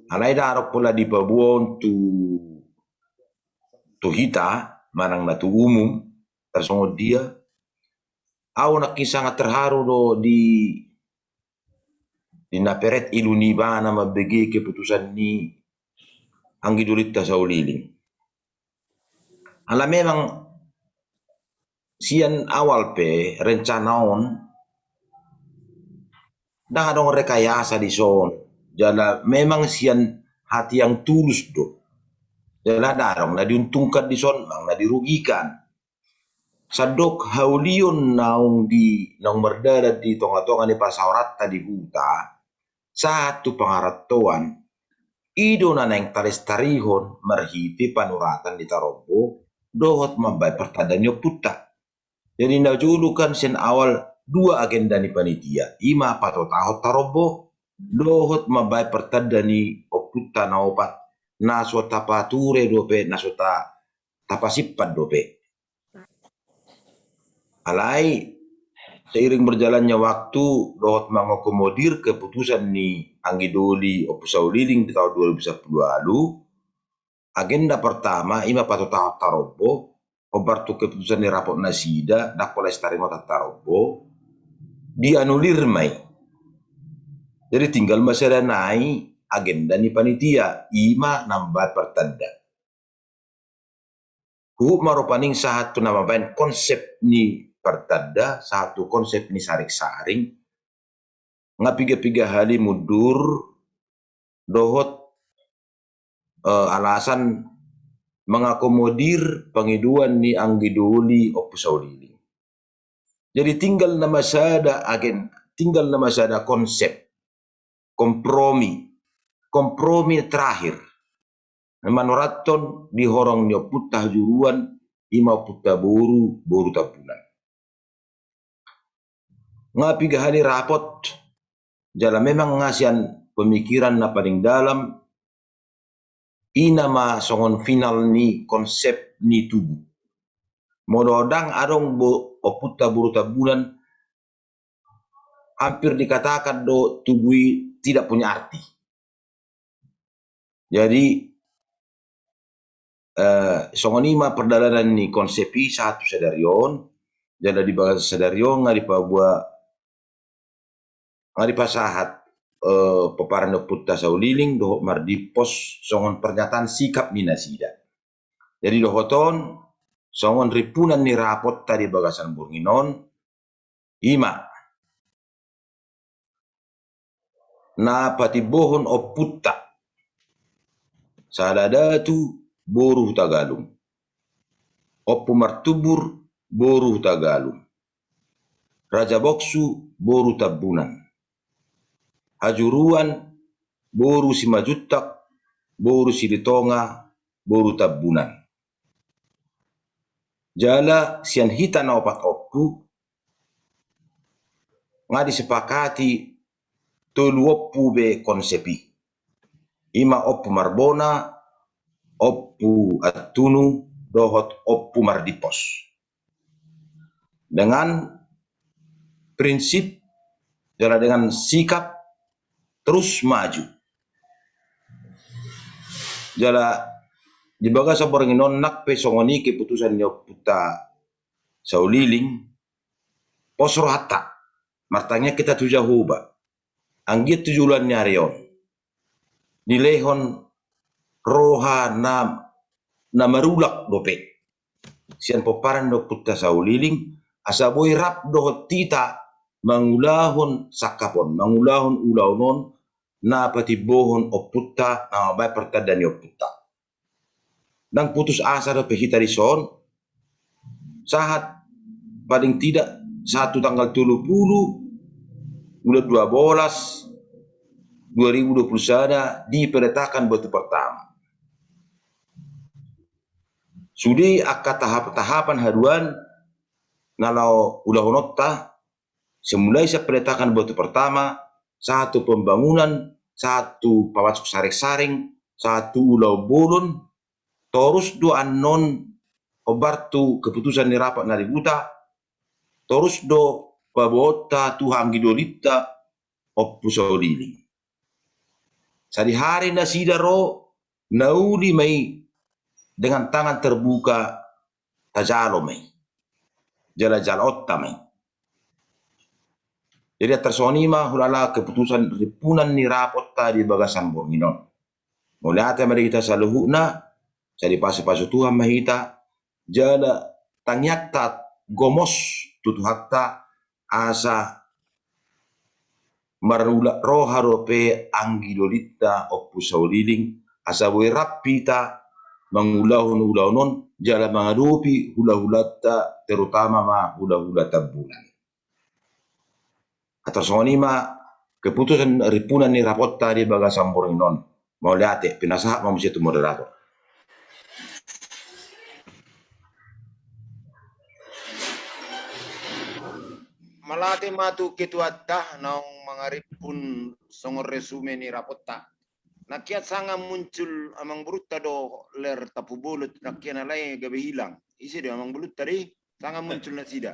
Alai ndang adong pola dipaboa on tu, tu hita, manang na tu umum, tarsongon dia. Au nangkin sangat terharu do di, di na peret ilu ni ibana mambege keputusan ni anggi dolinta Sauliling. Ala memang sian awal pe rencana on ndang adong rekayasa dison. Jala memang sian hati yang tulus do. Jala ndang adong na diuntungkan dison, manang na dirugikan. Sandok haulion naung di, naung mardalan di tonga-tonga ni parsaoranta di huta, sahat tu pangarantoan, i do na naeng talestarihon marhite panuratan ni tarombo, dohot mambaen partanda ni ompunta. Jadi na jolo kan sian awal dua agenda ni panitia, ima patotahon tarombo, dohot mambaen partanda ni ompunta na opat, na so tapature dope, na so ta-, tapasimpan dope. Alai, seiring berjalannya waktu, dohot mangakomodir keputusan ni anggi doli Ompu Sauliling di tahun dua ribu sepuluh lalu, agenda pertama, ima patotahon tarombo, hombar tu keputusan ni rapot nasida, ndang pola taringot tarombo, dianulir ma i. Jadi tinggal ma sada nai agenda ni panitia, ima na mambaen pertanda. Huhut ma rupani sahat tu na mambaen konsep ni pertanda, sahat tu konsep ni saring-saring, nga piga-piga hali mundur dohot, eh, alasan mengakomodir pangidoan ni anggi doli Ompu Sauliling. Jadi tinggal nama sada agen, tinggal nama sada konsep, kompromi, kompromi terakhir. Manorathon di horong ni ompunta hajuruan, ima ompunta boru, boru Tambunan. Nga piga hali rapot, jala memang nga sian pemikiran na paling dalam, i nama songon final ni konsep ni tugu. Molo ndang adong bo-, ompunta boru Tambunan, hampir dikatakan do tugu i tidak punya arti. Jadi, eh, songon i ma pardalanan ni konsep i sahat tu sadari on, jala di bagasan sadari on nga dipaboa, nga dipasahat, eh, pomparan ni ompunta Sauliling dohot Mardimpos songon pernyataan sikap ni nasida. Jadi dohot on, songon rimpunan ni rapotta di bagasan borngin on, ima na patimbohon ompunta, Sahala Datu boru Hutagalung, Ompu Martubur boru Hutagalung, Raja Boksu boru Tambunan, Hajuruan boru Simanjuntak boru Silitonga boru Tambunan. Jala sian hita na opat ompu nga disepakati tolu ompu be konsep i. Ima Ompu Marbona, Ompu Antunu, dohot Ompu Mardimpos. Dengan prinsip, jala dengan sikap terus maju. Jala di bagasan borngin on nang pe songon i keputusan ni ompunta Sauliling, pos rohanta, martangiang hita tu Jahowa, anggiat tu joloan ni ari on dilehon roha na, na marulak dope sian pomparan ni ompunta Sauliling, asa boi rap dohot hita mangulahon sangkap on, mangulahon ulaon on na patimbohon ompunta, na mambaen partanda ni ompunta. Ndang putus asa dope hita dison, sahat paling tidak sahat tu tanggal tolu pulu bulan dua belas dua ribu dua puluh sada dipeletakan batu pertama. Sude angka tahap-tahapan haduan na laho ulahononta, semulai sian peletakan batu pertama, sahat tu pembangunan, sahat tu pamasuk saring-saring, sahat tu ulaon bolon, torus do annon hombar tu keputusan ni rapat na di huta, torus do paboaonta tu anggi dolinta Ompu Sauliling. Sadihari nasida ro, na uli ma i dengan tangan terbuka, tajalo ma i. Jala jaloonta ma i. Jadi antar songon i ma hulala keputusan rimpunan ni rapotta di bagasan borngin on. Mauliate ma di hita saluhutna, sai dipasupasu Tuhan ma hita, jala tangiangta gomos tu Tuhanta, asa marulak roha dope anggi dolinta Ompu Sauliling, asa boi rap hita mangulahon ulaon on, jala mangadopi hulahulanta, terutama ma hulahula Tambunan. Antar songon i ma keputusan rimpunan ni rapotta di bagasan borngin on. Mauliate, pinasahat ma muse tu moderator. Mauliate ma tu ketuanta naung mangarimpun songon resume ni rapotta. Nangkin sanga muncul amangborunta do Ler Tampubolon, nangkin alai gabe hilang. Ise do amangborunta do i? Sanga muncul nasida.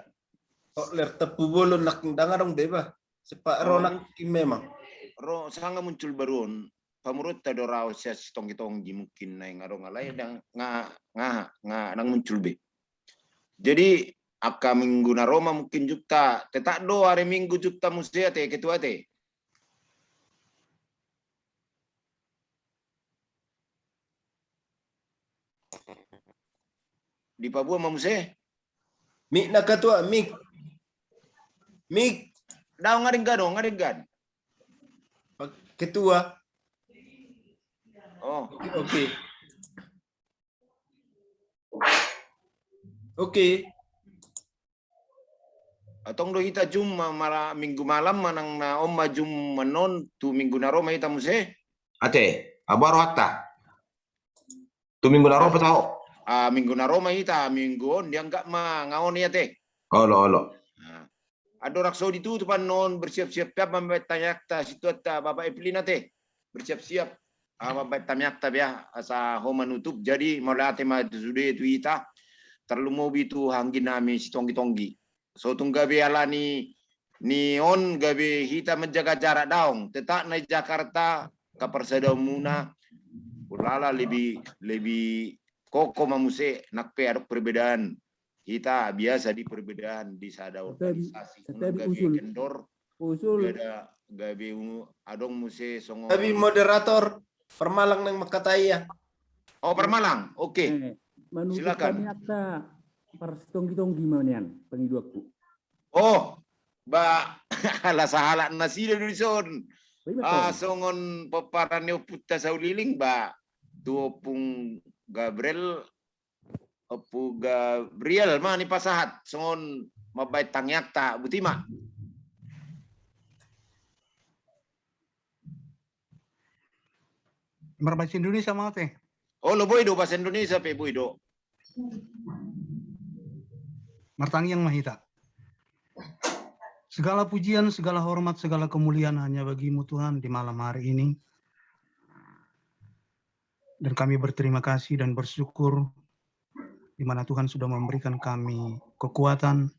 Oh, Ler Tampubolon nangkin ndang adong be ba. Sepak ro nangkin memang. Ro sanga muncul baru on. pamoruonta do raos sian sitonggi-tonggi mungkin naeng adong alai ndang nga nga nga ndang muncul be. Jadi angka minggu na ro ma mungkin jumta, tetap do ari Minggu jumta muse ate ketua ate. Dipaboa ma muse? Mik na ketua, mik. Mik. Daong, nga denggan, nga denggan. Ketua. Oh. Oke. Oke. Antong do hita jum ma-, mala-, Minggu malam manang na on ma jum annon, tu Minggu na ro ma hita muse? Ate, abo ro hata. Tu Minggu na ro pe taho. Ah, Minggu na ro ma hita, Minggu on dianggap ma nga on i ate. Olo, olo. Nah. Andorang so ditutup annon, bersiap-siap pe mambaen tangiangta situatta Bapak Evelyn ate. Bersiap-siap. Ah, mambaen tangiangta be asa ho manutup. Jadi mauliate ma tu sude tu hita. Tarlumobi tu anggi nami sitonggi-tonggi. So tung gabe alani ni on gabe hita menjaga jarak daong, tetap na i Jakarta, angka parsadaonmuna, ulala lebih, lebih kokoh ma muse, nang pe adong perbedaan. Hita biasa di perbedaan di sada organisasi, unang gabe kendor, gabe adong muse songon. Tapi moderator, parmalang nang mangkatai ia. Oh, parmalang. Oke. Silakan. Parsitonggi-tonggi ma nian pangidoanku. Oh, ba, ala sahalak nasida do dison. Ah, songon pomparan ni ompunta Sauliling ba, tu Ompung Gabriel, Ompu Gabriel ma nipasahat songon mambaen tangiangta, boti ma. Marbahasa Indonesia ma ate? Olo, boi do bahasa Indonesia pe, boi do. Martangiang ma hita. Segala pujian, segala hormat, segala kemuliaan hanya bagi-Mu Tuhan di malam hari ini. Dan kami berterima kasih dan bersyukur di mana Tuhan sudah memberikan kami kekuatan,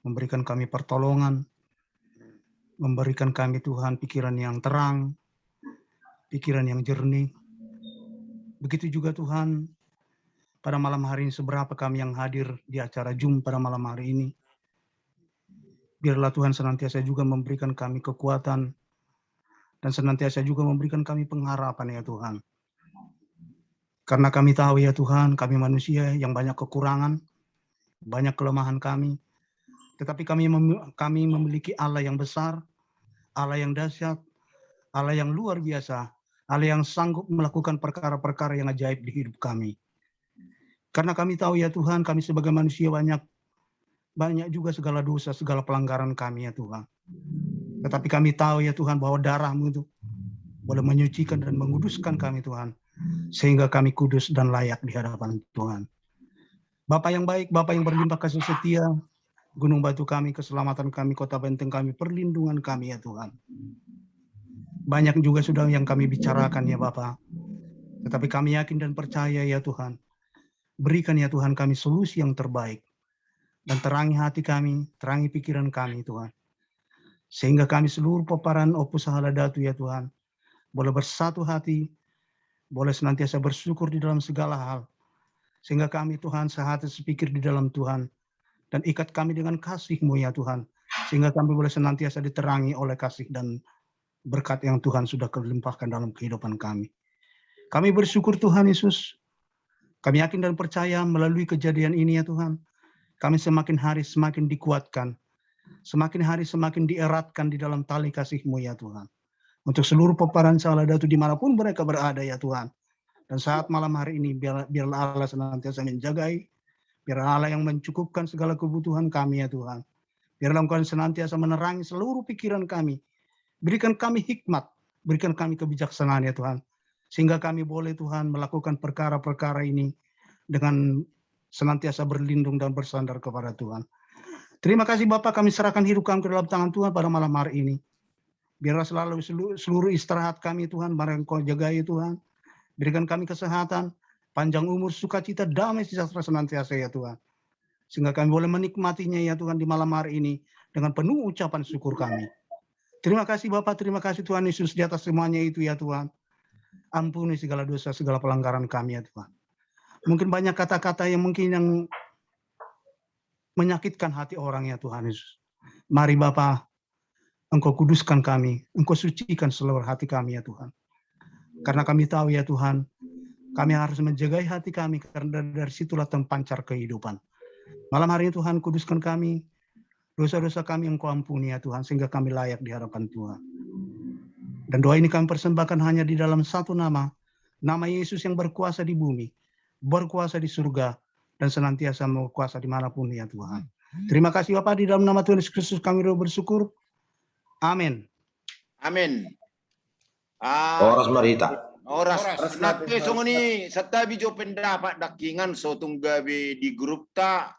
memberikan kami pertolongan, memberikan kami Tuhan pikiran yang terang, pikiran yang jernih. Begitu juga Tuhan, pada malam hari ini seberapa kami yang hadir di acara Zoom pada malam hari ini. Biarlah Tuhan senantiasa juga memberikan kami kekuatan dan senantiasa juga memberikan kami pengharapan ya Tuhan. Karena kami tahu ya Tuhan, kami manusia yang banyak kekurangan, banyak kelemahan kami. Tetapi kami mem-, kami memiliki Allah yang besar, Allah yang dahsyat, Allah yang luar biasa, Allah yang sanggup melakukan perkara-perkara yang ajaib di hidup kami. Karena kami tahu ya Tuhan, kami sebagai manusia banyak, banyak juga segala dosa, segala pelanggaran kami ya Tuhan. Tetapi kami tahu ya Tuhan bahwa darah-Mu itu boleh menyucikan dan menguduskan kami Tuhan. Sehingga kami kudus dan layak di hadapan Tuhan. Bapa yang baik, Bapa yang berlimpah kasih setia, gunung batu kami, keselamatan kami, kota benteng kami, perlindungan kami ya Tuhan. Banyak juga sudah yang kami bicarakan ya Bapa. Tetapi kami yakin dan percaya ya Tuhan. Berikan ya Tuhan kami solusi yang terbaik. Dan terangi hati kami, terangi pikiran kami Tuhan. Sehingga kami seluruh pomparan Ompu Sahala Datu ya Tuhan. Boleh bersatu hati, boleh senantiasa bersyukur di dalam segala hal. Sehingga kami Tuhan sehati sepikir di dalam Tuhan. Dan ikat kami dengan kasih-Mu ya Tuhan. Sehingga kami boleh senantiasa diterangi oleh kasih dan berkat yang Tuhan sudah kelimpahkan dalam kehidupan kami. Kami bersyukur Tuhan Yesus. Kami yakin dan percaya melalui kejadian ini ya Tuhan. Kami semakin hari semakin dikuatkan. Semakin hari semakin dieratkan di dalam tali kasih-Mu ya Tuhan. Untuk seluruh pomparan Sahala Datu dimanapun mereka berada ya Tuhan. Dan saat malam hari ini biar, biarlah Allah senantiasa menjagai. Biarlah Allah yang mencukupkan segala kebutuhan kami ya Tuhan. Biarlah Engkau senantiasa menerangi seluruh pikiran kami. Berikan kami hikmat, berikan kami kebijaksanaan ya Tuhan. Sehingga kami boleh Tuhan melakukan perkara-perkara ini dengan senantiasa berlindung dan bersandar kepada Tuhan. Terima kasih Bapa, kami serahkan hidup kami ke dalam tangan Tuhan pada malam hari ini. Biarlah selalu selu-, seluruh istirahat kami Tuhan, mari Engkau jagai Tuhan. Berikan kami kesehatan, panjang umur, sukacita, damai sejahtera senantiasa ya Tuhan. Sehingga kami boleh menikmatinya ya Tuhan di malam hari ini dengan penuh ucapan syukur kami. Terima kasih Bapa, terima kasih Tuhan Yesus di atas semuanya itu ya Tuhan. ampuni segala dosa, segala pelanggaran kami ya Tuhan. Mungkin banyak kata-kata yang mungkin yang menyakitkan hati orang ya Tuhan Yesus. Mari Bapa, Engkau kuduskan kami, Engkau sucikan seluruh hati kami ya Tuhan. Karena kami tahu ya Tuhan, kami harus menjagai hati kami karena dari situlah terpancar kehidupan. Malam hari ini Tuhan kuduskan kami, dosa-dosa kami Engkau ampuni ya Tuhan, sehingga kami layak di hadapan Tuhan. Dan doa ini kami persembahkan hanya di dalam satu nama, nama Yesus yang berkuasa di bumi, berkuasa di surga, dan senantiasa berkuasa dimanapun ya Tuhan. Terima kasih Bapa, di dalam nama Tuhan Yesus Kristus kami doa bersyukur. Amin. Amin. Ah, horas ma hita. Horas. Horas. Nang pe songon i, santabi jo pendapat dangkingan, so tung gabe di grupta,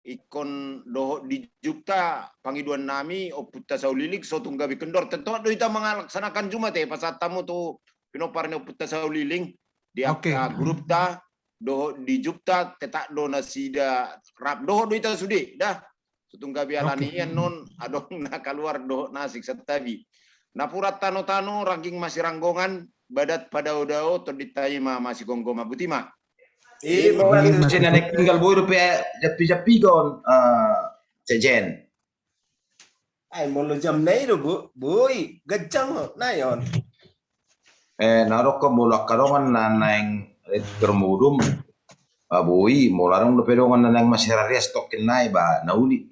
ingkon dohot di jupta, pangidoan nami, ompunta Sauliling, so tung gabe kendor. Tentang do hita mangalaksanakan Jumat, eh, pasahat hamu tu pinompar ni ompunta Sauliling, di angka grupta, dohot di jupta, tetap do nasida rap, dohot do hita sude, dah. So tung gabe alani i annon, adong na kaluar dohot na asing, santabi. Napuran tano-tano, rangging masiranggongan, badan padaodao, tondinta i ma masigomgoman, botima. Ima, ima, ima, ima. Sena nek tinggal boi dope jampi-jampi on, eh, Sejen. Ai molo jam na i do, boi, ganjang on, na i on. Eh, na adong molo angka dongan na naeng termudum, ba boi, molo adong dope dongan na naeng masirarias tokkin nai, ba na uli.